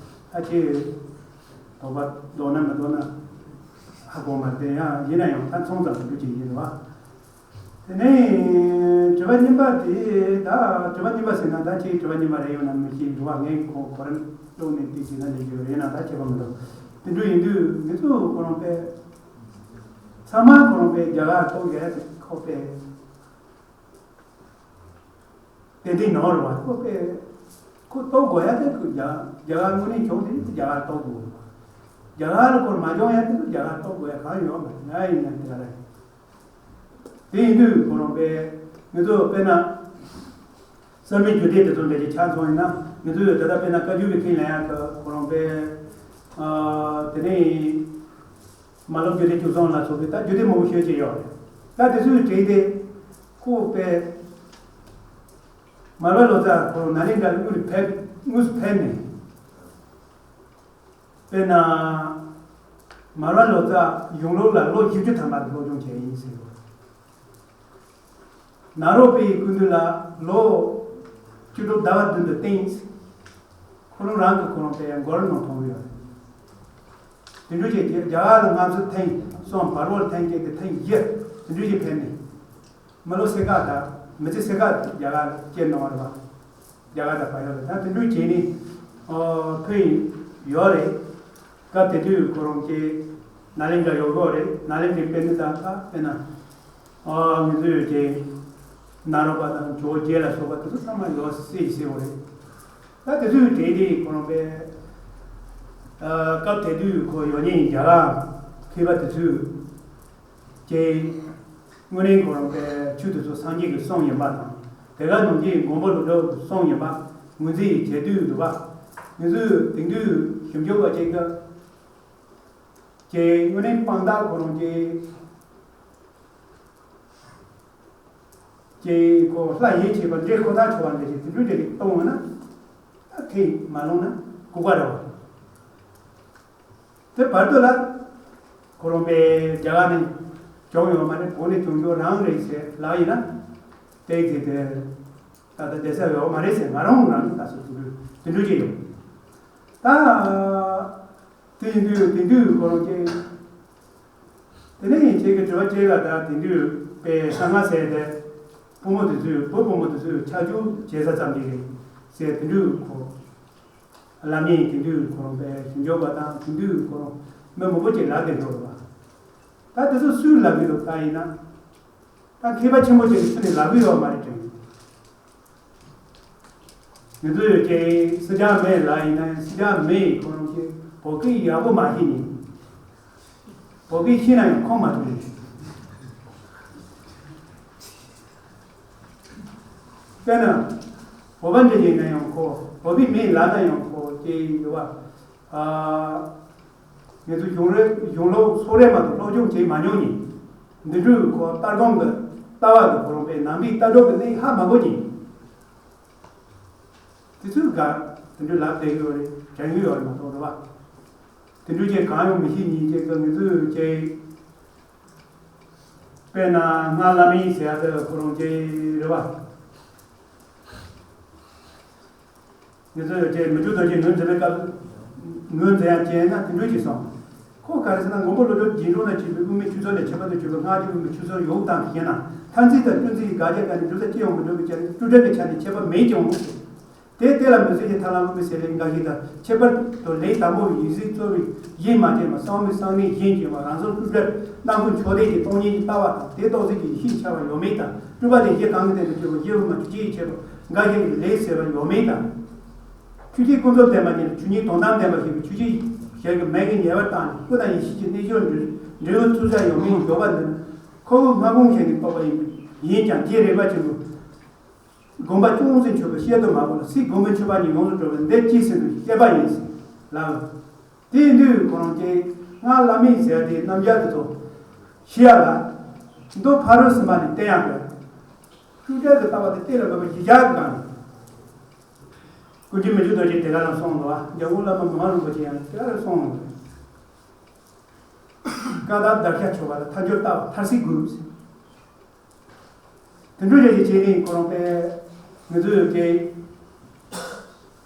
ད་ཁྱེད་དོགས་པ་བཟློག་ན་མི་བཟློག་ན་ཧ་གོ་མ་རེད་དེ། ཡང་ཡིན་ན་ཡང་ད་མཚུངས་ཙང་དེ་འདྲ་བྱས་ཡིན་རེད་བ། དེ་ནས་དྲི་བ་གཉིས་པ་དེ། ད་དྲི་བ་གཉིས་པ་ཟེར་ན་ད་ཁྱེད་དྲི་བ་གཉིས་པ་རེད་ཡོད་ན་མི་ཤེས་འདུག་བ། ངས་ཁོ་གོ་རིམ་བློ་ནས་དེ་བྱས་ན་ལས་ཀྱི་རེད་ན་ད་ཁྱད་པར་མི་འདུག་དེ་འདྲ་ཡིན་དུས་ང་ཚོ་ཁོ་རང་པས་ཚང་མ་ཁོ་རང་པས་རྒྱ་གར་གཏོང་རྒྱ་ཡ་དེ་ཁོ་པས་ཏན་ཏན་ནོར་བ་ཁོ་པས་ཁོ་གཏོང་དགོས་ཡ་དེ་ཁོ་རྒྱ་རྒྱ་གར་དངོས་གནས་བྱུང་དེ་རྒྱ་གར་གཏོང་དགོས། རྒྱ་གར་ལ་ཁོར་མ་བྱུང་ཡ་དེ་ཁོ་རྒྱ་གར་གཏོང་དགོས་ཡ་གང་ཡོད་མ་རེད། ང་ཡིན་ན་དེ་ག་རེད། དེ་ཡིན་དུས་ཁོ་རང་པས་ང་ཚོ་དཔེར་ན་གསར་མའི་རྒྱུད་སྡེ་དེ་ཚོ་འདྲ་ཅིག་ཆ་མཚོན་ཡིན་ན། ང་ཚོས་ད་ལྟ་དཔེར་ན་བཀའ་བརྒྱུད་ཀྱི་ཁྲིད་ལེན་ཡག་གི་ཁོ་རང་པས་ཨ་དེ་ནས་མར་ལོ་རྒྱུད་སྡེ་བཅུ་གསུམ་ལ་སོགས་པའི་ད་རྒྱུད་སྡེ་མང་པོ་ཤོད་ཀྱི་ཡོད་རེད། ད་དེ་ཚོའི་གྲས་དེ་ཁོ་པས་མར་པ་ལོ་ཙཱ་ཁོ་རང་ནཱ་ལེནྡྲ་ལ་དངོས་སུ་ཕེབས་དངོས་སུ་ཕེབས་ནས། དཔེར་ན། མར་པ་ལོ་ཙཱ་གཞུང་ལུགས་ལ་ལོ་བཞི་བཅུ་ཐམ་པ་སློབ་སྦྱོང་བྱས་ཡིན་ཟེར་བ། ནཱ་རོ་པའི་སྐུ་མདུན་ལ་ལོ་བཅུ་དྲུག་ཟླ་བ་བདུན་དུ་བསྟེན། ཁོ་རང་རང་གི་ཁོ་རང་དེ་ཡང་མགོ་ལོག་ནང་མཐོང་ཡོད། དེ་འདྲ་བྱས་རྒྱ་གར་ལ་སྔ་ཕྱི་ཐེངས་གསུམ། བར་པོ་ལ་ཐེངས་གཅིག་དེ་ཐེངས་བཞི་དེ་འདྲ་བྱས་ཕེབས་ནས། མི་ལོ་སེ་ག་དང་མི་ཚེ་སེ་ག་རྒྱ་གར་སྐྱེལ་གནང་བ་རེད་བ། རྒྱ་གར་དང་བལ་ཡུལ་ལ་ད་དེ་འདྲ་བྱས་ནས་ཨོ་ཕེབས་ཡོད་རེད། སྐབས་དེ་དུས་ཁོ་རང་གིས་ནཱ་ལེནྡྲ་ཡོད་དགོས་རེད། ནཱ་ལེནྡྲའི་དཔེ་མི་དང་ད་དཔེར་ན་ཨོ་ང་ཚོའི་གི་ནཱ་རོ་པ་དང་ཇོ་བོ་རྗེ་ལ་སོགས་པ་དེ་ཚོ་ཚང་མ་ཡོད་སྲིད་ཟེར་བ་རེད། ད་དེ་ཚོའི་གྲས་དེ་ཁོ་རང་པས། ཨ་སྐབས་དེ་དུས་ཁོ་ཡོད་ཉེན་རྒྱ་གར་ ཐེག་པ་དེ་ཚོས་ཀྱི་དངོས་གནས་ཁོ་རང་པའི་ཆོས་དེ་ཚོ་སངས་རྒྱས་ཀྱི་གསུང་ཡིན་པ་དང་། དེ་ག་ནང་བཞིན་མགོན་པོ་ཀླུ་སྒྲུབ་ཀྱི་གསུང་ཡིན་པ། ངོས་འཛིན་བྱེད་དུས་འདུག་པ། ང་ཚོས་དེང་དུས་ཞིབ་འཇུག་པ་ཅིག་གི་ཀྱི་དངོས་གནས་དཔང་རྟགས་ཁོ་རང་ཀྱི་ཀྱི་ཁོ་ལྷ་ཡིད་ཆེས་པ་འདྲེ་ཁོ་ཐག་ཆོད་པ་འདྲ་ཞིག་དེ་འདྲ་འདྲ་ཞིག་གཏོང་བ་ན། ད་ཁེ་མ་ལོང་ན་ལྐུགས་པ་རེད་བ། དེ་བར་དུ་ལ། ཁོ་རང་པའི་རྒྱ་གར་ནས་བྱུང་ཡོད་མ་རེད། བོད་ནས་བྱུང་ཆོག་རང་རེད་ཟེར་ལབ་ཡིན་ན། དེ་དེ་དེ་ད་ལྟ་བསྡད་ས་ཡོད་མ་རེད་ཟེར། ང་རང་རང་ད་སོ་དེ་འདྲ་དེ་འདྲ་ཅིག་ཡོད། ད་དེ་ཡིན་དུས་དེ་དུས་ཁོ་རང་ཅིག་དེ་ནས་ཁྱེད་ཀྱི་དྲི་བ་གཅིག་ལ། ད་དེ་དུས་པའི་གསང་སྔགས་ཟེར་ཏེ། བུ་མོ་དེ་ཚོས་བུ་བུ་མོ་དེ་ཚོས་ཆ་འཇོག་བྱེད་ས་ཙམ་ཅིག་རེད་ཟེར། དེ་དུས་ཁོ་ལམ་ཡིན། དེ་དུས་ཁོ་རང་པའི་ཞིབ་འཇུག་པ་དང་། དེ་དུས་ཁོ་རང་མི་མང་པོ་ཅིག་ལབ་བསྡད་འདུག་རེད་བ། ད་དེ་ཚོ་སུས་ལབ་ཀྱི་འདུག་ད་ཡིན་ན། ད་མཁས་པ་ཆེན་པོ་ཅིག་གིས་ཁྱོན་ནས་ལབ་ཀྱི་ཡོད་མ་རེད་དྲན། ང་ཚོས་ཀྱི་སི་ཇཱ་མེ་ལ་ཡིན་ན། སི་ཇཱ་མེ་ཁོ་རང་གིས་བོད་སྐད་ཡག་པོ་མ་ཤེས་ནས། བོད་སྐད་ཤེས་ན་ཡང་ཁོམ་མ་ཐུབ་ནས། དཔེར་ན། བོད་པ་འདྲ་ཡིན་ན་ཡང་ཁོ། བོད་པའི་མི་ལབ་ན་ཡང་ཁོ་ཀྱི་ཡོད་པ། ཨ། ང་ཚོ་གཞུང་རེ་གཞུང་ལུགས་སོགས་རེ་མ་གཏོགས་སློབ་སྦྱོང་བྱེད་མ་མྱོང་ནི། འདི་འདྲའི་ཁོ་ལྟ་སྒོམ་གྱི་ལྟ་བ་གི་ཁོ་རང་པའི་ནང་པའི་ལྟ་གྲུབ་ཀྱི་གནས་ཧ་མ་གོ་ནི། དེ་ཚོའི་སྒང་དེ་འདྲའི་ལབ་བསྡད་ཡོད་རེད། དྲན་གྱི་ཡོད་རེད་མ་གཏོགས་རེད་བ། དེ་འདྲའི་ཅིག་གང་ཡང་མི་ཤེས་ཉིན་ཅིག་གི་ང་ཚོའི་ཅིག་དཔེར་ན་སྔགས་བླ་མའི་ཟེར་ཡ་དེ་ཁོ་རང་ཅིག་རེད་བ། ང་ཚོ་ཡོད་ཀྱི་མི་འགྲོ་དོན་གྱི་ངོས་འཛིན་པའི་སྐབས། ངོས་འཛིན་ཡང་བྱས་ན་དེ་འདྲ་ཞིག་སོང་། ཁོ་ག་རེ་ཟེར་ན། མགོན་པོ་ཀླུ་སྒྲུབ་རྗེས་འགྲོ་ན་བྱེད་པའི་དབུ་མའི་ཆོས་ཚོགས་ལས་ཁྱད་པར་དུ་གྱུར་པའི་སྔགས་ཀྱི་དབུ་མའི་ཆོས་ཚོགས་ཡོངས་དང་ཞེ་ན། མཐར་འཛིན་དང་སྤྲོས་འཛིན་གྱི་དགག་བྱ་གང་ནས་སྒྲུབ་ས་ཅི་ཡང་མི་འགྲུབ་པའི་ཕྱིར། སྤྲོས་བྲལ་གྱི་ཆ་ནས་ཁྱད་པར་མེད་ཀྱང་ཟེར། དེ་དེ་ལ་མི་ཚེ་གི་ཐར་ལམ་དབུ་མའི་ཟེར་ལས་འགའ་ཞིག་དང་ཁྱད་པར་དུ། ལས་དང་པོ་ཡིན་སྲིད་གཙོ་བོའི་གཞི་མ་བྱས་པ། གསང་བའི་གསང་གནས་གཞན་བྱས་པ། རང་སོར་སྤྲོས་བྲལ་རྣམ་ཀུན་མཆོག་ལྡན་གྱི་སྟོང་ཉིད་ཀྱི་ལྟ་བ་དང་། དེ་རྟོགས་ཚད་ཀྱི་ཡེ་ཤེས་འཆར་བ་ཡོད་མེད་དང་། སྤྲོས་པ་དེ་གཞི་གང་གི་སྟེང་དུ་གྱུར་པ་གཞི་དབུ་མ་ཆོས་ཅན་ཡིད་ཆེས་པ་འགའ་ཞིག་གིས་ལས་ཟེར་བ་ཡོད་མེད་དང་། ཆོས་ཅན་ཀུན་རྫོབ་བདེན་པ་ཉིད་ལ་ཆོས་ཉིད་དོན་དམ་བདེན་པ་ཞེས་པའི་ཆོས་ཅན་ཞལ་གྱི་མིག་གི་ཉེ་བར་བཏང་ནས། སྐུ་དང་ཡེ་ཤེས་ཀྱི་རྣལ་འབྱོར་འབྲས་བུ་ཚུལ་བཞག་ཡོད་མེད་འཇོག་པ་འདི་ནི། ཁོ་བོས་སྔ་དགོངས་བཞེས་ནས་རྟོགས་པ་ཡིན། ཡིན་ཀྱང་རྗེ་རས་པ་ཆེན་པོས། དགོངས་པ་ཅུང་ཟད་འཆོལ་བའི་བཤད་དུ་མ་གོ་ལ། སྲིད་དགོངས་པའི་ཆོས་པ་ཉིད་ཡོངས་སུ་གྲོལ་བས་འདི་ཅི་ཟེར་དུ་བཤད་པ་ཡིན་ལབ། དེ་ཡིན་དུས་ཁོ་རང་གིས་སྔགས་བླ་མའི་ཟེར་དེ་རྣམ་གཞག་དེ་ཚོ་ཤེས་ཡ་ལ། མདོ་ཕ་རོལ་ཕྱིན་པ་ནས་བསྟན་ཡག་གི། སྤྲོས་བྲལ་གྱི་ལྟ་བ་དེ་གཏན་ལ་ཕབ་པའི་གཞི་བཞག་གི་སྒང་ནས། ཀུན་མཁྱེན་མི་འགྱུར་རྡོ་རྗེ་དེ་ག་ལ་གསུངས་འདུག་བ། འཇམ་མགོན་བླ་མ་མི་དབང་རིན་པོ་ཆེ་ཡང་དེ་ག་ལ་གསུངས་འདུག་ཀ་དག་བདག་ཤ་ཆོད་པ་ལ་ཐལ་འགྱུར་ལྟ་བ་མཐར་སྲིད་དགོས། དེ་འདྲ་ཞིག་བྱས་ནས་ཁོ་རང་པས་ང་ཚོའི་ཀྱི།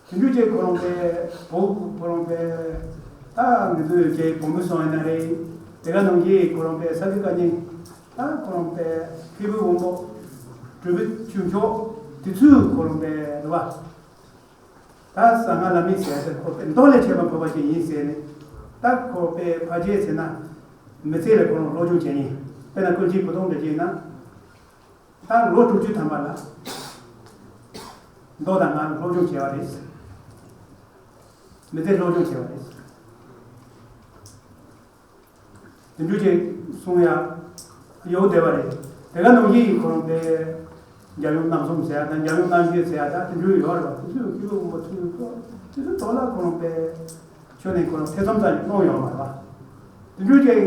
དེ་འདྲ་ཅིག་ཁོ་རང་པས་བོད་ཁོ་རང་པས་ད་ང་ཚོའི་ཀྱི་བོད་མི་སོང་ཡིན་ན་རེད། དེ་ག་ནང་བཞིན་ཁོ་རང་པས་ས་དགེ་བཀའ་རྙིང་ད་ཁོ་རང་པས་མཁས་པའི་དབང་པོ་གྲུབ་པའི་ཆོས་མཆོག་དེ་ཚོས་ཁོ་རང་པས་རེད་བ། ད་གསང་སྔགས་བླ་མའི་ཟེར་ཡ་དེ་ཁོ་པས་མདོ་ལས་ཁྱད་པར་འཕགས་པ་ཞིག་ཡིན་ཟེར་ནས། ད་ཁོ་པས་ཕལ་ཆེར་ཟེར་ན་མི་ཚེ་ལ་ཁོ་རང་སློབ་སྦྱོང་བྱེད་མཁན། དཔེར་ན་ཀུན་མཁྱེན་བུ་སྟོན་འདྲ་བྱས་ན། ད་ལོ་དྲུག་ཅུ་ཐམ་པ་ལ་མདོ་དང་སྔགས་སློབ་སྦྱོང་བྱས་པ་རེད། མི་ཚེ་སློབ་སྦྱོང་བྱས་པ་རེད། དེ་འདྲ་ཅིག་གསུང་ཡ་ཡོད་བསྡད་པ་རེད། དེ་ག་ནང་བཞིན་ཁོ་རང་པས་འཇམ་དབྱངས་རྣམ་གསུམ་ཟེར་ཡ་དང་། འཇམ་དབྱངས་རྣམ་བཞི་ཟེར་ཡ་དང་། དེ་འདྲ་ཡོད་རེད་བ། དེ་ཚོའི་སྐྱེས་བུ་དབང་པོ་ཚོས་ཚོ་དེ་ཚོ་ཐོག་ལ་ཁོ་རང་པས་ཁྱོན་ནས་ཁོ་རང་ཐེ་ཚོམ་ཙམ་ཞིག་གནང་ཡོད་མ་རེད་བ། དེ་འདྲ་ཅིག་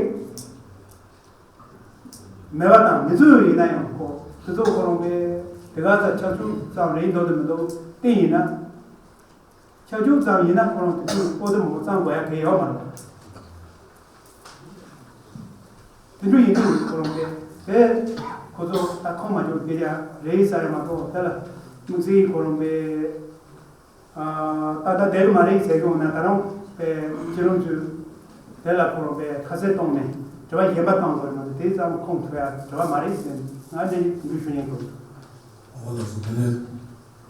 མེད་པ་དང་། མི་ཚོས་ཡིན་ན་ཡང་ཁོ་དེ་ཚོ་ཁོ་རང་པས་དེ་ག་ཚ་ཆབ་ཆུང་ཙམ་རེད་འདུག་དེ་མི་འདུག་བལྟས་ཡིན་ན། ཆ་ཆུང་ཙམ་ཡིན་ན་ཁོ་རང་དེ་ཚོ་པོ་ཏི་མོ་གཙང་དགོས་ཡ་གལ་ཡོད་མ་རེད། དེ་འདྲ་ཡིན་དུས་ཁོ་རང་པས་པས་ཁོ་ཚོ་ད་ཁོང་མ་འཇོག་སྐད་ཆ་རེད་ཟེར་ཡ་མ་གཏོགས། དེ་ལ་དམིགས་བསལ་ཁོ་རང་པས་ད་ལྟ་བསྡད་ཀྱི་མ་རེད་ཟེར་གྱི་འོང་ན། ད་རུང་པས་ཁྱེད་རང་ཚོས་དེ་ལ་ཁོ་རང་པས་ཁ་གསལ་གཏོང་ནས་དྲི་བ་གཞན་པ་བཏང་དགོས་ན་དེ་ཙམ་ཁོང་ཐུབ་ཡ་དྲི་བ་མ་རེད་ཟེར་ནས། ང་འདི་འདྲ་ཞུ་སྙིང་འདོད། ཨོ་ལགས་སོ། དེ་ནས་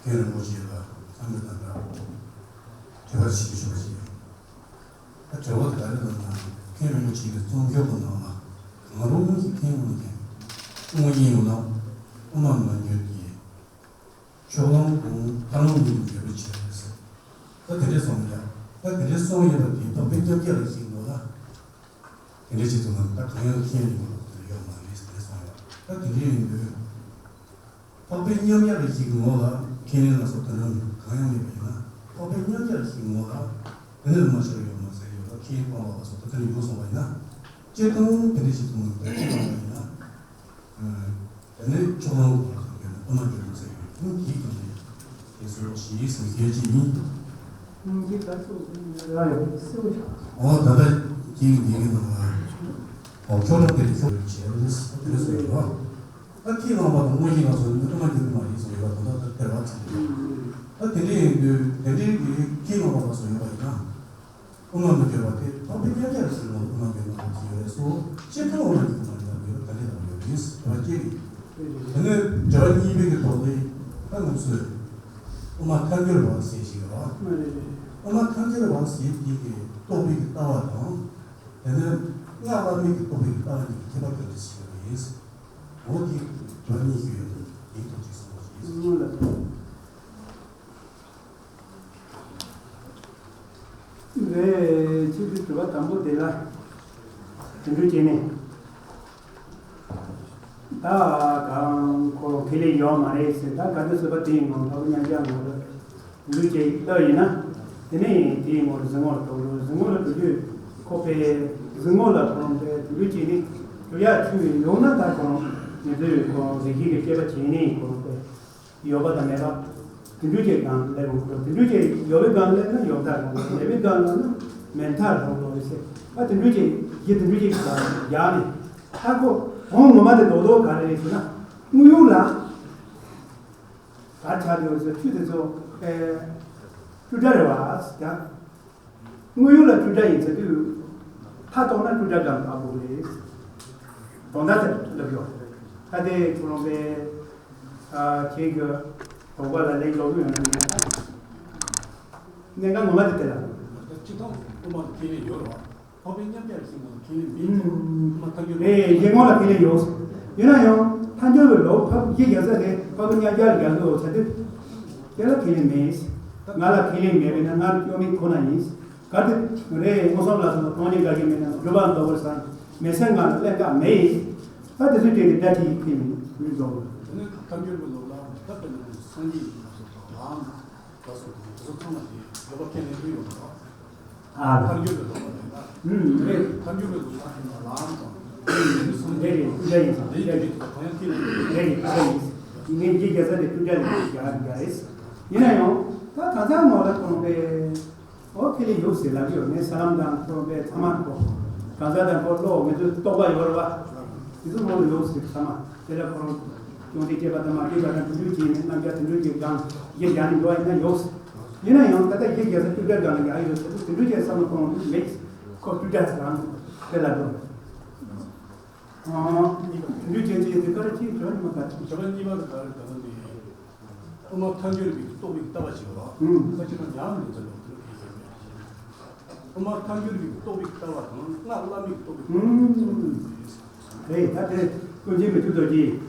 མཁན་རིན་པོ་ཆེ་ལ་བསམ་ཚུལ་དང་འདྲ་དྲི་བ་ཞིག་ཞུ་བ་ཞིག་ཡོད། ད་དྲི་བ་དེ་ག་རེ་ལབ་ན། མཁན་རིན་པོ་ཆེ་གི་རྩོམ་ཤོག་གི་ནང་ལ་གང་རུང་ཞིག་མཁན་དབང་ཅན། དབང་ཅན་ཡོད་ན་དབུ་མ་མ་འགྱུར་གྱི་ཕྱོགས་གླང་གུང་ཐར་ལམ་གཉིས་ཀྱི་འབྲས་བུ་ཆེ་བ་རེད་ཟེར། ད་དེ་འདྲས་གསུངས་ཡོད། ད་དེ་འདྲས་གསུངས་ཡོད་པ་དེ་དོགས་པ་སྐྱོན་བརྒྱབ་ལ་ཞིག་འདུག་ལ། དེ་འདྲ་ཅིག་ཏུ་ན་ད་གང་ཡང་ཁྱེད་ཡིན་པ་ཡོད་མ་རེད་ཟེར་སོང་ཡོད། ད་དེ་འདྲ་ཡིན་དུས། འཕགས་པའི་མཉམ་གཞག་ཞིག་ངོ་ལ་ཁས་ལེན་ལ་སོགས་དོན་དམ་གང་ཡང་མེད་པ་ཡིན་ན། འཕགས་པའི་མཉམ་གཞག་ཞིག་ངོ་ལ་དེ་ནི་དབུ་མ་ཤེས་རབ་ཡོད་མ་ཟེར་ཡོད་པ་ཁས་ལེན་སྤང་བ་ལ་སོགས་དེ་ལྟར་ཡོད་གསུངས་པ་ཡིན་ན། སྤྱིར་བཏང་དེ་འདྲ་ཞིག་ཏུ་ན་ཁས་བླངས་པ་ཡིན་ན། དེ་ནས་ཕྱོགས་གླང་གི་དབུ་མ་འགྱུར་ཟེར་བའི་ཁུངས་ཀྱིས་ཀྱང་ནི་དེ་ཚོ་ཞེས་ཟེར་མཁན་ཅིག་ཡིན། ཁུངས་ཀྱིས་ད་ཚོ་ལ་ཡང་གསལ་པོ་ཆགས། འོ་ད་ལྟ་ཁྱེད་ཀྱི་འདི་གི་ནང་ལ་འོ་ཕྱོགས་གླང་དེ་ཕྱོགས་བྱས་ཟེར་དེ་ཚོ་ཡོད་རོགས། ད་ཁྱེད་རྣམ་པ་དང་དངོས་གཞི་ལ་སོགས་ནི་དབུ་མ་འགྱུར་མ་ཡིན་ཟེར་ཡོད་པ་ད་ལྟ་ད་དེ་ར་ཚང་། ད་དེ་འདྲ་ཡིན་དུས་དེ་འདྲའི་གི་ཁྱེད་རྣམ་པ་ལ་སོགས་ཡོད་པ་ཡིན་ན། དབུ་མ་མི་འགྱུར་བ་དེ་འཕགས་པའི་མཉམ་གཞག་ཟེར་ནས་དབུ་མ་འགྱུར་མ་ཞིག་ཡོད་རེད་སོ། སྤྱིར་བཏང་དབུ་མ་འགྱུར་མ་ཡིན་པ་ཡོད་ད་ལྟ་ལ་ཡོད་རེད་ཟེར་བ་ཅིག་རེད། དེ་ནས་འགྲེལ་པ་གཉིས་པའི་གི་ཐོག་ལས་ད་ནང་སོས་དབུ་མ་ཐལ་འགྱུར་བ་ཟེར་ཞིག་ཡོད་རེད། དབུ་མ་ཐལ་འགྱུར་བ་ཟེར་དེ་གི་རྟོགས་པའི་གི་ལྟ་བ་དང་། དེ་ནས་སྔགས་བླ་མེད་ཀྱི་རྟོགས་པའི་གི་ལྟ་བ་གཉིས་ཀྱི་ཁྱད་པར་ག་འདྲ་ཞིག་ཡོད་རེད། འོ་དེ་འགྲེལ་པ་གཉིས་ཤིག་ཡོད་འདུག་དེའི་ཐོག་ཅིག་གསུང་བ་ཞིག་ཡིན། རེད། ཁྱེད་ཚོས་དྲི་བ་དང་པོ་དེ་ལ་དེ་འདྲ་བྱས་ནས། ད་གང་ཁོ་ཁས་ལེན་ཡོད་མ་རེད་ཟེར། ད་ག་དུས་ཚོད་པ་དེའི་ངང་འཕགས་པའི་མཉམ་གཞག་ངོ་ལ་འདུ་བྱེད་ལྟ་ཡིན་ན། དེ་ནས་དེའི་ངོར་གཟིགས་ངོ་ལ་གཏོགས་རོགས། གཟིགས་ངོ་ལ་འགྲོ་རྒྱུ་ཁོ་པའི་གཟིགས་ངོ་ལ་ཁོ་རང་པའི་དེ་འདྲ་བྱས་ནས་གྲུབ་ཡག་ཆུ་ཡོང་ན། ད་ཁོ་རང་ངེད་ཚོས་ཁོ་རང་རིགས་ཤེས་ཀྱི་དཔྱད་པ་བྱས་ནས་ཁོ་རང་པའི། ཡོད་པ་དང་མེད་པ། དེ་འདྲ་ཅིག་སྒང་སླེབས་འོང་། དེ་འདྲ་ཅིག་ཡོད་པའི་སྒང་སླེབས་ན་ཡོད་མཐར་ལྷུང་། མེད་པའི་སྒང་སླེབས་ན་མེད་མཐར་ལྷུང་ལོ་རེད་ཟེར། ཨ་དེ་འདྲ་ཅིག་གཞི་དེ་འདྲ་ཅིག་ལ་ཡག་ནས། ཨ་ཁོ་དོན་ངོ་མ་དེ་རྡོག་རྡོག་ག་རེ་རེད་ཟེར་ན། དངོས་ཡོད་ལ་ག་ཆགས་ཡོད་ཟེར། ཆུ་དེ་ཚོ་ཨེ་སྤྲོས་བྲལ་རེད་བ་ཟེར། དངོས་ཡོད་ལ་སྤྲོས་བྲལ་ཡིན་ཟེར་དུས། མཐའ་གཏོགས་ན་སྤྲོས་བྲལ་གང་དག་པོ་རེད། དོན་དག་དེ་ལབ་ཡོད། ད་དེ་ཁོ་རང་པའི་ཨ་ཁྱེད་ཀྱི་དོགས་པ་ལ་ལན་སློག་གི་ཡོད་ན་མིན་ན། གནད་འགག་ངོ་མ་དེ་དེ་ལ། སྤྱིར་བཏང་དབུ་མ་ལ་ཁས་ལེན་ཡོད་རེད་བ། འཕགས་པའི་མཉམ་གཞག་ཟེར་ནས་ཁས་ལེན་མེད་ཀྱང་དབུ་མ་ཐལ་འགྱུར་རེད། གཞི་ངོ་ལ་ཁས་ལེན་ཡོད། ཡིན་ན་ཡང་ཐལ་འགྱུར་བའི་ལུགས་འཕགས་གཞི་རྒྱལ་ས་དེ་འཕགས་པའི་མཉམ་གཞག་ལ་རྒྱག་གི་ཡོད་ཟེར་དུས། དེ་ལ་ཁས་ལེན་མེད། ང་ལ་ཁས་ལེན་མེད་པས་ན་ང་ལ་སྐྱོན་མེད་ཁོ་ན་ཡིན། གལ་ཏེ་རེད། མངོན་སུམ་ལ་སོགས་སྟོང་ཉིད་འགལ་གྱི་མེད་ན་སྒྲུབ་པ་འདོད་པར་བྱ་མེད་སེམས་ང་ལ་གླེན་ཀ་མེད། ད་དེ་ཚོའི་སྟེང་གི་སྒྲ་ཅིག་ཡིག་ཕེབས་ནས་མི་འདོད། དེ་ནས་ཐལ་འགྱུར་གྱི་ལུགས་ལ་ད་དཔེར་ན་སངས་རྒྱས་ཡིན་པ་སོགས་དང་ལམ་ད་སོགས་དང་དེ་ཚོ་ཚང་མ་དེ་འདོད་པ་ཁས་ལེན་གྱི་ཡོད་པ་རེད། ཨ་ཐལ་འགྱུར་གྱི་ལུགས་ལ་ཡིན་ན། ཨུམ་རེད། ཐལ་འགྱུར་གྱི་ལུགས་ལ་ཡིན་ན་ལམ་དང་། རེད་རེད། སངས་རྒྱས་ཡིན་པ་གང་ཡང་ཁས་ལེན་གྱི་ཡོད། རེད་རེད། ཐལ་འགྱུར་ཡིན། ངས་རྒྱལ་རྒྱལ་ས་དེ་སྤྲོས་བྲལ་ལས་རྒྱ་རྒྱ་རེད། ཡིན་ན་ཡང་ད་གང་ཟག་ངོ་ལ་གོང་པའི། ཨོ་ཁས་ལེན་ཡོད་ཟེར་ལབ་ཡོད། ངས་ས་ལམ་དང་ཁོ་པའི་ཚང་མ་ཁོ། གང་ཟག་དང་ཁོ་བློ་ངེད་ཚོའི་རྟོག་པ་ཡོད་རེད་བ། དེ་ཚོ་ངོ་ལ་ཡོད་ཟེར་ཚང་མ། དེ་ལ་ཁོ་རང་སྐྱོན་དེ་སྐྱེས་པ་དང་མ་སྐྱེས་པ་དང་དེ་འདྲ་བྱས་ནས་རྣམ་གཞག་དེ་འདྲ་བྱས་ཀྱང་གཞི་རྒྱ་ནས་འགྲོ་བ་ཡིན་ན་ཡོད་ཟེར། ཡིན་ན་ཡང་ད་ལྟ་གཞི་རྒྱ་ས་སྤྲོས་བྲལ་སྒང་ལ་ཡག་ཡོད་ཟེར་དུས་དེ་འདྲ་བྱས་བསམ་བློ་གཏོང་དུས་མེད། ཁོ་སྤྲོས་བྲལ་ཟེར་རང་དེ་ལ་འགྲོ། ཨ་དེ་འདྲ་བྱས་བྱས་དེ་ག་རེ་ཅིག་བྱ་བ་ཉི་མ་ག་ཚོད། བྱ་བ་གཉིས་པ་ལ་ག་རེ་ག་རེ་ནས། དབུ་མ་ཐལ་འགྱུར་བའི་རྟོགས་པའི་ལྟ་བ་ཞིག་ཡོད་ལ། ཨུམ། ད་ཅི་ན་ཉམས་ལེན་ཚུལ་ལ་དེ་ལ་ཁས་ལེན་མེད། དབུ་མ་ཐལ་འགྱུར་བའི་རྟོགས་པའི་ལྟ་བ་དང་སྔགས་བླ་མེད་རྟོགས་པའི་ལྟ་བ་ཨུམ། རེད། ད་དེ་ཀུན་མཁྱེན་མི་བསྐྱོད་རྡོ་རྗེ་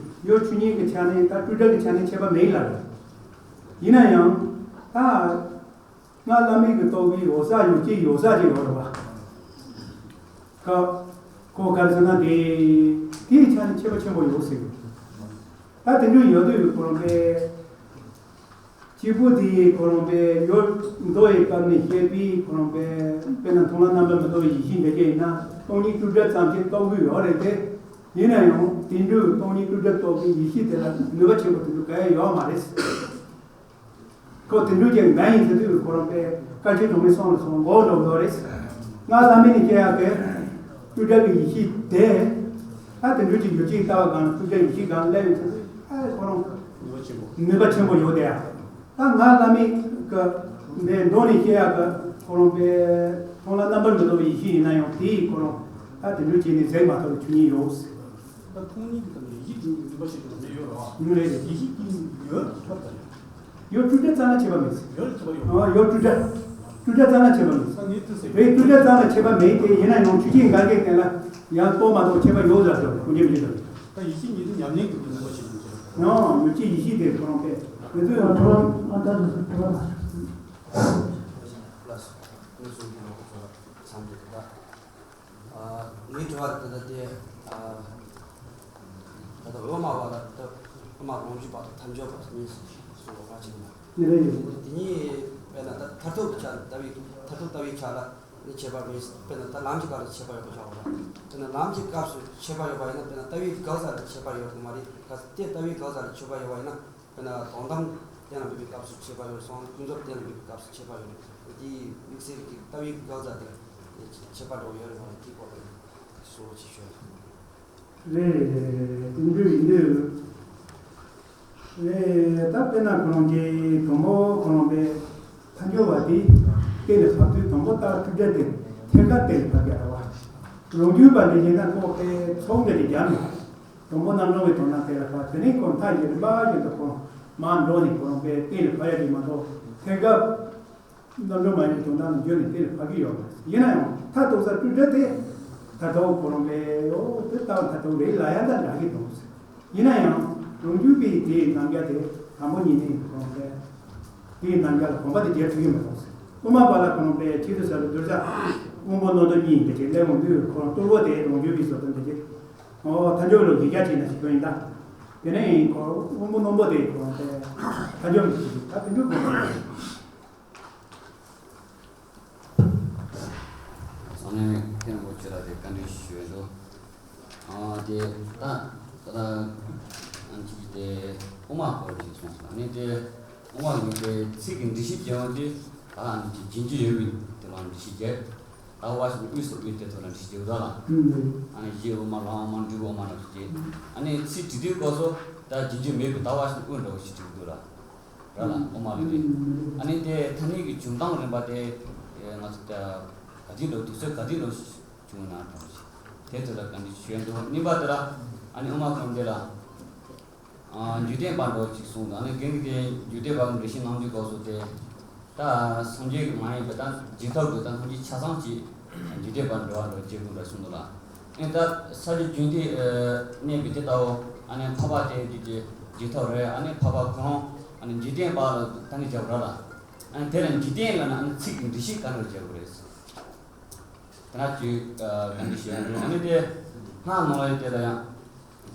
ཡོད་ཆོས་ཉིད་ཀྱི་ཆ་ནས་ད་སྤྲོས་བྲལ་གྱི་ཆ་ནས་ཁྱད་པར་མེད་ལ། ཡིན་ན་ཡང་ད། སྔགས་བླ་མེད་ཀྱི་རྟོགས་པའི་འོད་གསལ་ཡོད་ཅེས་ཡོད་ས་ཅིག་ཡོད་རེད་བ། ཁ། ཁོ་ག་རེ་ཟེར་ན་དེ། དེའི་ཆ་ནས་ཁྱད་པར་ཆེན་པོ་ཡོད་ཟེར། ད་དེ་འདྲ་ཡོད་དུས་ཁོ་རང་པས། སྐྱེས་བུ་དེ་ཁོ་རང་པས་ཡོད་མདོ་ཡི་སྐབས་ནས་བཤད་པའི་ཁོ་རང་པས་དཔེར་ན་མཐོང་ལམ་རྣམ་པར་མི་རྟོག་པའི་ཡེ་ཤེས་འདི་ཅན་ཡིན་ན་སྟོང་ཉིད་སྤྲོས་བྲལ་ཙམ་ཞིག་རྟོགས་ཀྱི་ཡོད་རེད་དེ། ཡིན་ན་ཡང་དེ་འདྲའི་སྟོང་ཉིད་སྤྲོས་བྲལ་རྟོགས་པའི་ཡེ་ཤེས་དེ་ལ་ནུས་པ་ཆེན་པོ་དེ་འདྲ་གང་ཡང་ཡོད་མ་རེད། ཁོ་དེ་འདྲ་ཅིག་མ་ཡིན་ཟེར་དུས་ཁོ་རང་པས་བཀའ་ཆོས་སྒྲོན་མེ་གསུམ་ལ་སོགས་མགོ་འགྲོ་གི་རེད། སྔགས་བླ་མེད་ནས་སྐྱེ་ཡག་གི་སྤྲོས་བྲལ་གྱི་ཡེ་ཤེས་དེ། ཨ་དེ་འདྲ་ཅིག་ཡོད་ཅིག་ལྟ་བ་གང་ལ་སྤྲོས་བྲལ་ཡེ་ཤེས་གང་ལ་སླེབས་ཡོད་ཟེར་དུས་ཨ་ཁོ་རང་ནུས་པ་ཆེན་པོ་ནུས་པ་ཆེན་པོ་ཡོད་དེ། ད་སྔགས་བླ་མེད་ཀྱི་འདི་མདོ་ནས་སྐྱེ་ཡག་གི་ཁོ་རང་པས་མཐོང་ལམ་རྣམ་པར་མི་རྟོག་པའི་ཡེ་ཤེས་ཡིན་ན་ཡང་དེ་ཡིས་ཁོ་རང་ཨ་དེ་འདྲ་བྱས་ནས་ཟད་མ་ཐག་པའི་ཆོས་ཉིད་ཡོད། ད་མཐོང་སྙིང་གི་སྟེང་ནས་ཡིད་ཀྱི་ནུས་པ་ཞིག་ཀྱང་མེད་ཡོད་རེད་བ། ཡོད་རེད། ཡིད་ཀྱི་ཡོད་ཐབས་དང་། ཡོད་སྤྲོས་བྲལ་ཙམ་ལ་ཁྱད་པར་མེད། ཡོད་ལ་ཁྱད་པར་ཡོད། ཨ་ཡོད་སྤྲོས་བྲལ། སྤྲོས་བྲལ་ཙམ་ལ་ཁྱད་པར་མེད། ས་ངེས་དུ་ཟེར། རེད། སྤྲོས་བྲལ་ཙམ་ལ་ཁྱད་པར་མེད་དེ་ཡིན་ན་ཡང་ཆོས་ཅན་འགལ་འགལ་དེ་ལ་ཡང་རྟོགས་མ་རྟོགས་ཁྱད་པར་ཡོད་ལ་ཟེར་ཁོ་ཉིད་མི་ཤེས་དང་། ད་ཡིད་ཀྱི་ཉིད་དུ་ཉམས་ལེན་གྱི་ནུས་པ་ཞིག་ཡོད་ཀྱང་། ཡང་ཡོད་ཅེས་ཡིད་ཤེས་དེ་ཁོ་རང་པས་མི་ཚོད་ཡང་ཁོ་རང་ཨ་ད་དུ་ཟེར་ཁོ་རང་། ངའི་དྲི་བ་དེ་ད་ལྟ་དེ། ད་ལྟ་དབུ་མ་པ་དང་ད་ལྟ་དབུ་མ་རང་རྒྱུད་པ་དང་ཐལ་འགྱུར་བ་གཉིས་སུ་གསུངས་པ་གཅིག་ཡིན་ན། དེ་གཉིས་དཔེར་ན་ད་མཐར་ཐུག་གི་ཆ་ལ་ལྟ་བའི་མཐར་ཐུག་ལྟ་བའི་ཆ་ལ་ནི་ཁྱད་པར་མེད། དཔེར་ན་ད་ལམ་གྱི་སྐབས་ལ་ཁྱད་པར་ཡོད་པ་ཆགས་པ་དང་། དཔེར་ན་ལམ་གྱི་སྐབས་སུ་ཁྱད་པར་ཡོད་པ་ཡིན་ན། དཔེར་ན་ལྟ་བའི་འགག་རྩ་ལ་ཁྱད་པར་ཡོད་པ་མ་རེད། གལ་སྲིད་དེ་ལྟ་བའི་འགག་རྩ་ལ་ཁྱད་པར་ཡོད་པ་ཡིན་ན། དཔེར་ན་དོན་དམ་གཏན་ལ་འབེབས་པའི་སྐབས་སུ་ཁྱད་པར་ཡོད་སོང་། ཀུན་རྫོབ་གཏན་ལ་འབེབས་པའི་སྐབས་སུ་ཁྱད་པར་ཡོད་རེད། དེའི་དམིགས་བསལ་གྱི་ལྟ་བའི་འགག་རྩ་དེར་ཁྱད་པར་འདྲ་བོ་ཡོད་རེད་པ། དེའི་སྐོར་དུ་གསུང་རོགས་ཞུ་ཞུ། རེད་རེད་རེད་རེད། དེ་འདྲ་ཡིན་དུས་རེད། ད་དཔེར་ན་ཁོ་རང་གི་དང་པོ་ཁོ་རང་པའི་ཐལ་འགྱུར་བ་དེ་གཏན་ལ་ཕབ་དུས་དང་པོ་ལྟར་སྤྲོས་བྲལ་དེ་ཐད་ཀར་གཏན་ལ་ཕབ་ཀྱི་རེད་པ། རང་རྒྱུད་པ་འདི་ཡིན་ན་ཁོ་དཔེ་ཚོགས་འདྲ་ཞིག་རྒྱབ་ནས། དང་པོ་རྣམ་གྲངས་ཀྱི་དོན་དག་དེ་ལ་ཕར། དེ་ནས་ཁོ་མཐའ་ཡས་རིམ་པ་བཞིན་དུ་ཁོ་མར་འགྲོ་ནས་ཁོ་རང་དཔེ་གཏན་ལ་ཕབ་ཡ་ཞིག་མ་གཏོགས། ཐད་ཀར་རྣམ་གྲངས་མ་ཡིན་པའི་དོན་དག་ལ་བརྗོད་ནས་གཏན་ལ་ཕབ་ཀྱི་ཡོད་མ་རེད། ཡིན་ན་ཡང་མཐའ་གཏུགས་ས་སྤྲོས་བྲལ་དེ་མཐར་ཐུག་ཁོ་རང་དཔེ་ཡོད་དེ་ལྟ་བ་མཐར་ཐུག་རེད་ལབ་ཡ་འདྲ་འདྲ་ཞིག་འདུག། ཡིན་ན་ཡང་རང་རྒྱུད་པའི་དེའི་རྣམ་གཞག་དེ་དང་པོ་ཉིད་ནས་ཁོ་རང་དཔེ་དེའི་རྣམ་གཞག་ལ་གོམས་པ་དེ་རྒྱག་ཐུབ་ཀྱི་མ་རེད། དབུ་མ་པ་ལ་ཁོ་རང་དཔེ་ཆེད་དུ་ཟེར་བའི་གདུལ་བྱ་སྔོན་པོ་རྣོ་རྟུལ་གཉིས་འདི་བྱས་སླེབས་འོང་དུས། ཁོ་རང་རྟུལ་བོ་དེ་རང་རྒྱུད་པའི་བཟོ་ལྟ་འདི་བྱས། ཨོ། ཐལ་འགྱུར་ལ་གཞི་རྒྱ་བྱས་ན་ཞིག་ཁྱོད་ཡིན་ད། དེ་ནས་ཁོ་སྔོན་པོ་རྣོན་པོ་དེ་ཁོ་རང་དཔེ་ཐལ་འགྱུར་མི་བྱེད་ཀྱི། ད་དེ་འདྲ་དགོས་པ་རེད། སང་ཉིན་ཐེངས་མང་པོ་ཁྱོད་ལ་དེ་བཀའ་འདྲི་ཞུ་འདུག། ཨ་དེ་ད་ད་ཨ་ཅིག་དེ་དབུ་མ་སྐོར་ཅིག་གསུངས་སོང་། ཨ་ནི་དེ་དབུ་མ་གི་དེ་ཚིག་གི་འགྲེལ་བཤད་རྒྱག་ཡོང་དུས། ད་ཨ་ནི་ཅིག་རྗེས་འཇུག་ཡོད་མིན་དེ་ལ་འགྲེལ་བཤད་རྒྱག། ད་དབུ་མ་ཞེས་པའི་དབུས་སུ་དབུས་དེ་ཐོག་ལ་འགྲེལ་བཤད་རྒྱག་ད་ལ། ཨ་ནི་གཞི་དབུ་མ་ལམ་དབུ་མ་འབྲས་བུ་དབུ་མ་ལ་ཞེས། ཨ་ནི་ཚིག་འབྲི་དུས་སྐབས་སུ་ད་རྗེས་འཇུག་མེད་པའི་ད་དབུ་མ་ཞེས་པའི་དབུས་འདྲ་བོ་ཞིག་འབྲི་གི་འདུག་ལ། ར་ལ་དབུ་མ་ལ་རེད། ཨ་ནི་དེ་ཐ་སྙད་ཀྱི་འབྱུང་སྟངས་རིམ་པ་དེ་ང་ཚོ་ད་ག་དུས་འགྲོ། དུས་ཚོད་ག་དུས་འགྲོ་བྱུང་ན་འགྲོ་ཞིག་དེ་ཚོ་ལ་ག་འདྲ་ཞུ་འདུག། གཉིས་པ་དེ་ལ་ཨ་ནི་དབུ་མ་ཁོམ་དེ་ལ། ཨ་འཇིག་རྟེན་པ་འདྲ་ཅིག་གསུངས་འདུག། ཨ་ནི་རྒན་གྱིས་དེ་འཇིག་རྟེན་པ་གི་འགྲེལ་བཤད་གནང་དུས་སྐབས་སུ་དེ། ད་སངས་རྒྱས་ཀྱི་མ་ཡིན་པའི་ད་འཇིག་ཐབས་ཀྱི་ད་སངས་རྒྱས་ཆ་ཚང་ཅིག་འཇིག་རྟེན་པ་འདྲ་བ་འདྲ་བྱེད་དགོས་འདྲ་གསུངས་འདུག་ལ། ཨེ་ད་ས་ཆ་རྒྱུན་མཐའི་གནས་པའི་དེ་ལྟ་བུ། ཨ་ནི་འཕགས་པ་དེ་དེ་དེ་འཇིག་ཐབས་རེད། ཨ་ནི་འཕགས་པ་ཁོ་རང་ཨ་ནི་འཇིག་རྟེན་པ་ལ་ད་ནི་བྱ་བ་ར་ལ། ཨ་ནི་དེ་ལ་འཇིག་རྟེན་ལ་ན་ཨ་ནི་ཚིག་གི་འགྲེལ་བཤད་ག་འདྲ་བྱེད་དགོས་རེད། དེ་ན་ཅིག་ག་འདྲ་ཞིག་ཡོང་དུས། ཨ་ནི་དེ་སྔགས་ནང་ལ་དེ་ལ་ཡང་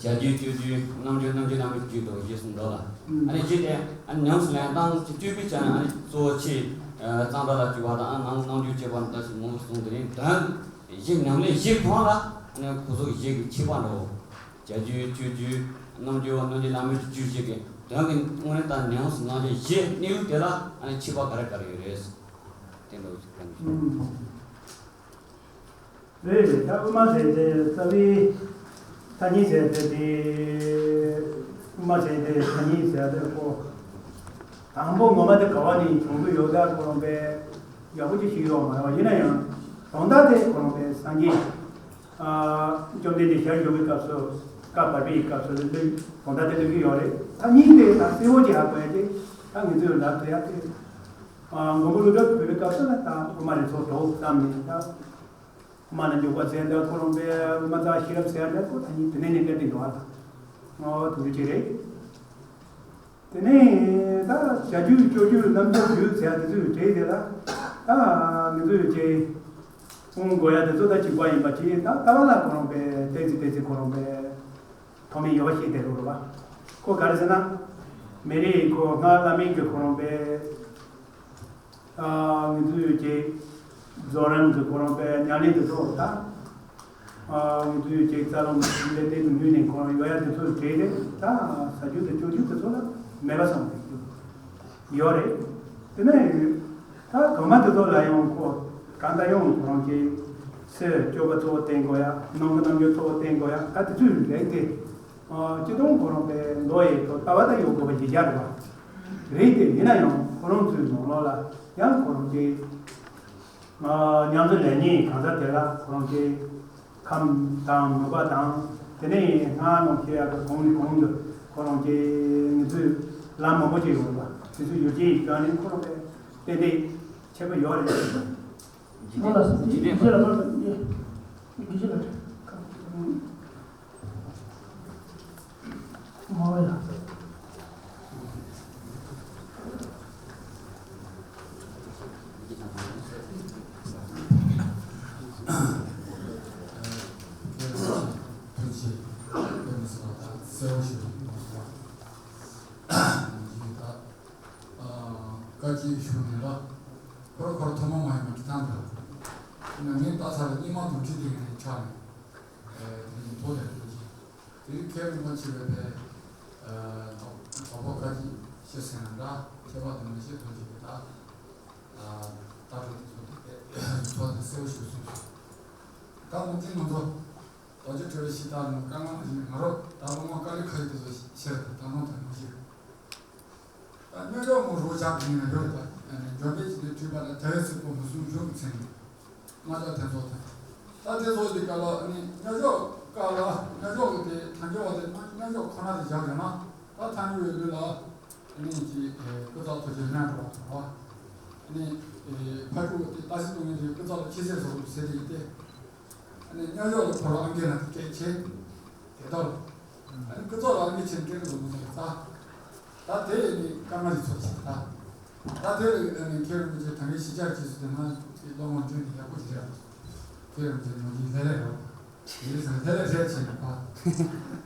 བྱ་རྒྱུད་སྤྱོད་རྒྱུད་རྣམ་འགྱུར། རྣམ་འགྱུར་རྣམ་དབྱེ་བཅུ་འདྲ་བོ་ཞེས་གསུངས་འདུག་ལ། ཨ་ནི་རྗེས་དེ་ཨ་ནི་ཉམས་སུ་ལེན་སྟངས་ཀྱི་སྤྱོད་པའི་ཆ་ནས་ཨ་ནི་གཙོ་བོ་ཆེ་གཙང་སྦྲ་ལ་སྤྱོད་པ་དང་། ཨ་ནི་རྣམ་འགྱུར་སྤྱོད་པ་འདྲ་ཞིག་མང་པོ་གསུངས། དེ་ནས་དོན་གཞི་ཉམས་ལེན་བཞི་གང་ལ་ཨ་ནི་ཁོ་ཚོ་གི་བཞི་གི་ཁྱད་པར་འདྲ་བོ། བྱ་རྒྱུད་སྤྱོད་རྒྱུད་རྣམ་འགྱུར། རྣམ་འགྱུར་རྣམ་དབྱེ་བཅུ་བཞི་གི་དོན་གྱི་དངོས་གནས་དང་ཉམས་སུ་བླང་བྱའི་གཞི་གནས་ལུགས་དེ་ལ་ཨ་ནི་ཁྱད་པར་ག་རེ་ག་རེ་ཡོད་རེད། དེ་འདྲ་བོ་ཞིག་ག་འདྲ་ཞིག་རེད་རེད། ད་དབུ་མ་ཟེར་དེ་རྩ་བའི་ཐ་སྙད་ཟེར་དེ་དེ། དབུ་མ་ཟེར་དེ་ཐ་སྙད་ཟེར་དེ་ཁོ། དང་པོ་ངོ་མ་དེ་ག་བ་ནས་བྱུང་གི་ཡོད་ད་ཁོ་རང་པས་ཡག་པོ་ཅིག་ཤེས་ཀྱི་ཡོད་མ་རེད་པ། ཡིན་ན་ཡང་དོན་དག་དེ་ཁོ་རང་པས་སངས་རྒྱས་ཨ་བཅོམ་ལྡན་འདས་ཞལ་བཞུགས་པའི་སྐབས་སུ། བཀའ་བར་པའི་སྐབས་སུ་ལ་ལུས་དོན་དག་དེ་ལུས་ཀྱི་ཡོད་རེད། ཐ་སྙད་དེ་ད་གསལ་བོ་ཅིག་ཧ་གོ་ཡ་དེ་ད་ངེད་ཚོས་ལབ་ཐུབ་ཡ་དེ། ཨ་མགོན་པོ་ཀླུ་སྒྲུབ་བོད་པའི་སྐབས་སུ་ལ་ད་དབུ་མ་རེ་ཚོགས་གྲོགས་བརྩམས་ནས། ད་དབུ་མ་ལ་འཇུག་པ་ཟེར་འདྲ། ཁོ་རང་པས་དབུ་མ་རྩ་བ་ཤེས་རབ་ཟེར་འདྲ། ཁོ་ད་ནི་དེ་ནས་ནས་སླེབས་བསྡད་འདུག་ཨ། ད་ཨོ་དེ་འདྲ་ཅིག་རེད། དེ་ནས་ད་བྱ་རྒྱུད་སྤྱོད་རྒྱུད་རྣམ་འགྱུར་རྒྱུད་ཟེར་དེ་ཚོའི་གྲས་དེ་ལ་ད་ངེད་ཚོས་ཀྱི་སྤུངས་དགོས་ཡ་དེ་ཚོ་ད་གཅིག་པ་ཡིན་པ་ཅིག། ད་ལྟ་བ་ལ་ཁོ་རང་པས་ཏོག་ཙམ་ཏོག་ཙམ་ཁོ་རང་པས་ཐོག་མའི་ཡོད་པ་ཤེས་བསྡད་འགྲོ་རེད་པ། ཁོ་ག་རེ་ཟེར་ན། མི་རིགས་ཁོ་སྔགས་བླ་མེད་ཀྱི་ཁོ་རང་པས། ཨ་ངེད་ཚོས་ཀྱི་རྫོགས་རིམ་གྱི་ཁོ་རང་པས་ཉམས་ལེན་དེ་ཚོ་ད། ཨ་ངེད་ཚོས་ཀྱི་རྩ་རླུང་ལས་སྟེང་དུ་ནུས་ནས་ཁོ་རང་ཡོད་ཡ་དེ་ཚོ་བྲལ་ཏེ། ད་བྱ་རྒྱུད་དང་སྤྱོད་རྒྱུད་དེ་ཚོ་ལ་མེད་པ་སོང་ཡོད་རེད། དེ་ནས་ད་གོང་མ་དེ་ཚོ་ལ་ཡང་ཁོ་གང་ལྟར་ཡང་ཁོ་རང་གི་སྤྱོད་པ་གཙོ་བོ་བསྟེན་དགོས་ཡ། ནང་གི་རྣམ་འགྱུར་གཙོ་བོ་བསྟེན་དགོས་ཡ། ད་དེ་ཚོའི་ལས་དེ། ཨ་སྤྱིར་བཏང་ཁོ་རང་པའི་མདོ་ཡི་ཐོག་ལྟ་བ་ད་ཡོད་དགོས་པ་ཞིག་རེད་པ། རེད་དེ། ཡིན་ན་ཡང་ཁོ་རང་ཚོའི་ནང་ལོགས་ལ་ཡང་ཁོ་རང་གི་ཨ་ཉམས་ལེན་ལེགས་ཉེས་གང་ཟག་དེ་ལ་ཁོ་རང་གི་ཁམས་དང་ནུས་པ་དང་། དེ་ནས་སྔགས་རྣམས་ཤེས་ཡག་གི་གོང་ནས་གོང་དུ་ཁོ་རང་གི་ངེད་ཚོའི་ལམ་མང་པོ་ཅིག་ཡོད་པ། དེ་ཚོའི་ཡོ་བྱད་ཀྱི་སྒང་ནས་ཁོ་རང་པའི་ཏན་ཏན་ཁྱད་པར་ཡོད་རེད། འཇིག་རྟེན་འཇིག་རྟེན་པ། འཇིག་རྟེན་པ། ཡིན་ད། བཀའ་སྐྱིད་ཞུ་ནས་ལ། ཁོ་ར་ཁོ་ར་ཐོག་མ་མ་ཡིན་པ་འདྲི་སྟངས་འདྲ། ངས་ལྟ་ཚར་ལ་སྙིང་མ་དུང་ཁྲི་སྟེང་ནས་ཆགས་ནས། དེ་ནས་མཐོ་ལས་ཐོན་ཅིག་དེ་རིང་མཁན་རིན་པོ་ཆེ་བས་པའི་དོགས་པ་བཀའ་སྐྱིད་ཤེས་ཟེར་ན་འདྲ། ཁྱད་པར་དུ་མི་ཤེས་ཐོན་ཅིག་གི་ད། ལྟ་གྲུབ་དེ་ཚོ་དེ་ཚོ་དེ་གསལ་བོ་ཞིག་གསུངས་སོང་། ད་ལུང་བསྟན་ང་ཚོ། རྡོ་རྗེ་གྲོལ་བའི་གཞི་བདག་ནང་དཀའ་ངལ་ཞིག་ང་རོ་ད་ལོ་མ་དཀའ་ལས་ཁ་ཡི་དེ་ཚོ་ཤེས་རེད། ད་ནང་དང་མི་ཤེས། ད་རྙོག་འཇོག་མོ་རོ་ཆག་གི་ཡིན་ན་ཡོད་རེད། ད་འཇོན་པའི་ཇི་ལྟར་འཁྲུལ་པ་ལ་དལ་བའི་ཚིག་པོ་མི་གསུང་གཞུང་གི་མཚན་ཉིད་རྣམ་གཞག་དེ་ཚོ་དང་། ད་དེ་ཚོ་དེ་ག་ལ་ནི་རྙོག་འཇོག་ག་ལ་རྙོག་འཇོག་གི་དེ་དལ་འབྱོར་བ་དེ་རྙོག་འཇོག་ཁོ་ན་དེ་བཞག་ཡོད་ན། ད་ཐལ་འགྱུར་བའི་ལུས་ལ་ནི་ཅི་ཀུན་རྫོབ་ཐུགས་རྗེ་སྨན་འགྲོ་བ་དང་བ། ནི་ཕ་ཕྲུག་དེ་ལྟ་ཞིབ་གཏོང་མཁན་དེ་ཀུན་རྫོབ་ལ་ཆེས་ཆེར་བཟོ་དགོས་ཟེར་དེ་ཡིན་ཏེ། ཨ་ནི་རྙོག་འཇོག་ལ་ཁོ་རང་ཨང་ཀི་ན་སྐད་ཆེ། དེ་ལྟར། ཨ་ནི་ཀུན་རྫོབ་ལ་ཨང་ཀི་ཆེན་སྐད་ཀུན་རྫོབ་མི་འདུག་ད། ད་དེ་ནི་དཀའ་ངལ་ཞིག་ཚོགས་ཤིག་ད། ད་དེ་ཨ་ནི་མཁན་རིན་པོ་ཆེ་ད་གིན་གཞིས་ཆགས་རྗེས་སུ་དེ་སྔ་གི་སློབ་མ་འཇོན་ནི་ཡག་པོ་ཞིག་རེད། མཁན་རིན་པོ་ཆེ་ནོར་གྱི་ལྷད་ལྷད་ཡོད། ཡིན་ཟེར་ལྷད་ལྷད་རེད་བྱས་ནས་ཕ།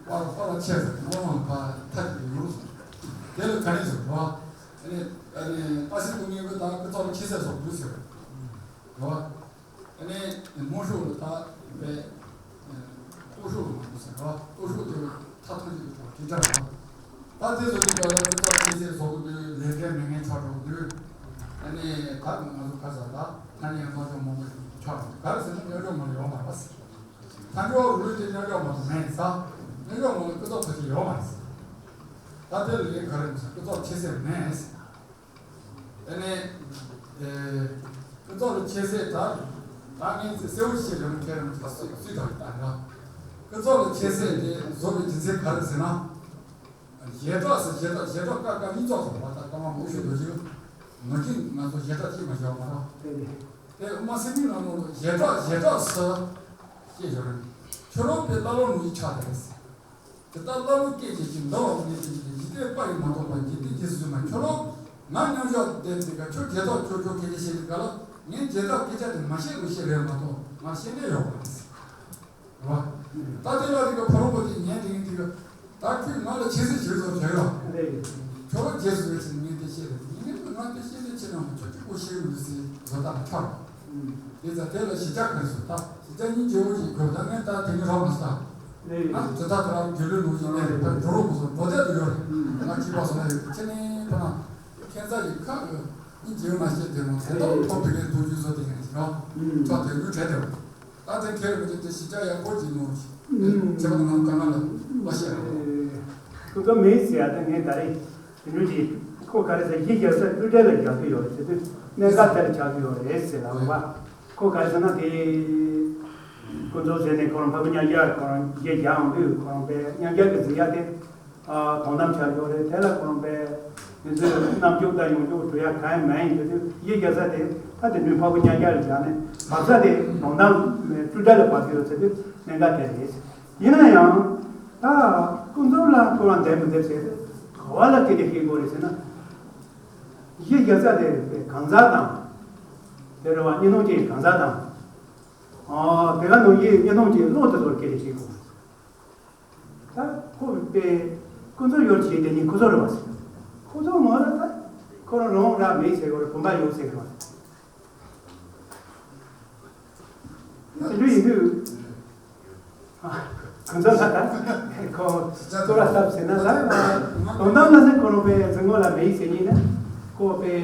པར་པར་ཆད་ཟེར་སློབ་མ་ཕ་ཐག་གི་ཡོང་སོང་། དེ་ལ་ག་རེ་ཟེར་བ། ཨ་ནི་ཨ་ནི་ཏ་སི་ཀུ་ནི་གི་ད་ཀུན་རྫོབ་ལ་ཆེས་ཆེར་བཟོ་དགོས་ཟེར་བ། ཨ་ནི་མོ་ཧྲུག་ལ་ད་པའི་ལྟོ་ཧྲུག་མང་པོ་ཟེར་བ། ལྟོ་ཧྲུག་དེ་ཐ་ཐང་ཅིག་གི་གྲོགས་ཁྱེད་ཅག་ད་དེ་ཚོ་ཡིན་པ་ལ་ཀུན་རྫོབ་ཆེས་ཆེར་བཟོ་དགོས་དུས་ལས་འབྲས་མེད་མཁན་ཆགས་འགྲོ་དུས། ཨ་ནི་ད་ང་ཚོ་ཁ་ས་ད་ཐ་སྙད་རྣམ་གཞག་མང་པོ་ཞིག་ཆགས་འགྲོ་ག་རེ་ཟེར་ན་རྙོག་འཇོག་མ་ལ་ཡོང་མ་རེད། མཐའ་འཇོག་རུལ་དེ་རྙོག་འཇོག་མ་དང་མེད་ས། རྙོག་འཇོག་མ་ལ་ཀུན་རྫོབ་ཐུགས་རྗེ་ཡོད་མ་རེད། ད་དེ་ལ་ཡིན་ག་རེ་མི་ཟེར་ཀུན་རྫོབ་ཆེས་ཆེར་མེད། དེ་ནས་ཨེ། ཀུན་རྫོབ་ལ་ཆེས་ཆེར་ད། ད་ངས་ཚེ་གསལ་བོ་ཞིག་རང་ཁྱེད་རང་ཚོ་སུས་སུས་དང་ད་ཡིན་ན། ཀུན་རྫོབ་ལ་ཆེས་ཆེར་དེ་བཟོ་བའི་རྒྱུ་མཚན་ག་རེ་ཟེར་ན། བྱེ་བྲག་ཟེར་བྱེ་བྲག་བྱེ་བྲག་ཀ་ཀ་གཉིས་ཚོགས་སོང་བ། ད་ཀ་མ་མང་ཤོས་དོ་ཅིག་ནོར་གྱིན་ང་ཚོ་བྱེ་བྲག་གཅིག་མ་བཞག་མ་རེད། དེ་དབུ་མ་སེམས་ཉིད་ནང་ལོགས་ལ་བྱེ་བྲག་བྱེ་བྲག་ཟེར་ཅེས་བརྗོད་རན། ཁྱོད་རང་པའི་ཀླ་ཀློ་ནོར་གྱི་ཆགས་རེད། དེ་ལྟར་ཀླ་ཀློ་སྐད་ཅིག་གིས་འདུལ་བ་མེད་པའི་འཇིག་རྟེན་པ་ཡིས་མ་རྟོགས་པ་འཇིག་རྟེན་རྗེས་སུ་མ་ཁྱོད་རང་ང་མཉམ་བཞག་བསྡད་དེ་ག་ཁྱོད་བྱེ་བྲག་ཁྱོད་ཁྱོད་སྐད་ཆ་བཤད་དུས་ག་ལ་ངས་བྱེ་བྲག་སྐད་ཆ་དེ་མ་བཤད་རུང་བཤད་རེད་མ་གཏོགས་ང་བཤད་ནས་ཡོད་པ་རེད། རེད་བ། ད་དེ་ལ་དེ་ག་ཕ་རོལ་པོ་དེ་ཉན་དེ་ཡིན་དེ་ག་ད་ཁྱོད་ང་ལ་ཆེ་སེ་བྱེད་བཟོ་བྱས་རོགས། ཁྱོད་རང་རྗེས་སུ་ཡོད་ཟེར་ངས་དེ་བཤད་རེད། ངས་ང་དེ་བཤད་ནས་ཁྱེད་རང་ཁྱོད་ཀྱི་སྐུ་ཤེས་མི་འདུག་ཟེར་བཟོ་ལྟ་མ་ཆགས་རོགས། དེ་ཙང་དེ་ལ་གཞིས་ཆགས་གང་སོང་ད་གཞིས་ཆགས་གཉིས་བརྗེ་བོ་ཞིག་དགོས། ད་ངས་ད་དེ་ནི་རོགས་མ་སོང་། ང་དེ་ད་ད་རང་རྒྱུ་ལུས་ལུགས་ཤིག་གནས་རེད། ད་འགྲོ་རོགས་མ་སོང་འགྲོ་བསྡད་དུ་ཡོད་རེད། ང་གཅིག་པ་སོང་ན་ཡོད་ཁྱེད་ནི་ཕ་ན་ཁྱེད་ཚ་ཡི་ཁ་གི་གཉིས་བརྗེ་བོ་མ་བཤད་དེ་མོ་དེ་ད་ཁོ་བི་གའི་ཐུགས་རྒྱུད་བཟོ་དེ་ངས་ཞིག་རོགས་ཁྱོད་དེ་རྒྱུ་བྲལ་དེ་རོགས། ད་དེ་ཁྱེད་རང་གི་དེ་གཞིས་ཆགས་ཡག་པོ་ཅིག་ནོར་ཞིག་ཁྱེད་པ་ནང་དཀའ་ངལ་ལ་བ་ཤེས་རེད། ཁོ་ཚོ་མེད་ཟེར་ཡ་ད་ངས་ད་རེས། དེ་འདྲ་ཅིག་ཁོ་ག་རེ་ཟེར་གཞི་རྒྱལ་ས་ཀླུ་བྲེ་ལ་རྒྱག་གི་ཡོད་རེད་ཟེར་དུས་གནད་འགག་དེར་ཆགས་ཀྱི་ཡོད་རེད་ཟེར་ལབ་པ། ཁོ་ག་རེ་ཟེར་ན་དེ། ཁོ་ཚོ་ཟེར་ནས་ཁོ་རང་འཕགས་པའི་མཉམ་གཞག་ཁོ་རང་གཞི་རྒྱག་འོང་དུས་ཁོ་རང་པའི་མཉམ་གཞག་གི་གཟིགས་ཡ་དེ། དོ་དམ་བྱ་ཡོད་རེད། དེ་ལ་ཁོ་རང་པའི་མི་ཚོས་རྣམ་འགྱུར་དང་ཡོང་འགྱུར་འགྲོ་ཡ་གང་ཡང་མེད་ཡིན་དུས་གཞི་རྒྱག་ས་དེ་ད་དེ་འདྲའི་འཕགས་པའི་མཉམ་གཞག་ལ་བཞག་ནས་བབས་ས་དེ་དོ་དམ་ཀླུ་བྲེ་ལ་བབས་ཀྱི་ཡོད་ཟེར་དུས་གནད་འགག་དེ་རེད། ཡིན་ན་ཡང་། ད་ཀུན་རྫོབ་ལ་ཁོ་རང་འདེམས་མི་འདེམས་ཟེར་ཏེ་ག་བ་ལ་སྐད་ཆ་བཤད་དགོས་རེད་ཟེར་ན། གཞི་རྒྱག་ས་དེ་གང་ཟག་དང་། དེ་རེད་བ། གཉིས་སྣང་ཅན་གང་ཟག་དང་། ཨོ་དེ་ག་ནང་བཞིན་གཉིས་སྣང་ཅན་བློ་དེ་ཚོར་སྐད་ཆ་བཤད་དགོས། ད་ཁོ་པས་ཀུན་རྫོབ་ཡོད་བྱས་དེ་གཉིས་ཁོ་ཚོ་རེད་བ། ཁོ་ཚོ་ངོ་ལ་ད་ཁོ་རང་རང་ར་མེད་ཟེར་དགོས་རེད། བུམ་པ་ཡོད་ཟེར་དགོས་རེད། དེ་འདྲ་ཡིན་དུས། ཨ། གང་ཟག་ལ་ད་ཁོ་ཚོ་ར་ལྟ་ཟེར་ན་ལ། དོན་དམ་ལ་ནི་ཁོ་རང་པའི་གཟིགས་ངོ་ལ་མེད་ཟེར་ཉིན་ན་ཁོ་པའི་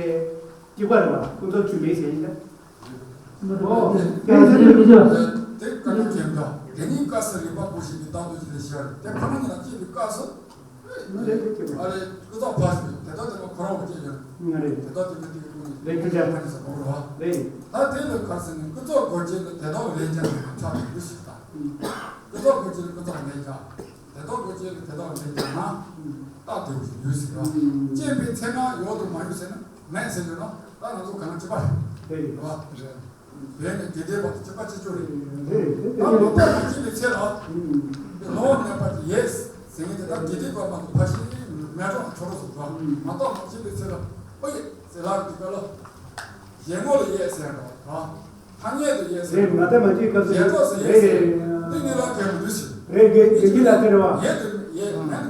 སྐྱིད་པ་རེད་བ། ཁོ་ཚོ་ཆུ་མེད་ཟེར་ཉིན་ན། ཨོ། དེ་ཚོ་དེ་ཚོ་དེ་བཀའ་ཉོན་ཅན་དང་དེ་ཉིད་བཀའ་སྩལ་རིག་པ་པོ་ཞིག་གི་བདག་ཏུ་ཅི་ལས་ཤར་དེ་ཁོ་རང་ཉིད་ལ་སྐྱེས་པའི་བཀའ་སྩལ། ང་རེད་ཁྱེད་ཀྱི་ཨ་རེ་ཀུན་རྫོབ་ཕར་ཞོག་དེ་དག་དེ་ལ་ཁོ་རང་བ་སྐྱེ་ཡོད། ང་རེད། དེ་དག་དེ་མི་དེ་གི་ཀུན་ནས་ལས་ཀུན་ལས་ཕ་ནི་ས་གོ་རོ་བ། རེད། ད་དེ་ལ་ཁར་སེ་ནི་ཀུན་རྫོབ་དགོས་ཆེད་ལ་དེ་དག་ལས་ཀྱང་ཆགས་པའི་ལུས་ཤིག་དང་། ཀུན་རྫོབ་དགོས་ཆེད་ལ་ཀུན་རྫོབ་ལས་ཀྱང་། དེ་དག་དགོས་ཆེད་ལ་དེ་དག་ལས་ཀྱང་ན། རྟགས་དེ་བཞིན་ཡོད་ཟེར་བ། སྐྱེས་པའི་ཚེ་ན་ཡོད་དུ་མ་ཡོད་ཟེར་ན་མེད་ཟེར་ཡོད་ན་ད་ང་ཚོ་ག་ན་ཅི་པ་རེད། རེད། རེད་བ། བས་ནས་དགེ་ལྡན་པ་དང་གཅིག་པ་གཅིག་གྱུར་རེད། རེད་རེད། ད་མ་རྟོགས་པ་སྐྱེས་པའི་ཚེ་ལ། ལོ་ནས་པ་ཡེས་ཟེར་མཁན་དེ་ད་དགེ་ལྡན་པ་མ་གཏོགས་ཕ་ཤི་མེད་འགྲོ་ཆོ་རོ་སོ་འགྲོ། མ་རྟོགས་པ་སྐྱེས་པའི་ཚེ་ལ་ཨོ་ཡེ་ཟེར་ལགས་དེ་ག་ལ། ཡེ་ངོ་ལ་ཡེས་ཟེར་འགྲོ་བ། ཐ་སྙད་དུ་ཡེས་ཟེར། རེད། ང་ད་མ་ཅིག་སྐབས་སུ་ཡེ་ཏོག་ཟེར་ཡེས་ཟེར། རེད། འདི་ནི་ལ་གལ་མི་འདུག་ཞིང་། རེད། དགེ་དགེ་ལྡན་ལ་དེ་རེད་བ། ཡེ་དུ་ཡེ་ང་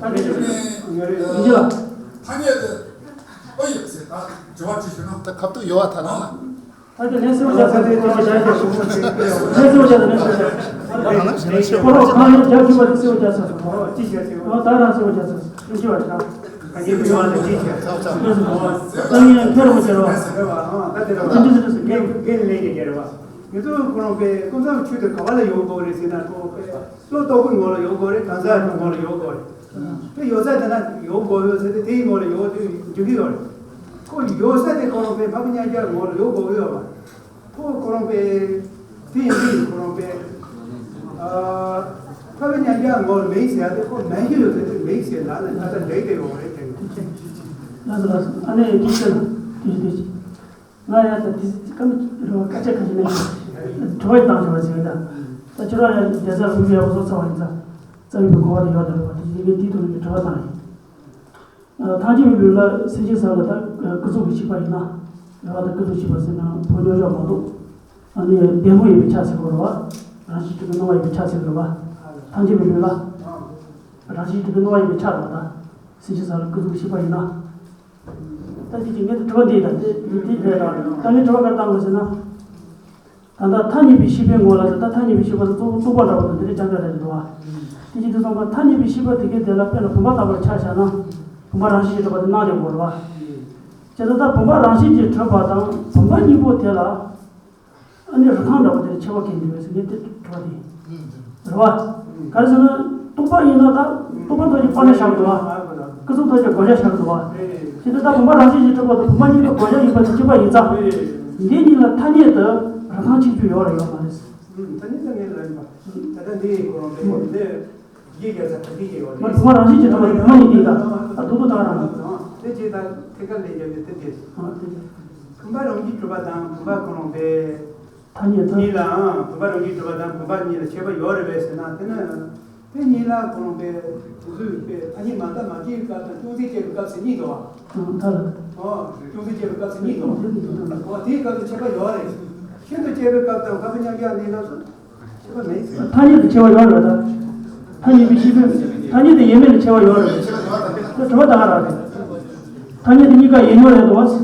ད་དེ་ཅི་ལ། ཐ་སྙད་དེ་ཨོ་ཡོད་ཟེར། ད་དྲི་བ་དྲིས་ཞུ་ན། ད་ཁ་ཐུག་ཡོད་བ་ཐ་ན་ན། ད་དེ་ལན་གསལ་པོ་རྒྱག་ས་དེ་དེ་བྱ་རྒྱུ་ཞུ། ལན་གསལ་པོ་རྒྱག་ད་ལན་གསལ་པོ་རྒྱག་ཁོ་རང་གང་ཡོད་རྒྱག་ཐུབ་པ་དེ་གསལ་པོ་རྒྱག་ས་སོང་། ད་རང་གསལ་པོ་རྒྱག་ས་སོང་། ཞུ་བ་རྒྱག་ད་ངས་ཁྱེད་རང་ལ་ཅི་བྱས། ད་ངས་ཁྱེད་རང་ཁྱེད་རང་ད་དེ་རེད་བ། ཅི་འདྲ་ཟེར་ཟེར་ངས་ངས་ལས་ཀྱི་རྒྱལ་རེད་བ། ངེད་ཚོ་ཁོ་རང་པའི་ཀུན་བཟང་ཆོས་དེ་ག་བ་ལ་ཡོང་དགོས་རེད་ཟེར་ན། ཁོ་པའི་བློ་ལྟོ་གོས་ངོ་ལ་ཡོང་དགོས་རེད། གང་ཟག་གི་ངོ་ལ་ཡོང་དགོས་རེད། དེ་ཡོད་ས་དེ་ན་ཡོང་དགོས་ཡོད་ཟེར་ཏེ་དེའི་ངོ་ལ་ཡོང་དུས་འཇུག་གི་ཡོད་རེད། ཁོ་ཡོད་ས་དེ་ཁོ་རང་པའི་འཕགས་པ་མཉམ་གཞག་ངོ་ལ་ཡོང་དགོས་ཡོད་པ། ཁོ་ཁོ་རང་པའི་དེ་ཡིན་དུས་ཁོ་རང་པའི་ཨ་འཕགས་པ་མཉམ་གཞག་ངོ་ལ་མེད་ཟེར་ཡ་དེ་ཁོ་མེད་ཀྱི་ཡོད་ཟེར་དུས་མེད་ཟེར་ལ་ནས་ད་ལྟ་འགྲིག་གི་ཡོད་རེད་དེ། ལགས་སོ་ལགས་སོ། ཨ་ནེ་ཅི་ཟེར་ན་དེ་དེ། ང་ཡང་ད་དེ་སྐམ་རོ་ཁ་ཆེ་ཁ་ཆེ་ནས་དྲི་བ་བཏང་བྱས་པ་ཟེར་ད། ད་ཁྱོད་རང་ཡང་བསྡད་ས་རུ་ཡག་པོ་བཟོ་ཚར་བ་ཡིན་ཙང་རྩ་བའི་གོ་བ་དེ་ཡོད་དེ་རེད་བ། དེ་ཡིན་ངས་དེའི་ཐོག་ནས་དྲི་བ་བཏང་ཡིན། ཐམས་ཅད་པའི་ལུས་ལ་སེམས་ཅན་ས་ལ་ད་ཀུན་རྫོབ་ཀྱི་ཤེས་པ་ཡིན་ན་རེད་བ། ད་ཀུན་རྫོབ་ཤེས་པ་ཟེར་ན་བོད་རྙོག་ཤོག་མ་གཏོགས་ཨ་ནི་བདེན་པ་ཡིན་པའི་ཆ་ཟེར་དགོས་རེད་བ། རང་བཞིན་གྲུབ་པའི་སྣང་བ་ཡིན་པའི་ཆ་ཟེར་དགོས་རེད་བ། ཐམས་ཅད་པའི་ལུས་ལ་རང་བཞིན་གྲུབ་པའི་སྣང་བ་ཡིན་པའི་ཆ་རེད་བ། ད་སེམས་ཅན་ས་ལ་ཀུན་རྫོབ་ཀྱི་ཤེས་པ་ཡིན་ན། ད་དེ་ཅི་ངས་དྲི་བ་འདི་དང་དེ་དེ་དེ་དང་ད་ངས་དྲི་བ་ག་རེ་བཏང་དགོས་ཟེར་ན། ད་ལྟ་ཐ་སྙད་པའི་ཤེས་པའི་ངོ་ལ་ཟེར། ད་ཐ་སྙད་པའི་ཤེས་པ་ཟེར་རྩོག་རྩོག་པ་འདྲ་བོ་དང་དེ་འདྲ་རྐྱང་རྐྱང་རེད་འདུག་བ། དེ་ཅི་དེ་ཚང་མ་ཐ་སྙད་པའི་ཤེས་པ་དེ་གའི་དེ་ལ་དཔེར་ན་བུམ་པ་ལྟ་བུར་ཆ་བཞག་ན། བུམ་པ་རང་བཞིན་གྱིས་གྲུབ་པ་དེ་སྣང་བརྒྱབ་དགོས་རེད་བ། བྱས་ཙང་ད་བུམ་པ་རང་བཞིན་གྱིས་གྲུབ་པ་དང་བུམ་པ་གཉིས་པོ་དེ་ལ། ཨ་ནི་རིན་ཐང་འདྲ་བོ་དེ་ཁྱད་པར་གང་འདུག་ཟེར་ངས་དེ་དྲི་བ་དེ་རེད་བ། ག་རེ་ཟེར་ན་རྟོག་པ་ཡིན་ན་ད་རྟོག་པ་ཐོག་གི་དཔག་ན་བཞག་འདུག་བ། ཀུན་རྫོབ་ཐོག་གི་བགོ་བཤའ་བཞག་འདུག་བ། ཞེ་དྲག་ད་བུམ་པ་རང་བཞིན་གྱིས་གྲུབ་པ་དང་བུམ་པ་གཉིས་ཀྱི་བགོ་བཤའ་ཡིན་པ་དང་གཅིག་པ་ཡིན་ཙང་། འདི་གཉིས་ལ་ཐ་སྙད་དུ་རིན་ཐང་ཆེ་ཆུང་ཡོད་རེད་ཡོད་མ་རེད། ཐ་སྙད་དུ་ངས་ལབ་ཡིན་པ། ད་ལྟ་འདི་ཡི་གོ་རང་པས་འདི་ཡིག་རྒྱབ་ས་ཐ་སྙད་ཡོད་མ་རེད། བུམ་པ་རང་བཞིན་གྱིས་གྲུབ་པ་དང་བུམ་པ་གཉིས་ཀྱི་ད་ད་རྡོག་རྡོག་ཐག་རང་། དེ་ཅི་ད་ཐད་ཀར་ལས་རྒྱབ་ནས་དེ་དེ། བུམ་པ་རང་བཞིན་གྲུབ་པ་དང་བུམ་པ་གོ་རང་པས། ཐ་སྙད་དུ། གཉིས་ལའང་བུམ་པ་རང་བཞིན་གྲུབ་པ་དང་བུམ་པ་གཉིས་ལ་ཁྱད་པར་ཡོད་རེད་པས་ཟེར་ན། དེ་ནི་དེ་གཉིས་ལ་ཁོ་རང་པས་དེ་ཚོའི་པས་ཐ་སྙད་མ་བཏགས་མ་སྐྱེས་པའི་སྐབས་དང་ཅུང་ཟད་སྐྱེས་པའི་སྐབས་ཟེར་གཉིས་འདུག་བ། ཨང་། ད་ལ། ཨོ། ཅུང་ཟད་སྐྱེས་པའི་སྐབས་ཟེར་གཉིས་འདུག་བ། ཨོ། དེའི་སྐབས་སུ་ཁྱད་པར་ཡོད་རེད། ཤིན་ཏུ་སྐྱེས་པའི་སྐབས་དང་འཕགས་པ་མཉམ་གཞག་གནས་སྐབས་སུ་ཁྱད་པར་མེད་ཟེར། ཐ་སྙད་དུ་ཁྱད་པར་ཡོད་རེད་ད། ཐ་སྙད་པའི་ཤེས་པས། ཐ་སྙད་དེ་ཡིན་མིན་ལ་ཁྱད་པར་ཡོད་རེད། དེ་དྲི་བ་ད་ག་རང་རེད། ཐ་སྙད་དེ་གཉིས་ཀ་ཡིན་མིན་རེད་འདུག་བ། ཐ་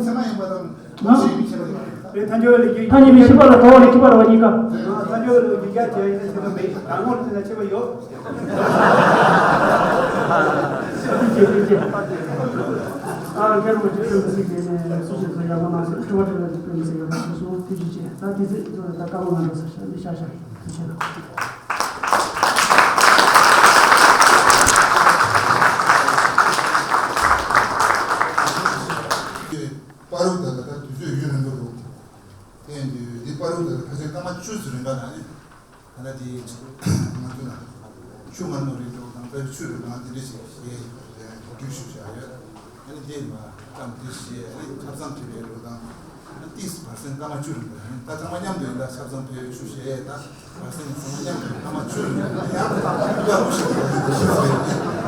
སྙད་པའི་ཤེས་པ་ལ་གྲགས་པ་ལ་ཁྱད་པར་རེད་བ་གཉིས་ཀ། ཐ་སྙད་པའི་ལོ་རྒྱུས་རྒྱ་ཆེ་ཡིན་ན་ཁྱད་པར་མེད། གྲངས་ངོ་ལ་ཁྱད་པར་ཡོད། ཨ་རྒན་མོ་ཅིག་ཁྱོད་མི་སྲིད་དེ་ནས་སུ་ཞིག་ཚོ་ཡག་པོ་གནང་སོང་། དྲི་བ་དྲིས་ལན་ཅིག་ཕུལ་མི་སྲིད་ཡག་པོ་ཞིག་སོང་། ཐུགས་རྗེ་ཆེ། ད་དེ་ཚེ་ཚོ་ད་སྐར་མ་ང་འགྲོ་ས་ཤ་འདི་ཤ་ཤ་ཐུགས་རྗེ་ཆེ། པ་རུ་ད་ལྟ་དུས་ཚོད་ཡུན་རིང་པོ་འདུག་དེ་ཡིན་དུས་འདི་པ་རུ་ད་ལྟ་ཁ་ཤས་སྐར་མ་བཅུ་ཙམ་རིང་པ་ན་ནི། ད་ལྟ་དེ་ང་ཚོ་ན་ཆུ་མངར་མོ་རེད་འདུག་དང་དཔེར་ཆུ་རེད་དང་དེ་འདྲ་ཞིག་ཞེས་གོ་སྒྲིག་ཞུ་བྱ་ཡོད། ཨ་ནི་དེ་མ་བཀྲམ་དེ་ཞེས་ཨ་ནི་ཆབ་གསང་བྲིས་པའི་ལོ་དང་། ཏིས་བར་སེང་སྐར་མ་བཅུ་རིང་པོ་ཡིན། ད་ཚང་མ་མཉམ་དུ་ཡིན། ད་ཆབ་གསང་ཕེབས་ཆུ་བཞེས། ད་བར་སེང་ཚང་མ་མཉམ་དུ་སྐར་མ་བཅུ་རིང་པོ་ཡང་ཡག་པོ་ཞིག་ཡོད་ཞིག་རེད།